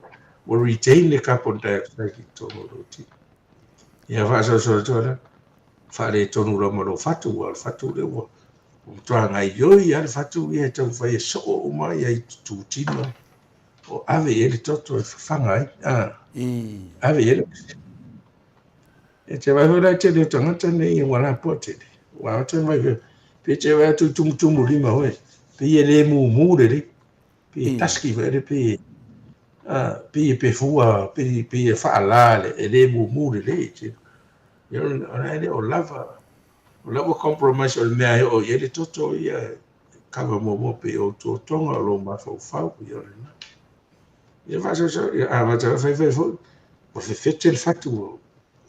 ua retain le carbon dioxide i totonu o lou tino. Ia faasoasoa atu la, faaletonu loa ma lou fatu, aua o le fatu lea ua matua gaoioi lava le fatu ia e taumafai e soo uma ia i tutino o ave i ai le toto e fafaga ai, a, ave i ai le okesene. E te vaai foi la i tele o tagata nei ua lapoa tele, ua ota vaai foi, pe te vaai atu i tumutumu lima foi, pei e le mumu lelei, pei e dusky foi lea, pei a, pei e pefua, pei, pei e faala le, e le mumu lelei. Ia o la e le o lava, o la ua compromise o le mea e oo i ai le toto ia kava muamua pei o totoga o lou mafaufau, ia o lena. Ia faasoasoa, ia amata loa fai fai foi, ua fefete le fatu, ua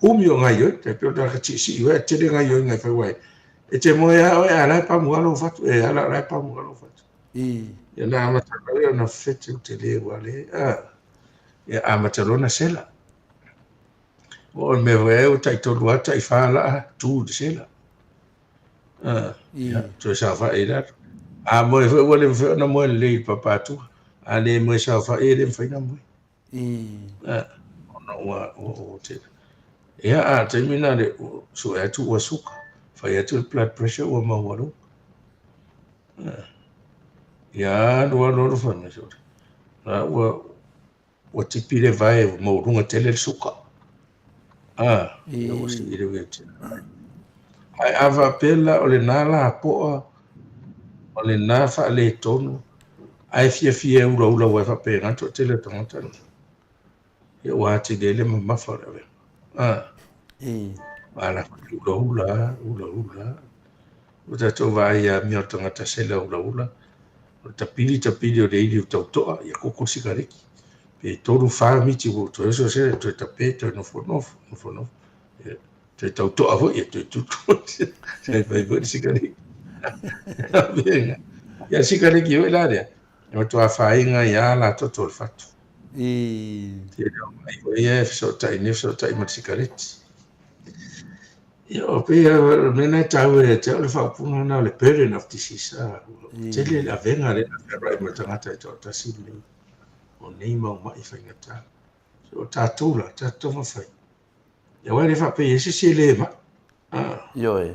umi o gaoioi, tai pei o le tagata siisii foi ae tele gaoioiga e fai aua e te moe lava oe a o la e pamu lava lou fatu, e ala o la e pamu lava lou fatu. Ia na amata loa lea ona fefete ua tele ua le, a, ia amata loa ona sela. O le mea foi ua taitolu lava, taifa laa tu i le sela. Ia, toe saofai i lalo. A moe foi ua le mafai ona moe lelei i le papatua. A le moe saofai e le mafai ona moe. Ona ua ua tele. Ia, a o le taimi lena le sue atu ua suka, fai atu le blood pressure ua maualuga. Ia, alu alu alu fai mai sole. La ua Ua tipi le vae ua maualuga tele le suka. A, ia ua sii le wheelchair. Ae a faapea la o lena lapoa, o lena faaletonu, ae fiafia e ulaula aua e faapena le toatele o tagata nei. Ia ua atili ai le mamafa o le avega. A, a la foi ulaula lava, ulaula lava. Ua tatou vaai i amio a le tagata sela ulaula, o le tapili tapili o le ili o tautoa, ia koko le sikareti. Pe tolu fa miti ua toe oso sela, toe tape, toe nofonofo, nofonofo. Ia, toe tautoa foi, ia toe tutu. Toe fai foi le sikareti. Ia sikareti foi la lea, e matua afaina ai lava la toto o le fatu. Tele o mai foi ia e fesootai nei, fesootai ma le sikareti. Ia, o pei o le mea lena e taua ia te au le faaupuga lena o le burden of disease. A, ua tele le avega lea na fealuai ma le tagata e toatasi lenei o nei mau ma'i faigata. So, o tatou la, tatou taumafai. Ia aua e le faapea e i ai se isi e le ma'i. A. Ioe.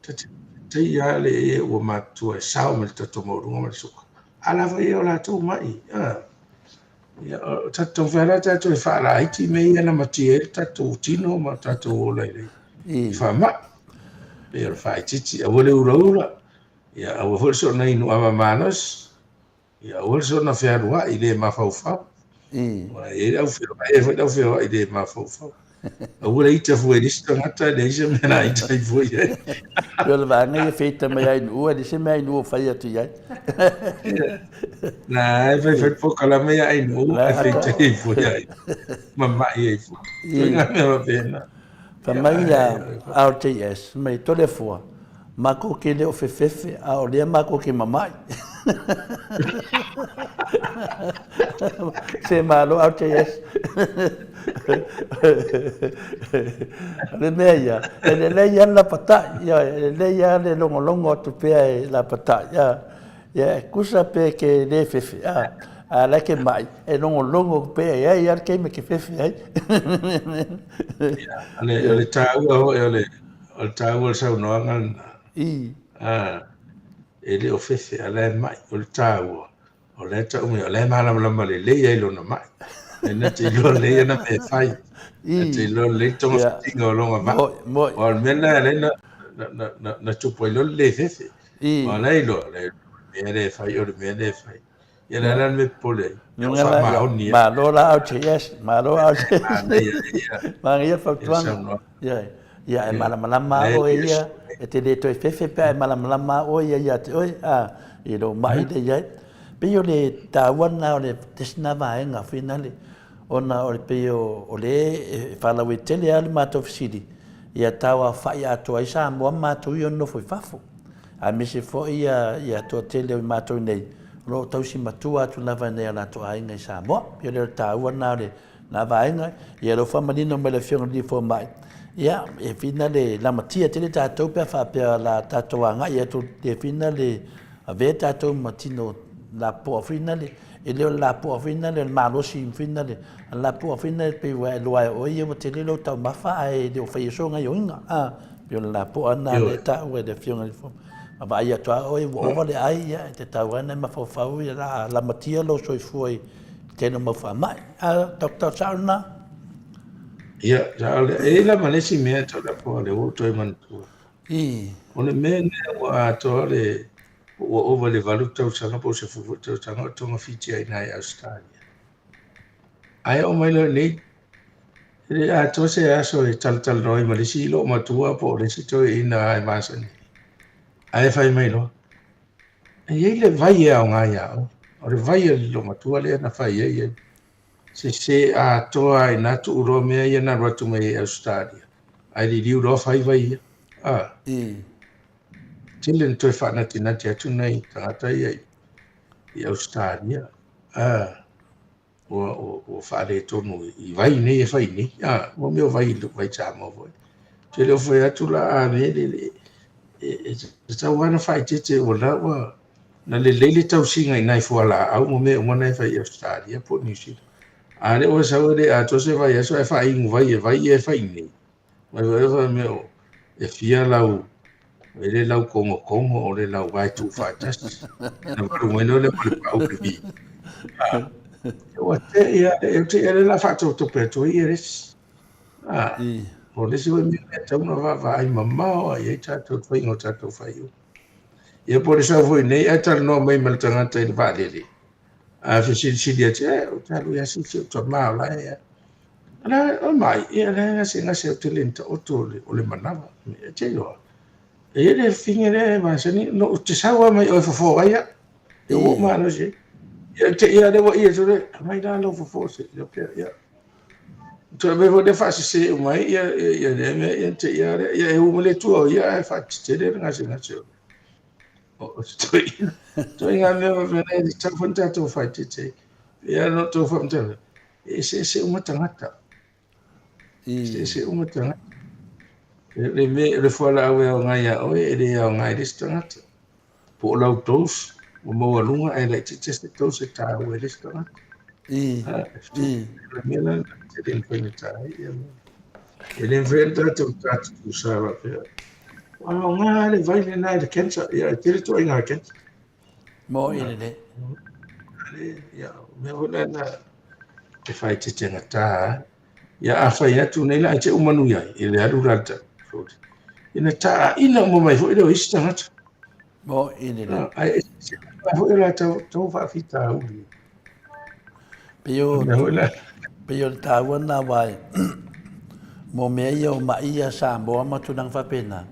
Ta te tai lava le e ua matutua e sao mai le toto maualuga ma le suka. A la foi e o latou ma'i. A. Ia, o tatou taumafai la tatou e faalaiti mea ia na matia ai le tatou tino ma tatou ola i le i faamai. Pei o le faaitiiti, aua le ulaula, ia aua foi le soona inu ava malosi, ia aua le soona fealuai le mafaufau. Aua e i ai le au feoai, e i ai foi le au feoai le mafaufau. Aua le ita fua i le isi tagata, e leai se mea na ita ai fua i ai. Pei o le vaega ia feita mai ai Nuua, e leai se mea ai Nuua o fai atu i ai. Na e fai fai polokalame ia ai Nuua, e feita ai fua i ai. Mama'i ai fua. Ituaiga mea faapena. Fai mai ia RTS, mai Toleafoa, Makou ke le o fefefe, a o lea makou ke mama'i. Se malo RTS. O le mea ia, e lelei lava le lapatai, ioe, e lelei lava le logologo atu pea e lapatai, a. Ia, e tusa pe ke le fefe, a, a la e ke ma'i, e logologo pea e ai lava le taimi e ke fefe ai. Ia, o le taua foi o le, O le taua o le saunoaga lena. A, e le o fefe, a o la e ma'i. O le taua, o la e tau mai, o la e malamalama lelei ai i lona ma'i. E na te iloa lelei ana mea e fai. Na te iloa lelei togafitiga o lona ma'i. Aua o le mea lena e ala ai ona tupu ai loa le le fefe. Aua o la e iloa, o le mea lea e fai, o le mea lea e fai. Ia le a la le mea popole ai? Ia faamaoni. Malo la LJS, malo LJS. Manaia fautuaga. Ia, ia e malamalama lava oe ia, e te le toe fefe pe a e malamalama lava oe ia ia te oe, a, i lou ma'i lea i ai. Pei o le taua lena o le tasi lena vaega foi lale, ona o le pei o le e faalauaitele lava le matou fesili, ia tauaofa'i atoa ai Samoa ma matou ia o nonofo i fafo. Aemaise foi ia toatele o i matou nei o lo o tausi matua atu lava i nai o latou aiga i Samoa. Pei o le taua lena o lena vaega. Ia lea ua faamanino mai e le Afioga i le Alii Fomai, ia e fina le lamatia tele tatou pe a faapea o le a tatou agai atu e fina le avea tatou ma tino lapoa foi lale, e le o le lapoa foi lale o le malosi foi lale, a o le lapoa foi lale pei ua e iloa e oe ia ua tele lou taumafa ae le o faia sou gaioiga. Pei o le lapoa lena lea e taua e le Afioga i le Fofoga. A vaai atu lava oe ua ova le ai, ia e tatau lava ona e mafaufau o le a lamatia lou soifua i le tele o mau faamai. A, Doctor, sao lena? Ia, sao lea. E i ai lava le isi mea Toleafoa lea ua ou toe manatua. O le mea lea ua atoa le, ua ova i le 8 tausaga po o 10 foi tausaga o togafiti ai i ina i Ausetalia. Ae oo mai loa i inei, e le atoa se aso e talatalanoa ai ma le isi loomatua po o le isi toeaina e masani ai. Ae fai mai loa, e i ai le vai e aoga ia oe. O le vai a le loomatua lea na fai ai e sese atoa ai na tuu loa mea ia na alu atu mai ai i Ausetalia. Ae liliu loa fai vai ia. Ah. Tele na toe faanatinati atu nai tagata ia i Ausetalia. Ah. Ua, ua, ua faaletonu i vai nei e fai nei. Ah, mo mea o vai, vai Samoa foi. Te le o fai atu la a me le, le e, e tatau lava ona faaeteete ua la ua na lelei le tausiga i nai fualaau ma mea uma na e fai i Australia po o New Zealand. A lea ua sau e le atoa se vaiaso ae faainu vai e vai ia e fai nei. Mai foi fai mea o e fia lau e le lau kogokogo o le lau vae tuufaatasi. Na valu mai loa lea ma le pau le vi. Ah, ua te ia, e te ia le la faatopetope atu ai ia le isi. Ah, o le isi foi mea e tatau ona vaavaai mamao lava i ai tatou i le faiga o tatou faaiuga. Ia po o le sau foi nei ae talanoa mai ma le tagata i le vaalele, a fesilisili atu, e, ou te alu i Asisi, ou te ma o la e La, o mai, ia la e gasegase ou te le taoto o le, o le manava. E te iloa. E i ai le fafine lea e masani, no, ou te sau lava mai oe fofo ai au. E ua ou malosi ai. Ia, te ia lea ua ia atu le, aumai la lau fofo se, ia pea, ia. Toe aumai foi lea faasese uma ai, ia, ia, ia lea mea, ia te ia lea, ia e u mai le tua o ia ae faatetele le gasegase o. O, o se toeaina. Toeaina mea faapena, e tatau foi ona tatou faaeteete ai. Ia, no tou faamatalaga, E eseese uma tagata. E eseese uma tagata. Le mea, le fualaau e aoga ia oe, e le aoga i le isi tagata. Po o lau dose, ua maualuga ae laitiiti se dose e taua i le isi tagata. O le mea la lena, e le mafai ona ta ai ia mea. E le mafai ona tatou ta tutusa faapea. Ua aoga le vai lena i le cancer. Ia, e tele ituaiga cancer. Moni lelei. Ia, mea foi lea e faaeteete gata lava. Ia a fai atu nei la e te uma nui ai, e le alu la le ina taina uma mai foi lea o isi tagata. Moni lelei. Ae eseese foi o latou faafitauli. Pei o, pei o le taua lena aua mo mea ia o ma'i ia Samoa ma tulaga faapena,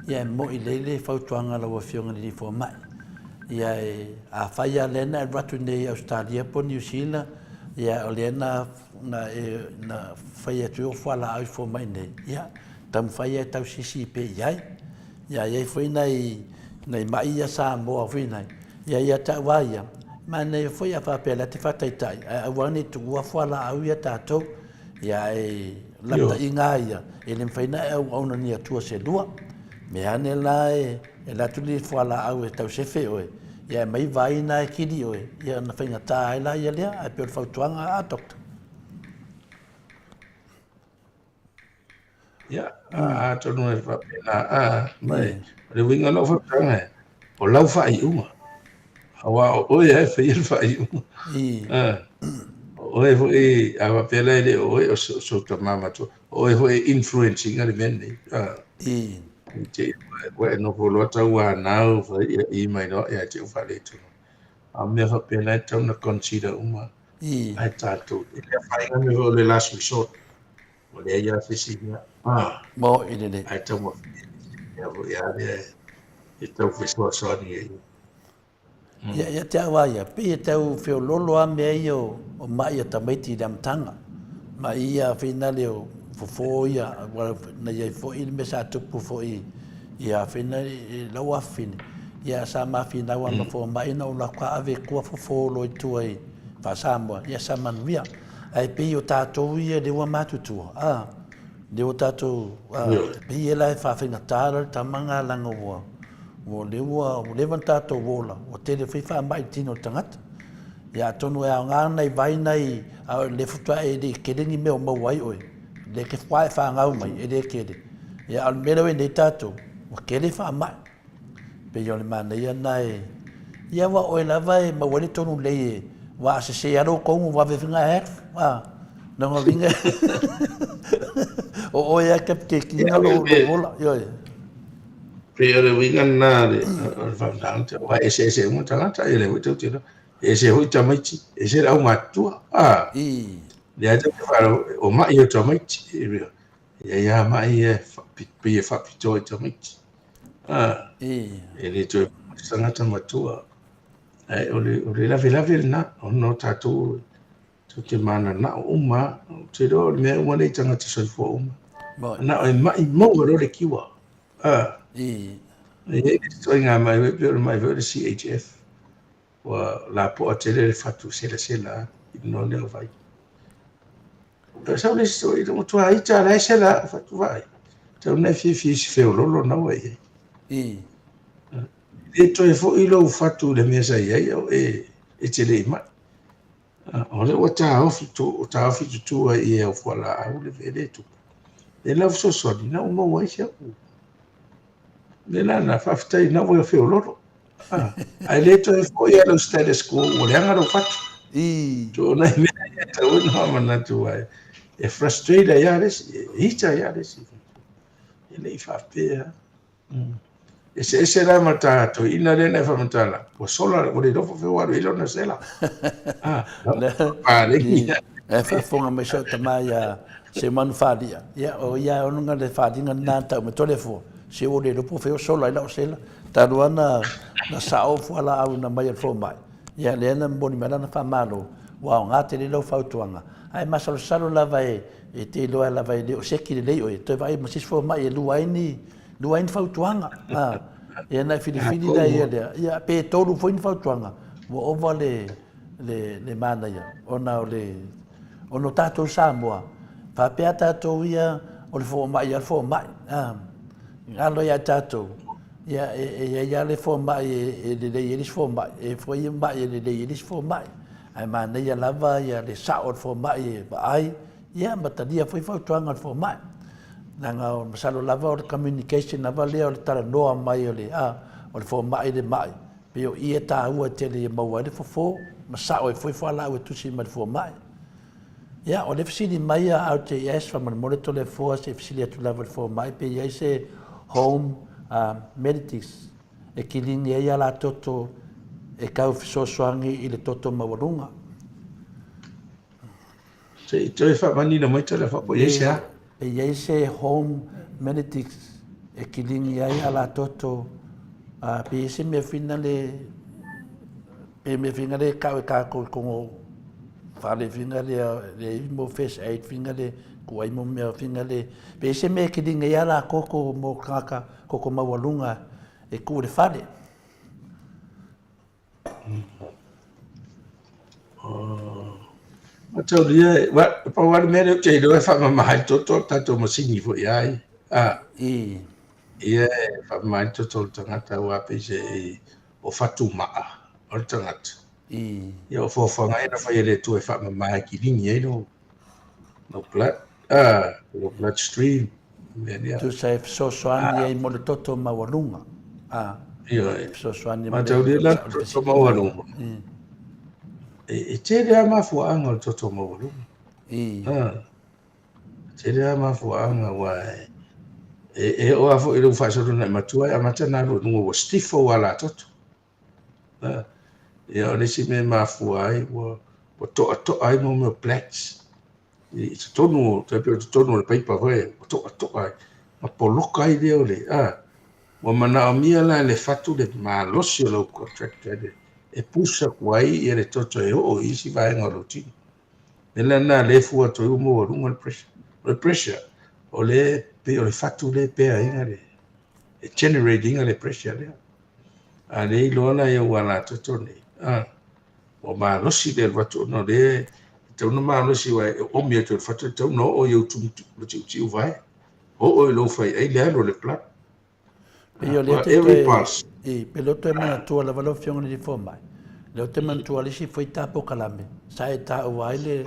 ia e moi lelei le fautuaga a lau Afioga i le Alii Fomai. Ia e, afai lava lea na e alu atu nei i Ausetalia po o Niu Sila, ia o lea na, na, e, na fai atu ai o fualaau i fomai nei, ia taumafai lava e tausisi pea i ai. Ia i ai foi nai, nai ma'i ia Samoa foi nai, Ia ia te au a ia, manaia foi a faapea la te faataitai, ae aua ne i tuua fualaau ia tatou. Ia ae lapataiga a ia, e le mafai ona e auauna ni atua se lua. Mea ane la e alu atu le fualaau e tau sefe oe, ia e aumai vai na e kili oe, ia ona faigata ai laia lea, ae pei o le fautuaga a doctor. Ia, atonu e faapena, a, ma e, o le uiga o lau fautuaga e, o lau faaiuga, aua o oe lava e faia le faaiuga. A, o oe foi, a faapea la e le o oe, o sou tama matua, o oe foi e influence ina le mea lenei. A, i te i ua e nofo loa tauanau, fai ia i mai loa ia te au faaletonu. A o mea faapena e tatau ona consider uma ae tatou, e le afaina mea foi o le last resort. Ua leai lava se isi mea. Ah. Maoi lelei. Ae taugofie mea foi lava lea e tau fesoasoani ai. Ia, ia te au lava ia, pei e tau feoloolo lava mea ia o, o ma'i a tamaiti i le amataga. Ma'i ia feinale o fofo ia, aua na i ai foi le mea sa tupu foi ia feinale i lau afafine, ia sa ma finau lava ma fomai na ou alu atu ave i tua fofo loa i tua i Faa-Samoa, ia sa manuia. Ae pei o tatou ia lea ua matutua, a, lea ua tatou, a, pei e la e faafaigata la le tama na leaga ua, ua lea ua, ua leva ona tatou ola, ua tele foi faamai i le tino o le tagata. Ia atonu e aoga nai vai nai, a o lea faatoa e le i tele ni mea o maua ai oe, lea e te faatoa e fanau mai, e le tele. Ia a o le mea lea ua i ai nei tatou, ua tele faamai. Pei o le manaia lena e, ia aua o oe lava e maua ai le tonu lelei e, aua a sese lava lou tonu vave foi ona ae atu, a, lona uiga o oe lava e te take ina lou ola, ioe. Pei o le uiga lena o le faamatalaga, aua e eseese uma tagata, ia lea foi tou te iloa, e ese foi tamaiti, ese le aumatutua, a, lea tou te faalogo, o mai o tamaiti, e i ai lava mai ia e pei e faapitoa i tamaiti. A, e le toe se tagata matua. Ae o le, o le lavelave lena, ona o tatou tou te mananao uma, ou te iloa o le mea uma lea i tagata soifua uma. Manao e mai maua loa le kiwa. A, e i ai le ituaiga mai foi pei o le mai foi o le CHF. Ua lapoa tele le fatu selasela i luga o lea vai. E sau le isi toeaina ua matua ita la e sela au fatu vaai. Tau na e fiafia i se feololo na ua i ai. E le toe foi lou fatu i le mea sa i ai au e, e te le i mai. O lea ua taofi tu, taofi tutu ai i au fualaau le mea lea e tupu. E lau fesoasoani, na ua maua ai si au. Le la na, faafetai na ua feololo. Ae le toe foi lava lou status quo ua leaga lou fatu. So o nai mea ia e tatau ona faamanatu ai. E frustrate ai lava le isi, e hita ai lava le isi. E le i faapea. Eseese la ma ta toeaina lea na e faamatala, ua sola, ua le iloa po o fea ua alu i ai lona sela. Paleni. E faafofoga mai si au tama ia Seumanu Falia, ia o ia e ono le faaaliga lena na tau mai Toleafoa, se ua le iloa po o fea ua sola ai lau sela. Talu lava na, na sao fualaau na aumai e le fomai, ia lea na momoli mai lana faamalo, ua aoga tele lau fautuaga. Ae masalosalo lava e, e te iloa lava e le o seki lelei oe, toe vaai ma se isi fomai e lua ai ni, lua ai ni fautuaga. A, ia ona e filifili lea lea, ia pe tolu foi ni fautuaga, ua ova le, le, le manaia, ona o le, ona o tatou Samoa, faapea tatou ia, o le fomai lava le fomai. A, galo ia tatou, ia, e, e i ai lava le fomai e, e lelei ai le isi fomai, e foi mai e lelei ai le isi fomai. Ae manaia lava ia le sao o le fomai e vaai, ia ma talia foi fautuaga a le fomai. Leaga o, masalo lava o le communication lava lea o le talanoa mai o le, a, o le fomai i le mai, Pei o i e taua tele ia maua ai le fofo ma sao ai foi fualaau e tusi mai le fomai. Ia, o lea fesili mai a RJS, faamolemole Toleafoa se i fesili atu lava i le fomai pe i ai se home medics e kilini ai a la toto e tau fesoasoani i le toto maualuga. Se i toe faamanino mai Toleafoa po o i ai se a? Pe i ai se home medics e kilini ai a la toto, pe i ai se mea finale, pe mea finale e kau e kākou i kongo fale finale le i mo first aid finale, kuai mo mea finale, pe i ai se mea e kilini ai a la koko mo kangaka koko maualuga e ku i le fale. Mataulia, e pau lava le mea lea ou te iloa e faamama ai le toto o le tatou masini foi a ia. A, ia e faamama ai le toto o le tagata aua pei se o fatumaa o le tagata. Ia o foafoaga ia na fai e le Atua e faamama e kilini ai lou blood, a, lou blood stream. mea lea. Tusa e fesoasoani ai mo le toto maualuga. A. Ioe. E fesoasoani mo le Mataulia la sao le toto fesili. maualuga. E tele lava mafuaaga o le toto maualuga. A. E tele lava mafuaaga aua e oo lava foi i lou faasolo na e matua e amata ona alu i luga ua stiff ou alatoto. A. Ia o le isi mea e mafua ai ua toatoa ai mo mea o plaques i totonu, tai pei o totonu o le paipa foi ua toatoa ai ma poloka ai lea o le, a. Ua manaomia la e le fatu le malosi o lau contractor e push atu ai le toto e oo i isi vaega o lou tino. O le mea lena lea e fua atu ai ua maualuga le pressure. O le pressure, o lea pei o le fatu lea e pea ina le, e generate ina le pressure lea. A le iloa la i ou alatoto nei, a, ua malosi le alu atu ona o lea e tatau ona malosi aua e oomi atu e le fatu e tatau ona oo i ou tiutiu vae, oo i lou faiai le alu o le blood. Pei o lea te toe, i, pei lea toe manatua lava lau Afioga i le Fomai, lea ou te manatua le isi foi ta polokalame, sa e taua ai le,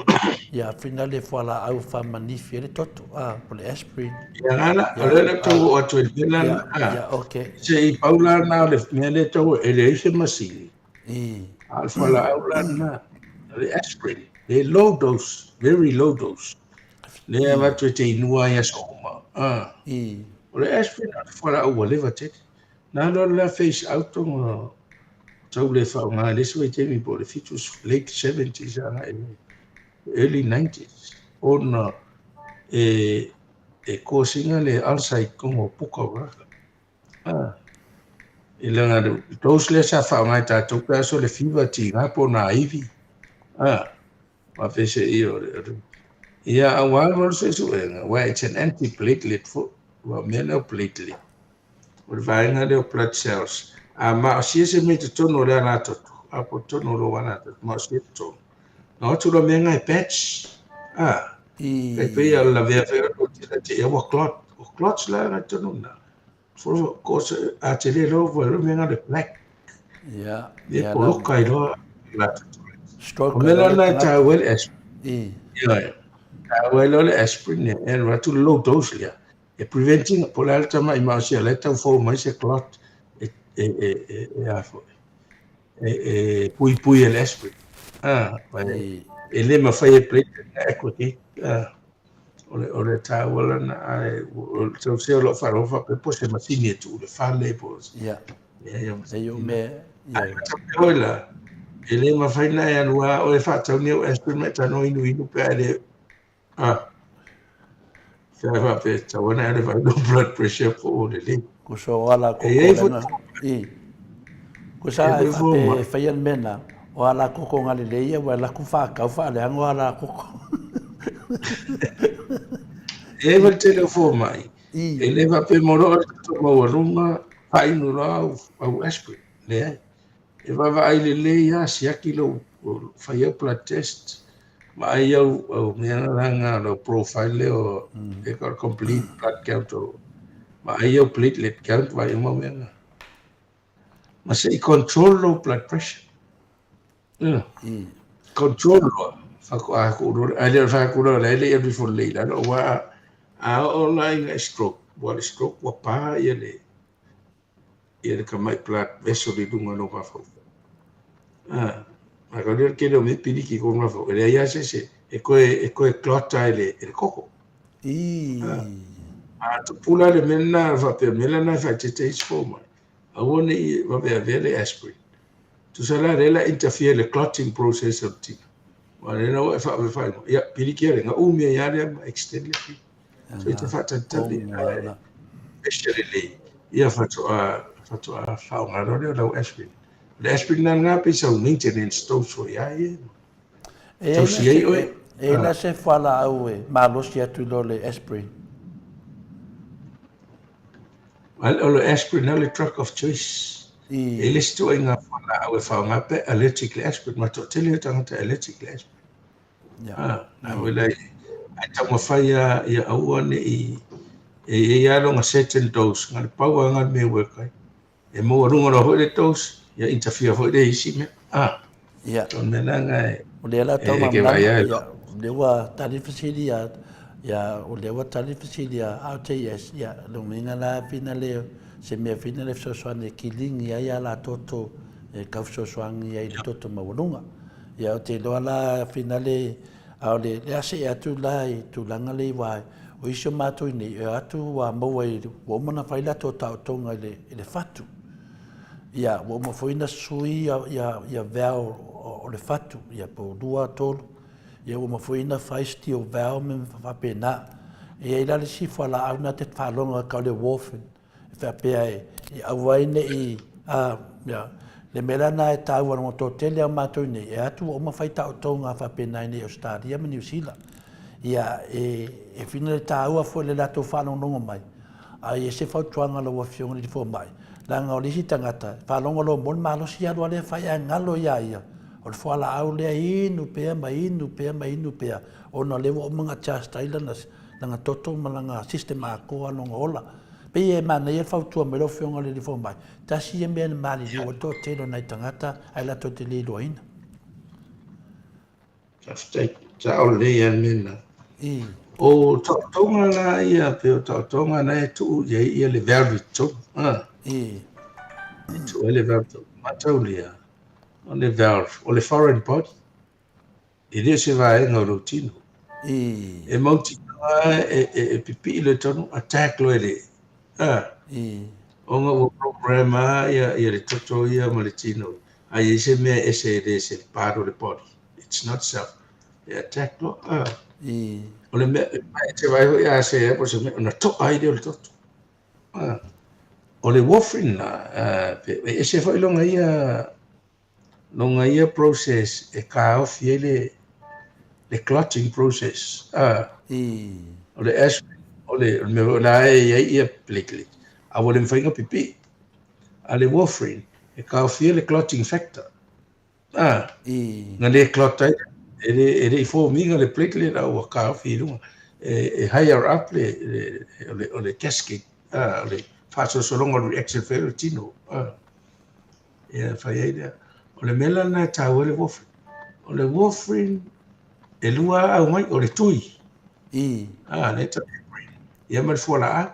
ia, fina le fualaau faamanifi ai le toto, a, po o le aspirin. Ia la, o lea le tau oo atu i le mea la, a, Ia, okay. se i pau la na o le mea lea tau e leai se masini, I. a o le fualaau la lena, o le aspirin, le low dose, very low dose, lea e avatu e te inua ai aso uma, a. I. O le aspirin o le fualaau ua leva tele. Na alu alu la phase out ona tau le faaaoga i le isi vaitaimi po o le 70, late 70s agai i le early 90s ona e cause ina le ulcer i totonu o puka o tagata. Ah. I leaga le dose lea sa faaaoga e tatou pe a so le fever tiga po o nā ivi. Ah. Faafeseia o le Ia, aua alu alu suesuega, aua it's an antiplatelet foi, aua o mea lea o platelet, o le vaega lea o blood cells. A maosia se mea i totonu o le alatoto, a po o totonu o lou alatoto, maosia i totonu, na o atu loa mea na e patch, a, tai pei o le lavea foi o lou tino te ia ua clot, o clots la na i totonu na. A tele loa ua loa mea na le black. Ia, E poloka ai loa alatoto. Stroke O mea la na e taua ai le aspirin. Ioe. Taua ai loa le aspirin e alu atu le low dose lea. E preventing po o le a le tamai maosia o la e tau fou mai se clot e e e e e a foi. E e puipui e le aspirin. Ah, e le mafai e platelet na aggregate. Ah. O le taua lana ae o le tau se o lou faalogo faapea po o se masini e tuu i le fale po o se Ia. Leai o E iu me ia. Ae faapea la, e le mafai ona e alu lava oe e faatau ni au aspirin ma e tago inuinu pe a e le a pe a faapea e tatau ona e alu e vaai lou blood pressure po o lelei. Kusa o ala E i ai koko foi lenga i. Kusa e e foi fua faapea mai. e faia le mea lena, o ala koko galilei ia ua alu atu faatau faaleaga o ala koko. E i ai foi le tele o fomai, I. e le faapea mo loa le toto maualuga faainu loa au, au aspirin. Leai. E vaavaai lelei lava, siaki lou, fai au blood test, vaai au, au mea la lau profile lea o, e ka complete blood count o, vaai au platelet count, vaai uma mea na. Ma se i control lou blood pressure. Control loa, faatoa tuu loa, ae le o le fai atu loa o la e le i alu ifo lelei i lalo, aua a oo la ina e stroke, ua le stroke ua pa ia le, ia le tamai blood vessel i luga o lou mafaufau. A, a kau lea le tele o mea piliki i kou mafaufau, e leai lava se isi e toe, e toe clot ai le, e le koko. I. A tupu la le mea lena, faapea mea lena e faaeteete ai isi fomai, aua ne i vaveavea le aspirin. Tusa la lea la interfere le clotting process o le tino. Aua lea la ua e faavaefaaigoa, ia pilikia le gaumi ai lava lea ma extend le pili. So e te faatalitali ae pressure lelei, ia faatoa faatoa faaaoga loa lea o lau aspirin. O le aspirin la lena pei sau maintenance dose foi lava ia. E Tausi ai oe. E i ai la se fualaau e malosi atu i lo le aspirin? O le aspirin o le drug of choice. E le isi ituaiga fualaau e faaaoga pe allergic le aspirin, ma toatele o tagata e allergic le aspirin. Ah, a foi la ae taumafai lava ia aua ne i e i ai lava lona certain dose, na o le pau lava lena o le mea e work ai. E maualuga loa foi le dose, ia interfere foi le isi mea. Ah, Ia. o le mea la lena e O lea la tau e te vaai malamalama, lava ia, o lea ua tali le fesili ia, Ia, o lea ua tali le fesili a RJS, ia, lona uiga la finale, se mea finale e fesoasoani e kiligi ai a la toto e tau fesoasoani ai i le toto maualuga. Ia, ou te iloa la finale, a o le, le a see atu la i tulaga lea aua o isi o matou i inei, e o atu ua maua i, ua uma ona fai latou taotoga i le, i le fatu. Ia, ua uma foi ona sui ia, ia, ia valve o le fatu, ia po o lua, tolu. Ia ua uma foi ona fai steel valve ma mea faapena. E i ai la le isi fualaau na te faalogo atu o le warfarin, e faapea e aua ai ne i, a, ia, le mea la lena e taua leaga o le toatele lava o matou i inei, e atu ua uma fai taotoga faapena i inei i Ausetalia ma Niu Sila. Ia, e, e fina le taua foi le latou faalogologo mai, a i ai se fautuaga a lau Afioga i le Fomai, leaga o le isi tagata, e faalogo loa mo le malosi alu lava lea fai ae galo ia ia, O le fualaau lea e inu pea ma inu pea ma inu pea, ona o lea ua uma ona adjust ai lana, lana toto ma lana system atoa lona ola. Pei e manaia le fautua mai lau Afioga i le Alii Fomai, tasi ia mea na maliliu ai le toatele o nai tagata ae latou te le iloaina. Faafetai. Sao lelei lava le mea lena. O taotoga la ia, pei o taotoga na e tuu i ai ia le valve i totonu. E tuu ai le valve i totonu. Mataulia, O le valve, o le foreign body, e le o se vaega o lou tino. E mautinoa e, e, e pipii loa i totonu, attack loa e le, a, ona ua program lava ia, ia le toto ia ma le tino, a i ai se mea e ese e le se part o le body, it's not self, e attack loa, a. O le mea, e te vaai foi a se po o se mea, ona to'a ai lea o le toto. O le warfarin la, e ese foi lona ia, lona ia process e taofi ai le, le clotting process. O le aspirin, o le mea foi la e i ai ia platelet, a ua le mafai ona pipii. A le warfarin, e taofia le clotting factor. Ah, na le clot ai, e le, e le i form ina le platelet a ua taofi i luga. E, e higher up le, le, o le, o le cascade, ah, o le faasolosologa o le reaction fai o le tino. Ah, ia fai ai lea. O le mea la lena e taua ai le warfarin. O le warfarin, e lua au mai, o le tui. Ah, le tau ia ma le fualaau.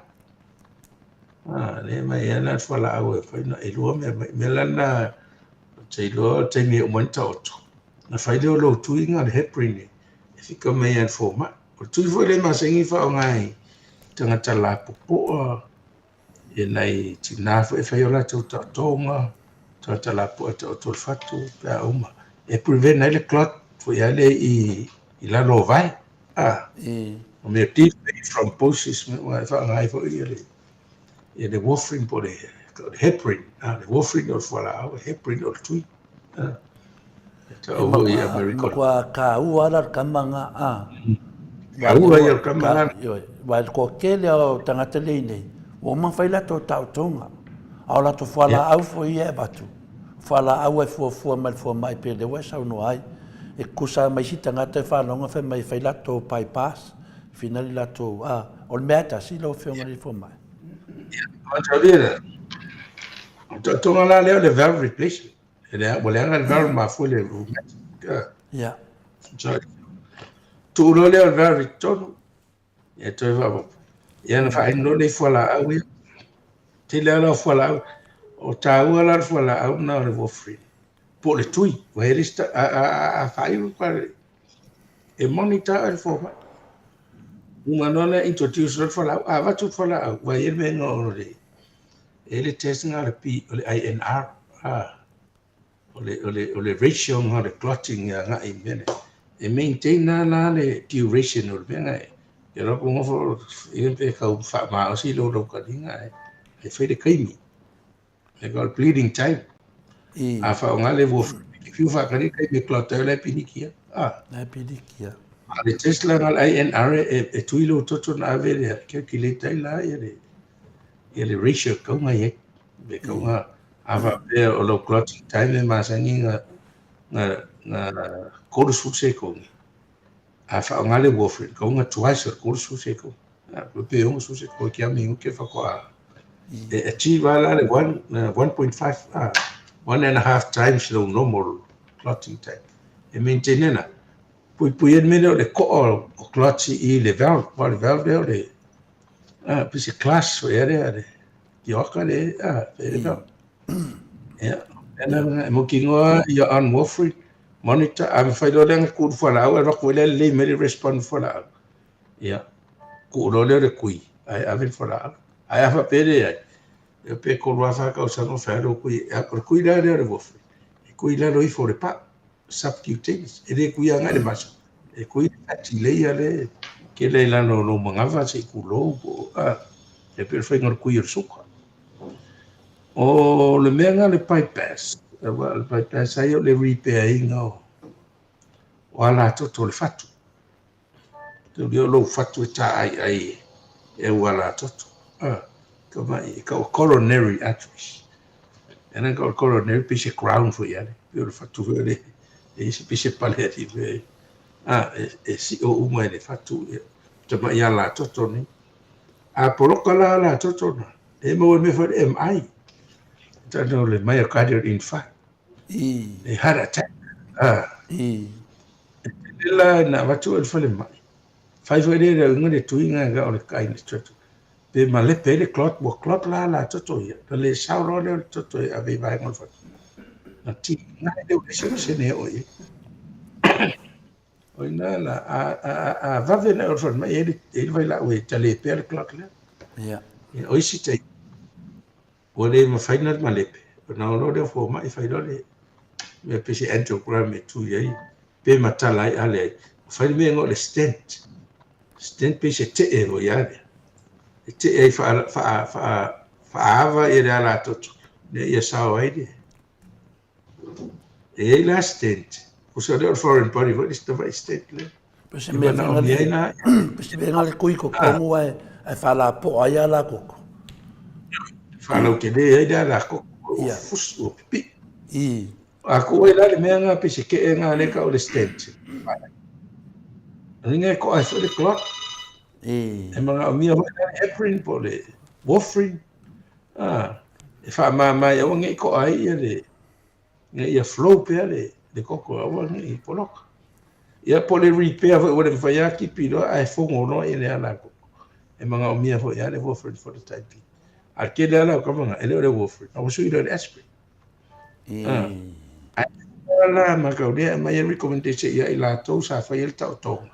Ah, le mai ia na le fualaau e fai na e lua mea mai. Mea la lena, Ou te iloa o le taimi e uma ai ona taoto, ona fai lea o lou tuiga o le heparin e fika mai ai i le fomai. O le tui foi lea e masani ona faaaoga i tagata lapopoa, ia nai tina foi e fai a latou taotoga, tagata lapopoa e taoto le fatu pe a uma, e prevent ai le clot foi lea i lalo o vae. O mea deep vein thrombosis e faaaoga ai foi le ia le warfarin po o le heparin, le warfarin o le fualaau, heparin o le tui. E tau foi i Amerika. Matua taua la le tama na, a. Taua ia le tama na. Ioe, wa le toatele o tagata lea i nei, ua uma ona fai latou taotoga, a o latou fualaau foi ia e avatu, fualaau e fuafua mai le fomai pei o lea ua e saunoa ai. E tutusa lava ma isi tagata e faalogo fai mai e fai latou bypass, Finali latou, a, o le mea e tasi lau Afioga i le Fomai. O le taotoga la lea o le valve replacement. E lea, ua leaga le valve mafua i le rheumatic. Ia. So, tuu loa lea o le valve i totonu, ia toe faaopoopo. Ia ona faainu loa lea i fualaau ia. Tele lava la o fualaau. O taua la le fualaau lena o le warfarin. Po o le tui. Ua i ai le isi, a, a, a, a faaiu e monitor oe le fomai. Uma loa ona introduce loa le fualaau, a avatu le fualaau, ua i ai le mea igoa o le, e i ai le test lena o le P, o le INR, o le, o le, o le ratio lena o le clotting e agai i le mea lea. E maintain lava la le duration o le mea lena, e iloa pe nofo, pe tau faamaosi lou lautaliga ae fai le taimi. They got bleeding time. A faaaoga le warfarin, e fiu faatali taimi e clot ai o la e pilikia. Ah. La e pilikia. A le test la na le INR e tui lou toto na ave lea, calculate ai la ia le, ia le ratio e tau mai ai. Pe tau nga, a faapea o lou clotting time e masani na, na, na 30 sekone. A faaaoga le warfarin, tau nga twice o le 30 sekone. Pe 60 sekone kia minute faatoa e achieve lava la le 1.5, one and a half times lou normal clotting time. E maintain ena. Puipui ai le mea lea o le to'a o clots i le valve, aua o le valve lea o le, a, pei se class foi ea lea le tioaka le, a, pei le valve. Ia, e mautinoa ia on warfarin, monitor, a mafai loa lea ona tuu i le fualaau, alu atu foi lea lelei mai le respond i le fualaau. Ia, tuu loa lea o le tui, ae ave le fualaau. Ae a faapea e leai, ia pe 3 a 4 tausaga o fai lava lou tui, o le tui la lea o le warfarin, e tui i lalo ifo o le pau, subcutaneous, e le tui agai i le maso, e tui i le fatty layer lea e tele i lalo o lou manava se i tulou po o, a, e pei o le faiga o le tui o le suka. O le mea lena o le bypass, aua o le bypass lava ia o le repair ina o alatoto o le fatu. Taulia o lou fatu e tā'ai'ai e au alatoto, a, ka ma'i e kau o coronary arteries. E na kau o coronary pei se crown foi ale, pei o le fatu foi ale, e i se pei se pale ali foi, a, e si'o uma e le fatu, ia, tama'i alatoto nei. A poloka la alatoto na, e maua i le mea foi le MI, tano le myocardial infarct. E heart attack. A. E tele la na avatu ai le falemai. Fai foi lea le auga le tuiga e o le kai toto. Pe malepe ai le clot, ua clot la la toto ia. Na le sao loa lea o le toto e ave i vaega o le fatu. Na tiga ai le ese sene e o i ai. O ina la, a, a, a, a vave na o le falemai e le, e le vailaau e talepea le clot lea. Ia. O isi taimi, Ua le mafai ona malepe, ona o loa lea o fomai fai loa le mea pei se angiogram e tui ai pe matala ai a leai. Ua fai le mea igoa o le stent. Stent pei se tee foi a lea. E tee ai faaava ia le alatoto ina ia sao ai le. E i ai la stent, tusa lea o le foreign body foi le tamai stent lea. Pei se mea foi na pei se mea na le kui totonu ae ae faalapoa ai ala koko. Faalautele ai le ala koko, ua fusu, ua pipii. A kuu ai la le mea na pei se kee na lea e tau o le stent. O lona e to'a ai foi le clot. E manaomia foi la le heparin po o le warfarin. E faamama ai aua ne i to'a ai ia le ina ia flow pea le le koko aua ne i poloka. Ia po o le repair foi ua le mafai lava tipi loa ae fogo loa ia le ala koko. E manaomia foi lava le warfarin for the time being. A o le tele lava la o tama na, e le o le warfarin, a ua sui loa i le aspirin. Ae la ma kau lea e aumai ai recommendation ia i latou sa faia le taotoga.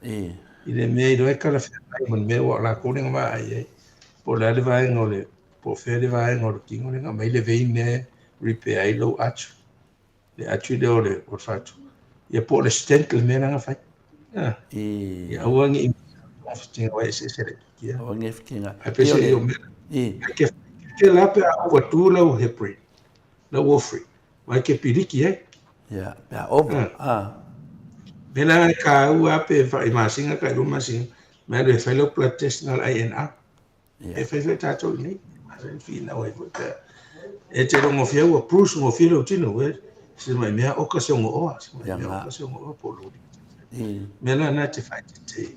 I le mea iloa e talafeagai ma le mea ua o latou lea na vaai ai. Po o le a le vaega o le, po o fea le vaega o le tino lea na aumai le vein lea e repair ai lou artery. Le artery lea o le, o le fatu. Ia po o le stent le mea la na fai. Ia aua ne i togafitiga aua e eseese laitiiti lava. Aua ne i fitiga. Ae peiseai o mea, e te te la pe a overdue lau heparin, lau warfarin, aua e te piliki ai. Ia, pe a over. Mea la e taua lava pe i masina tai lua masina, ma e alu e fai lau blood test na o le INR. E fai foi tatou i inei, masani finau ai foi pe a. E te rongofia ua bruise gofie lou tino, ua se mai mea oka se ogo'oa, se mai mea oka se ogo'oa po o lou Mea la na e te faaeteete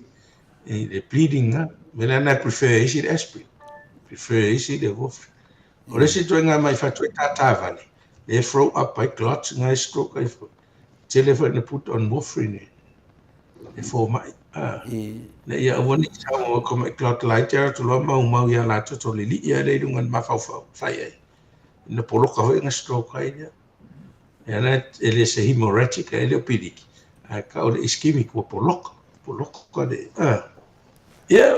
i le bleeding na, mea la na e prefer e isi le aspirin, prefer e isi le warfarin. O le isi ituaiga mai fatu e tātāvale, lea e throw up ai clots na e stroke ai foi. Tele foi na put on warfarin e, e fomai. Ah, ina ia aua ne i saunoa ko mai clot laiti a atu loa maumau ia latou to lili'i a lea i luga i le mafaufau fai ai. Ina poloka foi na stroke ai lea. Ia la e le se hemorrhagic e le o piliki, ae tau o le ischemic ua poloka, poloka le, ah. Ia,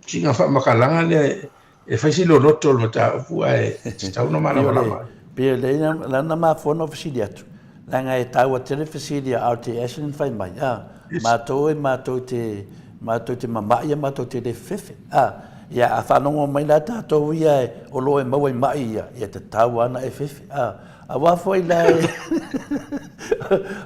sina faamatalaga lea e fai si loloto o le mataupu ae tatau ona malamalama ai. Pei o lea la na mafua ona ou fesili atu, leaga e taua tele fesili a RTS na fai mai, a, matou e matou te, matou te mama'i a matou te le fefefe, a, ia a faalogo mai la tatou ia o lo o e maua i ma'i ia, ia tatau lava ona e fefe, a. Aua foi la e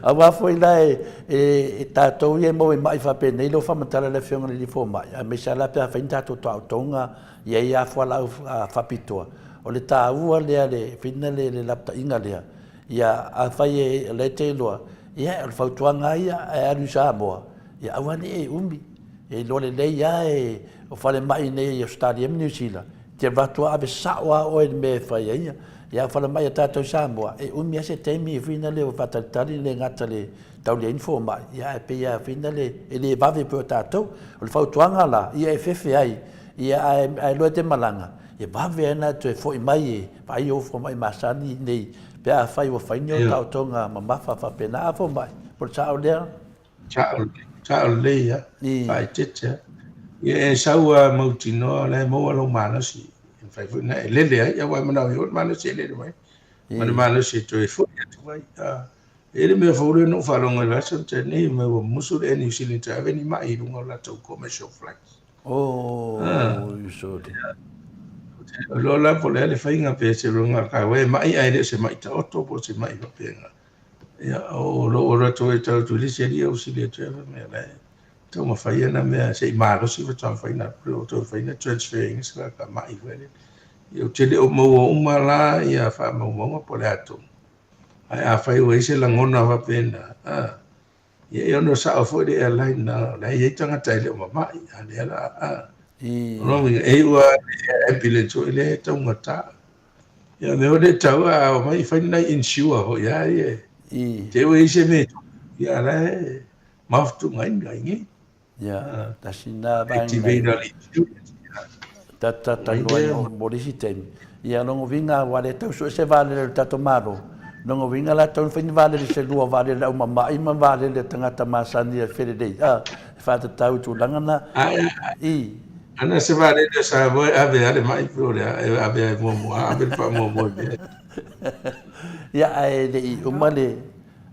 aua foi la e e tatou ia e maua i ma'i faapenei lea ua faamatala e le Afioga i le Alii Fomai, aemaise lava la pe a fai ni tatou taotoga i ai lava fualaau faapitoa. O le taua lea le whina le le lapataiga lea, ia afai e o lea e te iloa, ia o le fautuaga lava ia, ae alu i Samoa, ia aua ne i e umi. E iloa lelei lava e o falemai nei i Ausetalia ma Niu Sila, e te alu atu lava ave sao lava oe i le mea e fai ai. Ia, falemai a tatou i Samoa, e umi lava se taimi foi lea ua faatalitali le gata i le tau leai ni fomai, ia ae pei lava foi lea e le vave pei o tatou. O le fautuaga la, ia e fefe ai, ia ae ae loa e te malaga, e vave ai ona e toe foi mai e vaai ou fomai masani i inei pe afai ua fai ni ou taotoga mamafa faapena. A fomai, po o le sao lea? Sao lelei, sao lelei lava, faaeteete lava. Ia e sau lava mautinoa o la e maua lou malosi, e mafai foi ona e lele ai, aua e manaomia foi le malosi e lele mai ai, ma le malosi e toe foi atu ai. E i ai le mea fou lea na ou faalogo ai i le vaiaso na tea nei, mea ua musu le Air New Zealand e toe ave ni mai i luga o latou commercial flights. Oh, sorry. Ou te iloa la po o le a le faiga pe seiloga e mai ae le o se mai taoto po o se mai faapena. Ia, o lou alu atu ai tau atu i le isi alii au sili atu ai fai mai o la e taumafai ana mea se i malosi faatoa mafai ona alu toe fai na transfer ina se tagata ma'i foi lele. Ia ou te le o maua uma la ia faamaumauga po o le a tonu. Ae afai ua i ai se lagona faapena, a, ia e ono sao foi le airline na o la e i ai tagata e le o mama'i, a o lea la a, o lona uiga, e iu lava i le ambulance foi lea e taugata. Ia o mea foi lea e tau a omai fai ni nai insure foi lava ia i te i ua i ai se mea e tupu, ia a o la e mafutugaina i nei. Ia, tasi lena vaega ta ta talanoa mo le isi taimi. Ia, lona uiga ua le tau sue se vaalele a le tatou Malo, lona uiga la e tatau ona fai ni vaalele se lua vaalele aumama'i ma vaalele a tagata masani e felelei, a, e faatatau i tulaga na. I. Ana se vaalele a Samoa e ave lava le ma'i pe o le a, e ave lava e muamua, ave le faamuamua i mea. Ia, ae le i uma le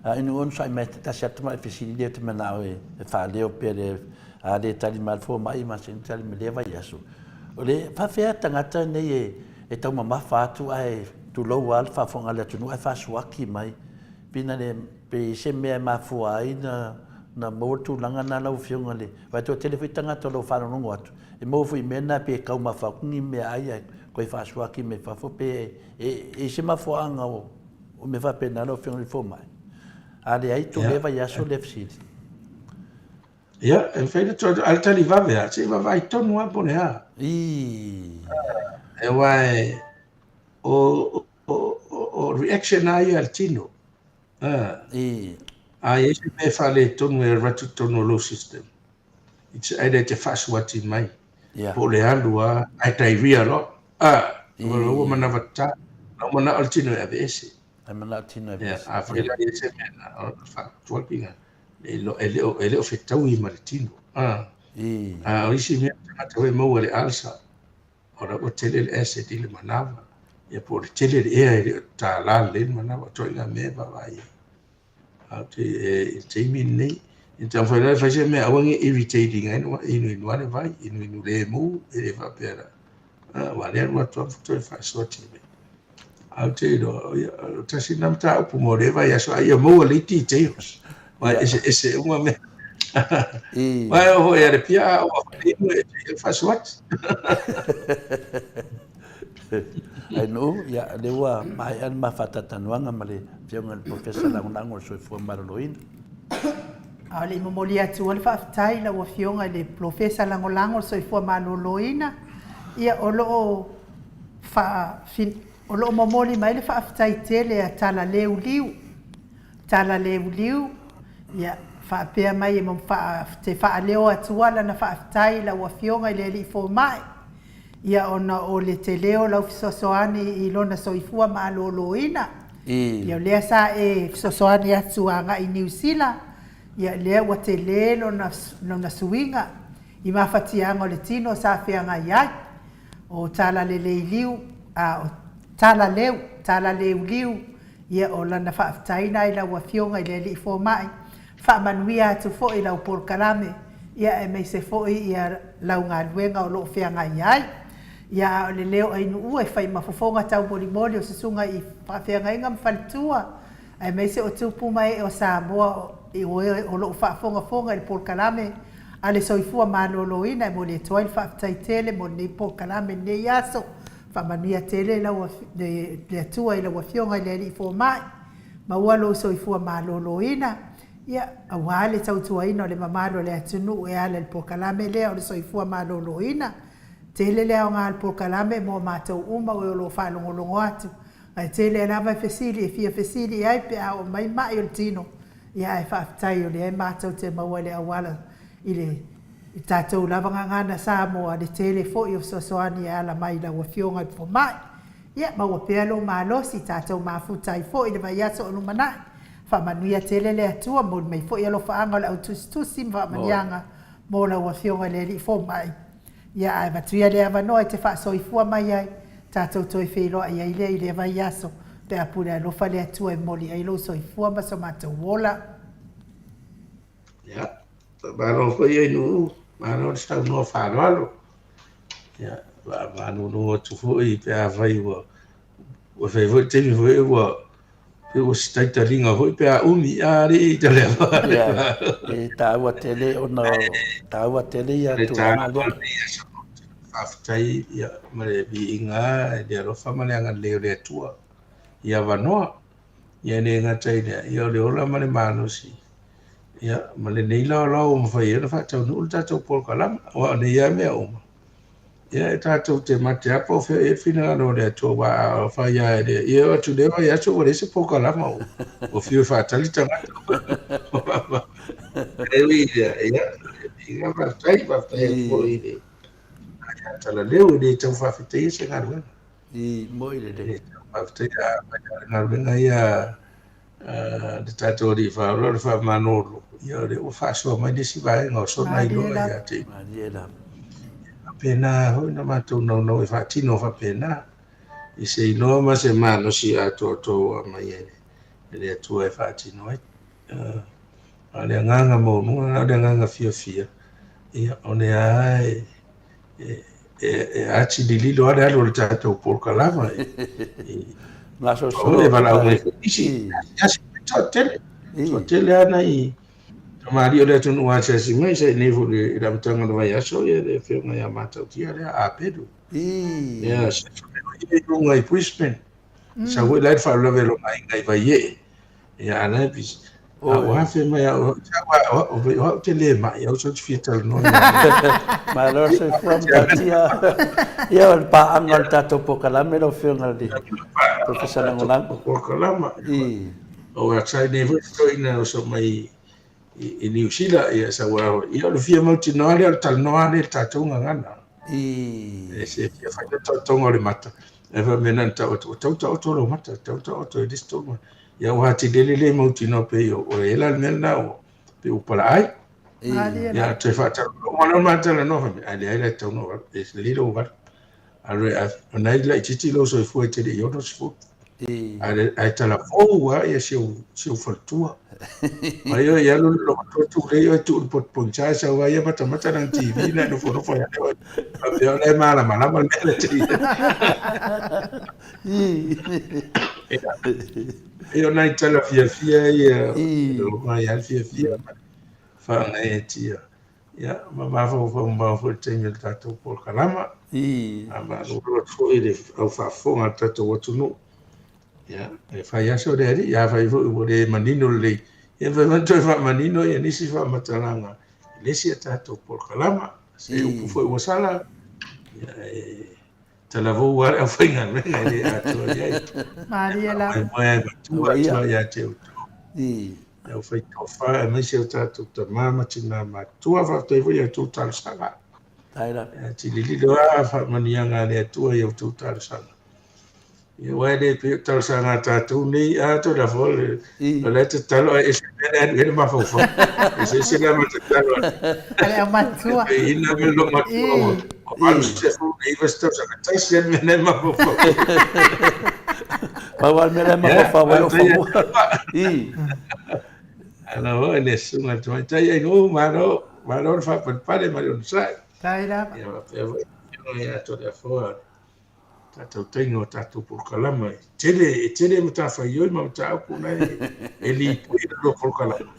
A inu onosai mai te tasi atu mai fesili lea te manao e faaleo pea le a le tali mai le fomai ma se tali mai lea vaiaso. O le faafefea tagata nei e e taumamafa atu ae tulou lava le faafofoga a le atunuu ae faasuaki mai. Pina le pe i se mea e mafua ai na na maua le tulaga na lau Afioga le aua e toatele foi tagata o lo o faalogologo atu e maua foi i mea na pe taumafa atu ni meaai ae toe faasuaki mai fafo pe e i se mafuaaga o O mea faapena lau Afioga i le Fomai. A leai, tuu lea vaiaso lea fesili. Ia, e mafai ona tuu atu, a o le tali vave lava, se i vaavaai tonu lava po o le a. Ii. Aua e, o, o, o reaction lava ia a le tino. Ii. A i ai se mea e faaletonu e alu atu i totonu o lou system, it's either e te faasuati mai, po o le alu lava ae diarrhea loa. A, ua manava tatā. Na ou manao le tino e aveese. Ai manao tino e aveese. A fai la i ai se mea na, o le faatuakiga, e le o fetaui ma le tino. A, a o isi mea, tagata foi e maua i le ulcer, o la ua tele le acid i le manava, ia po o le tele le ea e le o tālā lelei le manava, o ituaiga mea e vaavaai ai. A o te, i le taimi lenei, e taumafai loa e fai se mea aua ne i irritating ai, inuinu lava le vai, inuinu lemu, e le faapea la, aua o lea e alu atu lava toe faasoati mai. Ae ou te iloa, ia, o tasi lena mataupu mo lea vaiaso, a ia maua lelei details, aua e eseese uma mea. Aua e oo foi ia Lepia, a oo foi inu e te faasoati. Ainuu, ia, lea ua maea le ma faatatanuaga ma le Afioga i le Polofesa Lagolago o le Soifua Maloloina. A o le i momoli atua le faafetai i lau Afioga i le Polofesa Lagolago o le Soifua Maloloina, ia, o lo o faa, o lo o momoli mai le faafetai tele a Talaleu Liu. Talaleuliu, ia, faapea mai e te faaleo atua lana faafetai i lau Afioga i le Alii Fomai, ia ona o le tele o lau fesoasoani i lona soifua maloloina. Ia o lea sa e fesoasoani atu agai i Niu Sila, ia lea ua tele lona, lona suiga i mafatiaga o le tino sa feagai ai. O Talaleleiliu, a o Talaleu, Talaleuliu, Ia, o lana faafetai na i lau Afioga i le Alii Fomai, faamanuia atu foi i lau polokalame, ia aemaise foi ia lau galuega o lo o feagai ai. Ia, a o le leo ainuua e fai ma fofoga taumolimoli o susuga i faafeagaiga ma faletua, aemaise o tupu ma ee o Samoa o e o lo o faafogafoga i le polokalame a le Soifua Maloloina e momoli atu ai le faafetai tele mo lenei polokalame i lenei aso. Faamanuia tele lau le Atua i lau Afioga i le Alii Fomai, maua lou soifua maloloina, ia, aua le tautuaina o le mamalu o le atunuu e ala i le polokalame lea o le soifua maloloina. Tele le aoga o le polokalame mo matou uma o e o lo o faalogologo atu, ae tele lava fesili e fia fesili i ai pe a oo mai mai o le tino. Ia ae faafetai o lea e matou te maua i le auala i le i tatou lava gagana Samoa le tele foi o fesoasoani e ala mai i lau Afioga i le Fomai. Ia maua pea lou malosi, tatou mafuta ai foi i le vaiaso o lumanai. Faamanuia tele le Atua, momoli mai foi alofaaga o le au tusitusi ma faamanuiaga mo lau Afioga i le Alii Fomai. Ia ae avatu ia le avanoa e te faasoifua mai ai, tatou toe feiloai ai lea i lea vaiaso, pe a pule alofa le Atua e momoli ai lou soifua ma so matou ola. Ia, faamalo foi Ainuu, malo le saunoa faaaloalo. Ia, faamalulu atu foi pe afai ua ua fai foi taimi foi ua pei ua se taitaliga foi pe a umi a alii taleafa. Ia, e taua tele ona taua tele ia tulaga lea. Faafetai ia ma le viiga i le alofa ma le agalelei o le Atua i avanoa. Ia e le gata i lea, ia o le ola ma le malosi, ia ma lenei laolao ua mafai ai ona faataunuu le tatou polokalama, aua o nei lava mea uma, ia e tatou te mate lava po o fea i ai le finagalo o le Atua, aua a fai lava e le, ia e oo atu i lea vaiaso ua leai se polokalama, ua fiu e faatali tagata. E ui i lea, ia, ia faafetai, faafetai atu foi i le Talaleu e le tau faafetaia se galuega. I moi lelei. Faafetai a mai le galuega ia le tatou Alii Faaola o le faamanolo, ia o lea ua faasoa mai le isi vaega o sona iloa ia te Malie lava. Faapena foi na matou naunau e faatino faapena i se iloa ma se malosi atoatoa ua aumai e le Atua e faatino ai. A o le agaga maualuga na o le agaga fiafia, ia o lea lava e atilililo lava le alu o le tatou polokalama i gasolosolo e valaau mai foi nisi asiasi mai toatele toatele lava nai tamalii o le atunuu asiasi mai sa i inei foi i le amataga o le vaiaso ia le afioga ia Matautia lea Apelu ia sa i luga i Brisbane sau foi la i le faalavelave o lona aiga i Vaiee Ia, a la e pisi. A ua afe mai au, o au te le mai, au sa te fia talanoa ia oe. Malo le soifua Matautia. Ia, o le paaga o le tatou polokalame lau Afioga i le Professor Lagolago. Polokalama. O sa i nei foi toeaina oso mai i Niu Sila, ia sa ua, ia o le fia mautinoa lea o le talanoa lea i le tatou gagana. E se fia fai le taotoga o le mata, ae fai mai na ona tau atu, ua tau taoto lou mata, tau taoto e le isi tolu. Ia ua atili le mautinoa pei o e la le mea lena ua pei ua palaai. Ia toe faatalanoa uma loa ma talanoa fai mai, ae leai la e tatau ona ou alu, e lelei lou alu. Alu e ave, o na e laitiiti lou soifua e te le i 60. Ae talavou lava ia si ou faletua. Mai oe i alu le matua tulei oe tuu i le poto pogisa e sau ai ia matamata lana TV na e nofonofo ai oe. Faapea o la e malamalama le mea na te i ai. E o nai tala fiafia ia, o mai lava le fiafia ma le faagaeetia. Ia, ma mafaufau mamao foi i le taimi o le tatou polokalama. A malolo atu foi i le au faafofoga a le tatou atunuu. Ia, e fai aso le Alii, afai foi ua le manino lelei, ia mafai foi ona toe faamanino ia nisi faamatalaga i le isi a tatou polokalama. Se upu foi ua sala, ia, e talavou lava le aufaigaluega e le atoa i ai. Malie lava. Moemoe ai matua atu ia te outou. Le aufaitofa aemaise o tatou tama ma tina matutua, faafetai foi i a outou talosaga. Ia tilililo lava faamanuiaga a le Atua i a outou talosaga. Ia aua e le pei o talosaga a tatou nei, a toe lafo le o la e tatalo ae ese mea le alu i ai le mafaufau. Eseese la ma tatalo a le aumatua. E ina me lo matua ua 89 tausaga, tasi lava le mea la e mafaufau. Pau lava le mea la e mafaufau ai o fanua. Ala foi le susuga i le tamaitai ai nuu, malo, malo le faapalepale ma le onosai. Faafetai lava. Ia faapea foi le afioga ia Toleafoa, faatautaiga o tatou polokalama. E tele, e tele matafaioi ma mataupu na e lipoi i lalo o polokalama.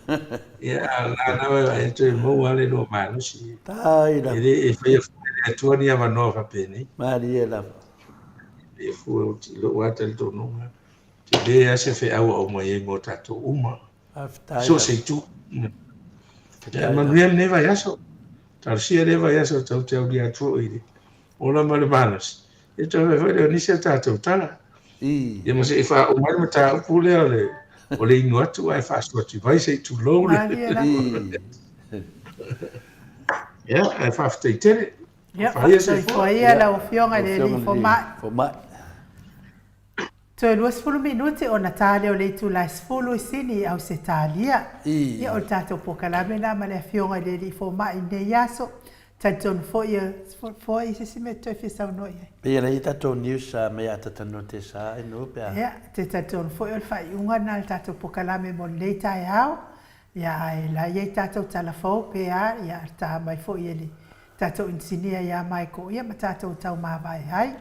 Ia, a o la lava e vaai atu e maua lava le lua malosi. Tai lava. E le e faia fua e le Atua ni avanoa faapenei. Malie lava. E fua i lou lava talitonuga, tele lava se feau e aumai ai mo tatou uma. Faafetai. So o se itu. Ia manuia lenei vaiaso. Talosia lenei vaiaso tou te aulia atu foi i le ola ma le malosi. Ia toe fai foi lea o nisi a tatou tala. Ia ma se i faauma ai le mataupu lea o le O le inu atu ae faasoa atu vai se i tulou le. Malie lava. Ia, ae faafetai tele. Ia, Faia soifua. soifua ia lau Afioga i le Alii Fomai. Fomai. Toe 20 minute ona ta lea o le itula e 10 i Sini i Ausetalia. Ia, o le tatou polokalame lena ma le Afioga i le Alii Fomai i lenei aso. Talitonu foi e foi se isi mea e toe fia saunoa i ai. Pei e leai tatou news mai Atatanoa Tesa i nuu pe a. Ia, te talitonu foi o le faaiuga lena o le tatou polokalame mo lenei taeao. Ia, ae la e i ai tatou tala fou pe a, ia, ta mai foi e le tatou inisinia ia Michael, ia ma tatou tau mavae ai.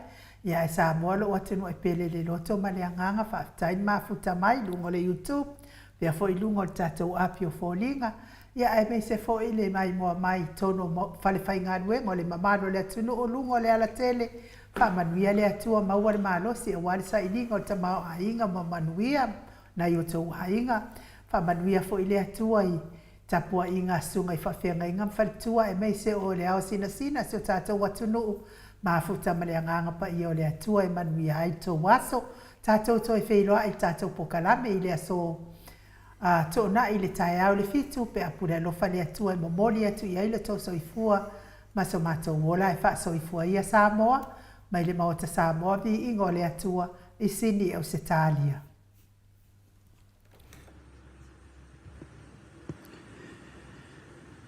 Ia, ae Samoa lou atunuu e pele i le loto ma le agaga, faafetai le mafuta mai i luga o le YouTube, pea foi i luga o le tatou api o foliga, ia aemaise foi le maimoa mai i totonu o falefaigaluega o le mamalu o le atunuu luga o le alatele. Faamanuia le Atua maua le malosi aua le sailiga o le tamaoaiga ma manuia nai o outou aiga. Faamanuia foi le Atua i tapuaiga a susuga i faafeagaiga ma faletua aemaise o le ao sinasina si o tatou atunuu. Mafuta ma le Agaga Paia o le Atua e manuia ai le tou aso. Tatou toe feiloai i le tatou pokalame i le aso a toonai i le taeao i le fitu pe a pule alofa le Atua e momoli atu i ai lo tou soifua ma so matou ola e faasoifua ia Samoa mai le Maota Samoa viiga o le Atua i Sini Ausetalia.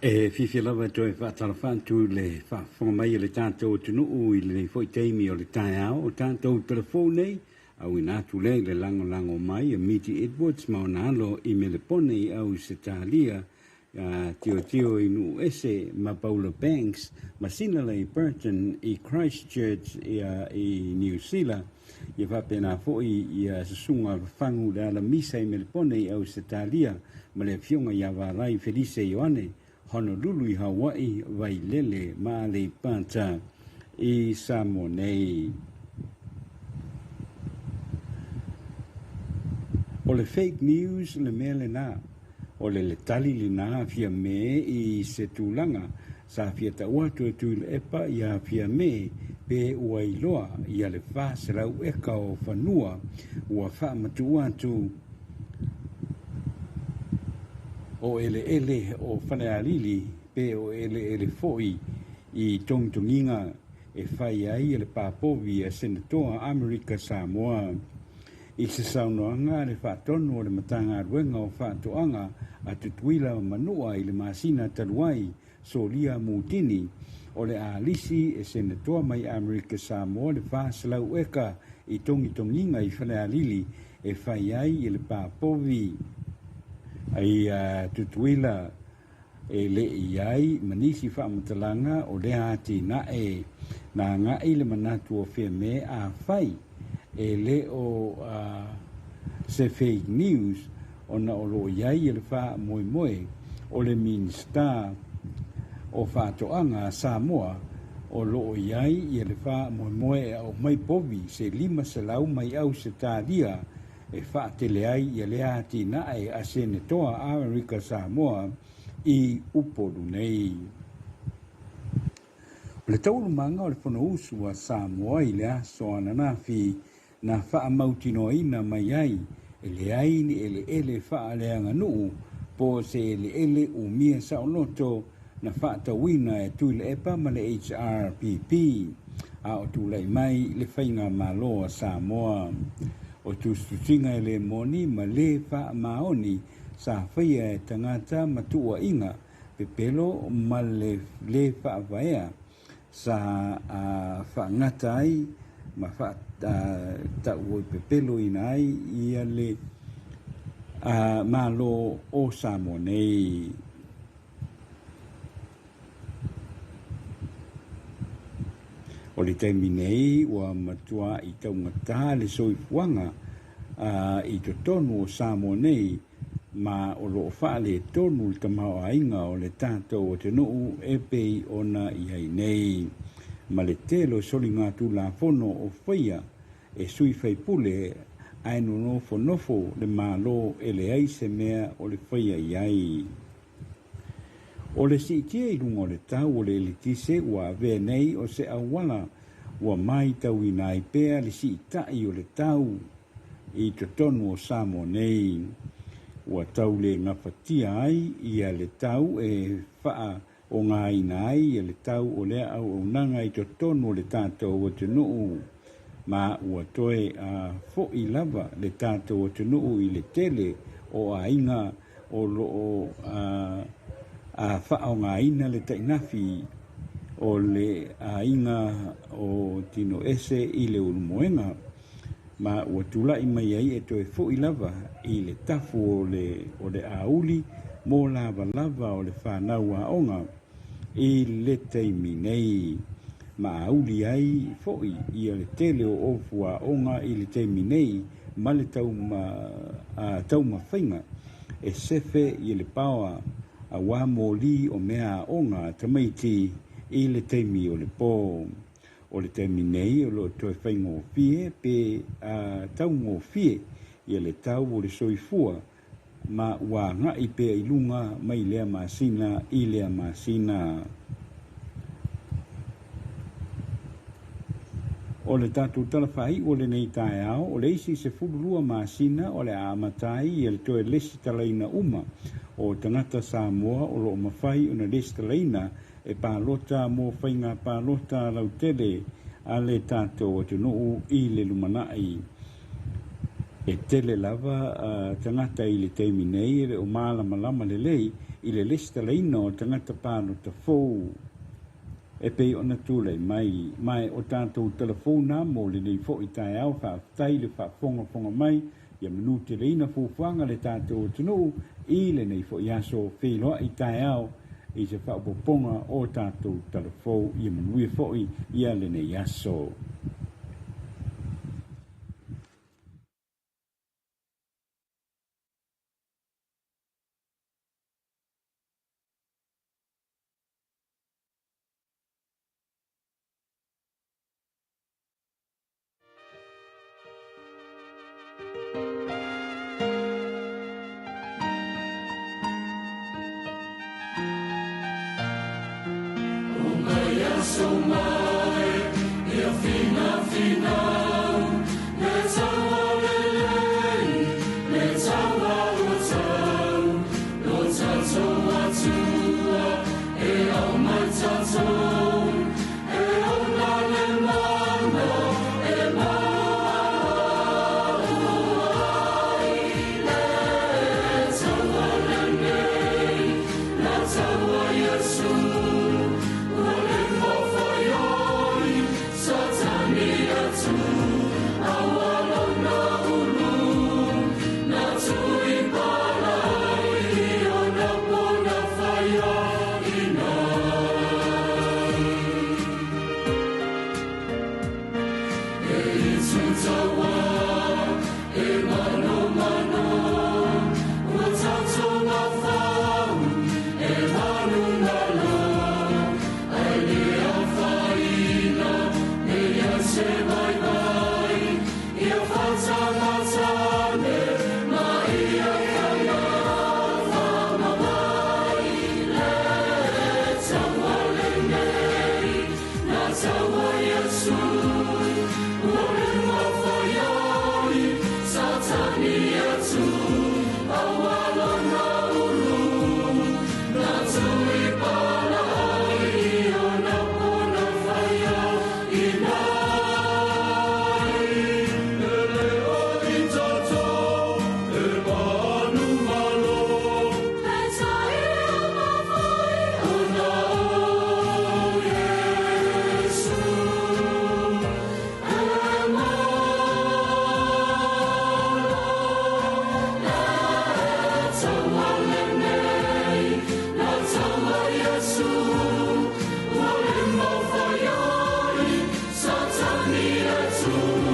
E fiafia lava e toe faatalofa atu i le faafofoga mai a le tatou atunuu i lenei foi taimi o le taeao. O tatou telefoni nei, auina atu lea i le lagolago mai a Miti Edwards ma ona alo i Melepone i Ausetalia, a Tiotio i Nuuese ma Paula Banks ma Sinalei Burton i Christchurch i Niu Sila, ia faapena foi ia Susuga Fafagu Lealamisa i Melepone i Ausetalia ma le Afioga ia Valai Felise Ioane, Honolulu i Hawaii, Vailele ma Aleipata i Samoa nei. O le fake news le mea lena. O le le tali lena a Fiame i se tulaga sa fia tau atu e Tuilaepa iā Fiame pe ua iloa ia le 400 eka o fanua ua faamatuu atu o eleele o Falealili pe o eleele foi i togitogiga e fai ai le papovi a Senatoa Amerika Samoa. I se saunoaga a le Faatonu o le Matagaluega o Faatoaga a Tutuila ma Manua i le masina talu ai, Solia Mutini, o le a lisi e Senatoa mai Amerika Samoa le 400 eka i togitogiga i Falealili e fai ai i le papovi i Tutuila. E le i ai ma nisi faamatalaga o lea atinae na agai le manatu o Fiame afai e le o se fake news ona o lo o i ai le faamoemoe o le Minisita o Faatoaga a Samoa o lo o i ai le faamoemoe e aumai povi se 500 mai Ausetalia e faatele ai ia lea atinae a Senetoa Amerika Samoa i Upolu nei. O le taualumaga o le Fonousu a Samoa i le aso ananafi na faamautinoaina mai ai e leai ni eleele faaleaganuu po o se eleele umia saoloto na faatauina e Tuilaepa ma le HRPP a o tulai mai le faigamalo a Samoa. O tusitusiga e le moni ma le faamaoni sa faia e tagata ma tuuaiga pepelo ma le le faavaea sa faagata ai ma faatauoipepeloina ai ia le Malo o Samoa nei. O le taimi nei ua matuai taugata le soifuaga i totonu o Samoa nei ma o lo o faaletonu le tamaoaiga o le tatou atunuu e pei ona i ai nei ma le tele o soligatulafono o faia e sui faipule ae nonofonofo le Malo e leai se mea o le faia i ai. O le siitia i luga o le tau o le eletise ua avea nei o se auala ua maitauina ai pea le siitai o le tau. i totonu o Samoa nei. Ua tau le gafatia ai ia le tau e faaogaina ai le tau o lea auaunaga i totonu o le tatou atunuu, ma ua toe fo'i lava le tatou atunuu i le tele o aiga o lo o faaogaina le tainafi o le aiga o Tinoese i le Ulumoega, ma ua tulai mai ai e toe fo'i lava i le tafu o le auli mo lavalava o le fanau aoga i le taimi nei, ma auli ai fo'i ia le tele o ofu aoga i le taimi nei ma le taumafaiga e sefe i le paoa auā moli o mea aoga a tamaiti i le taimi o le pō. O le taimi nei o lo o toe faigofie pe taugofie ia le tau o le soifua ma ua agai pea i luga mai lea masina i lea masina. O le tatou tala faaiu o lenei taeao, o le isi 12 masina o le a amata ai ia le toe lesitalaina uma o tagata Samoa o lo o mafai ona lesitalaina e palota mo faiga palota lautele a le tatou atunuu i le lumanai. E tele lava tagata i le taimi nei e le o malamalama lelei i le lesitalaina o tagata palota fou e pei ona tulai mai, ma o tatou telefona mo lenei fo'i taeao. Faafetai le faafogafoga mai, ia manuteleina fuafuaga le tatou atunuu i lenei fo'i aso. Feiloai taeao i se faaopoopoga o tatou talafou. Ia manuia fo'i ia lenei aso. Satania zu.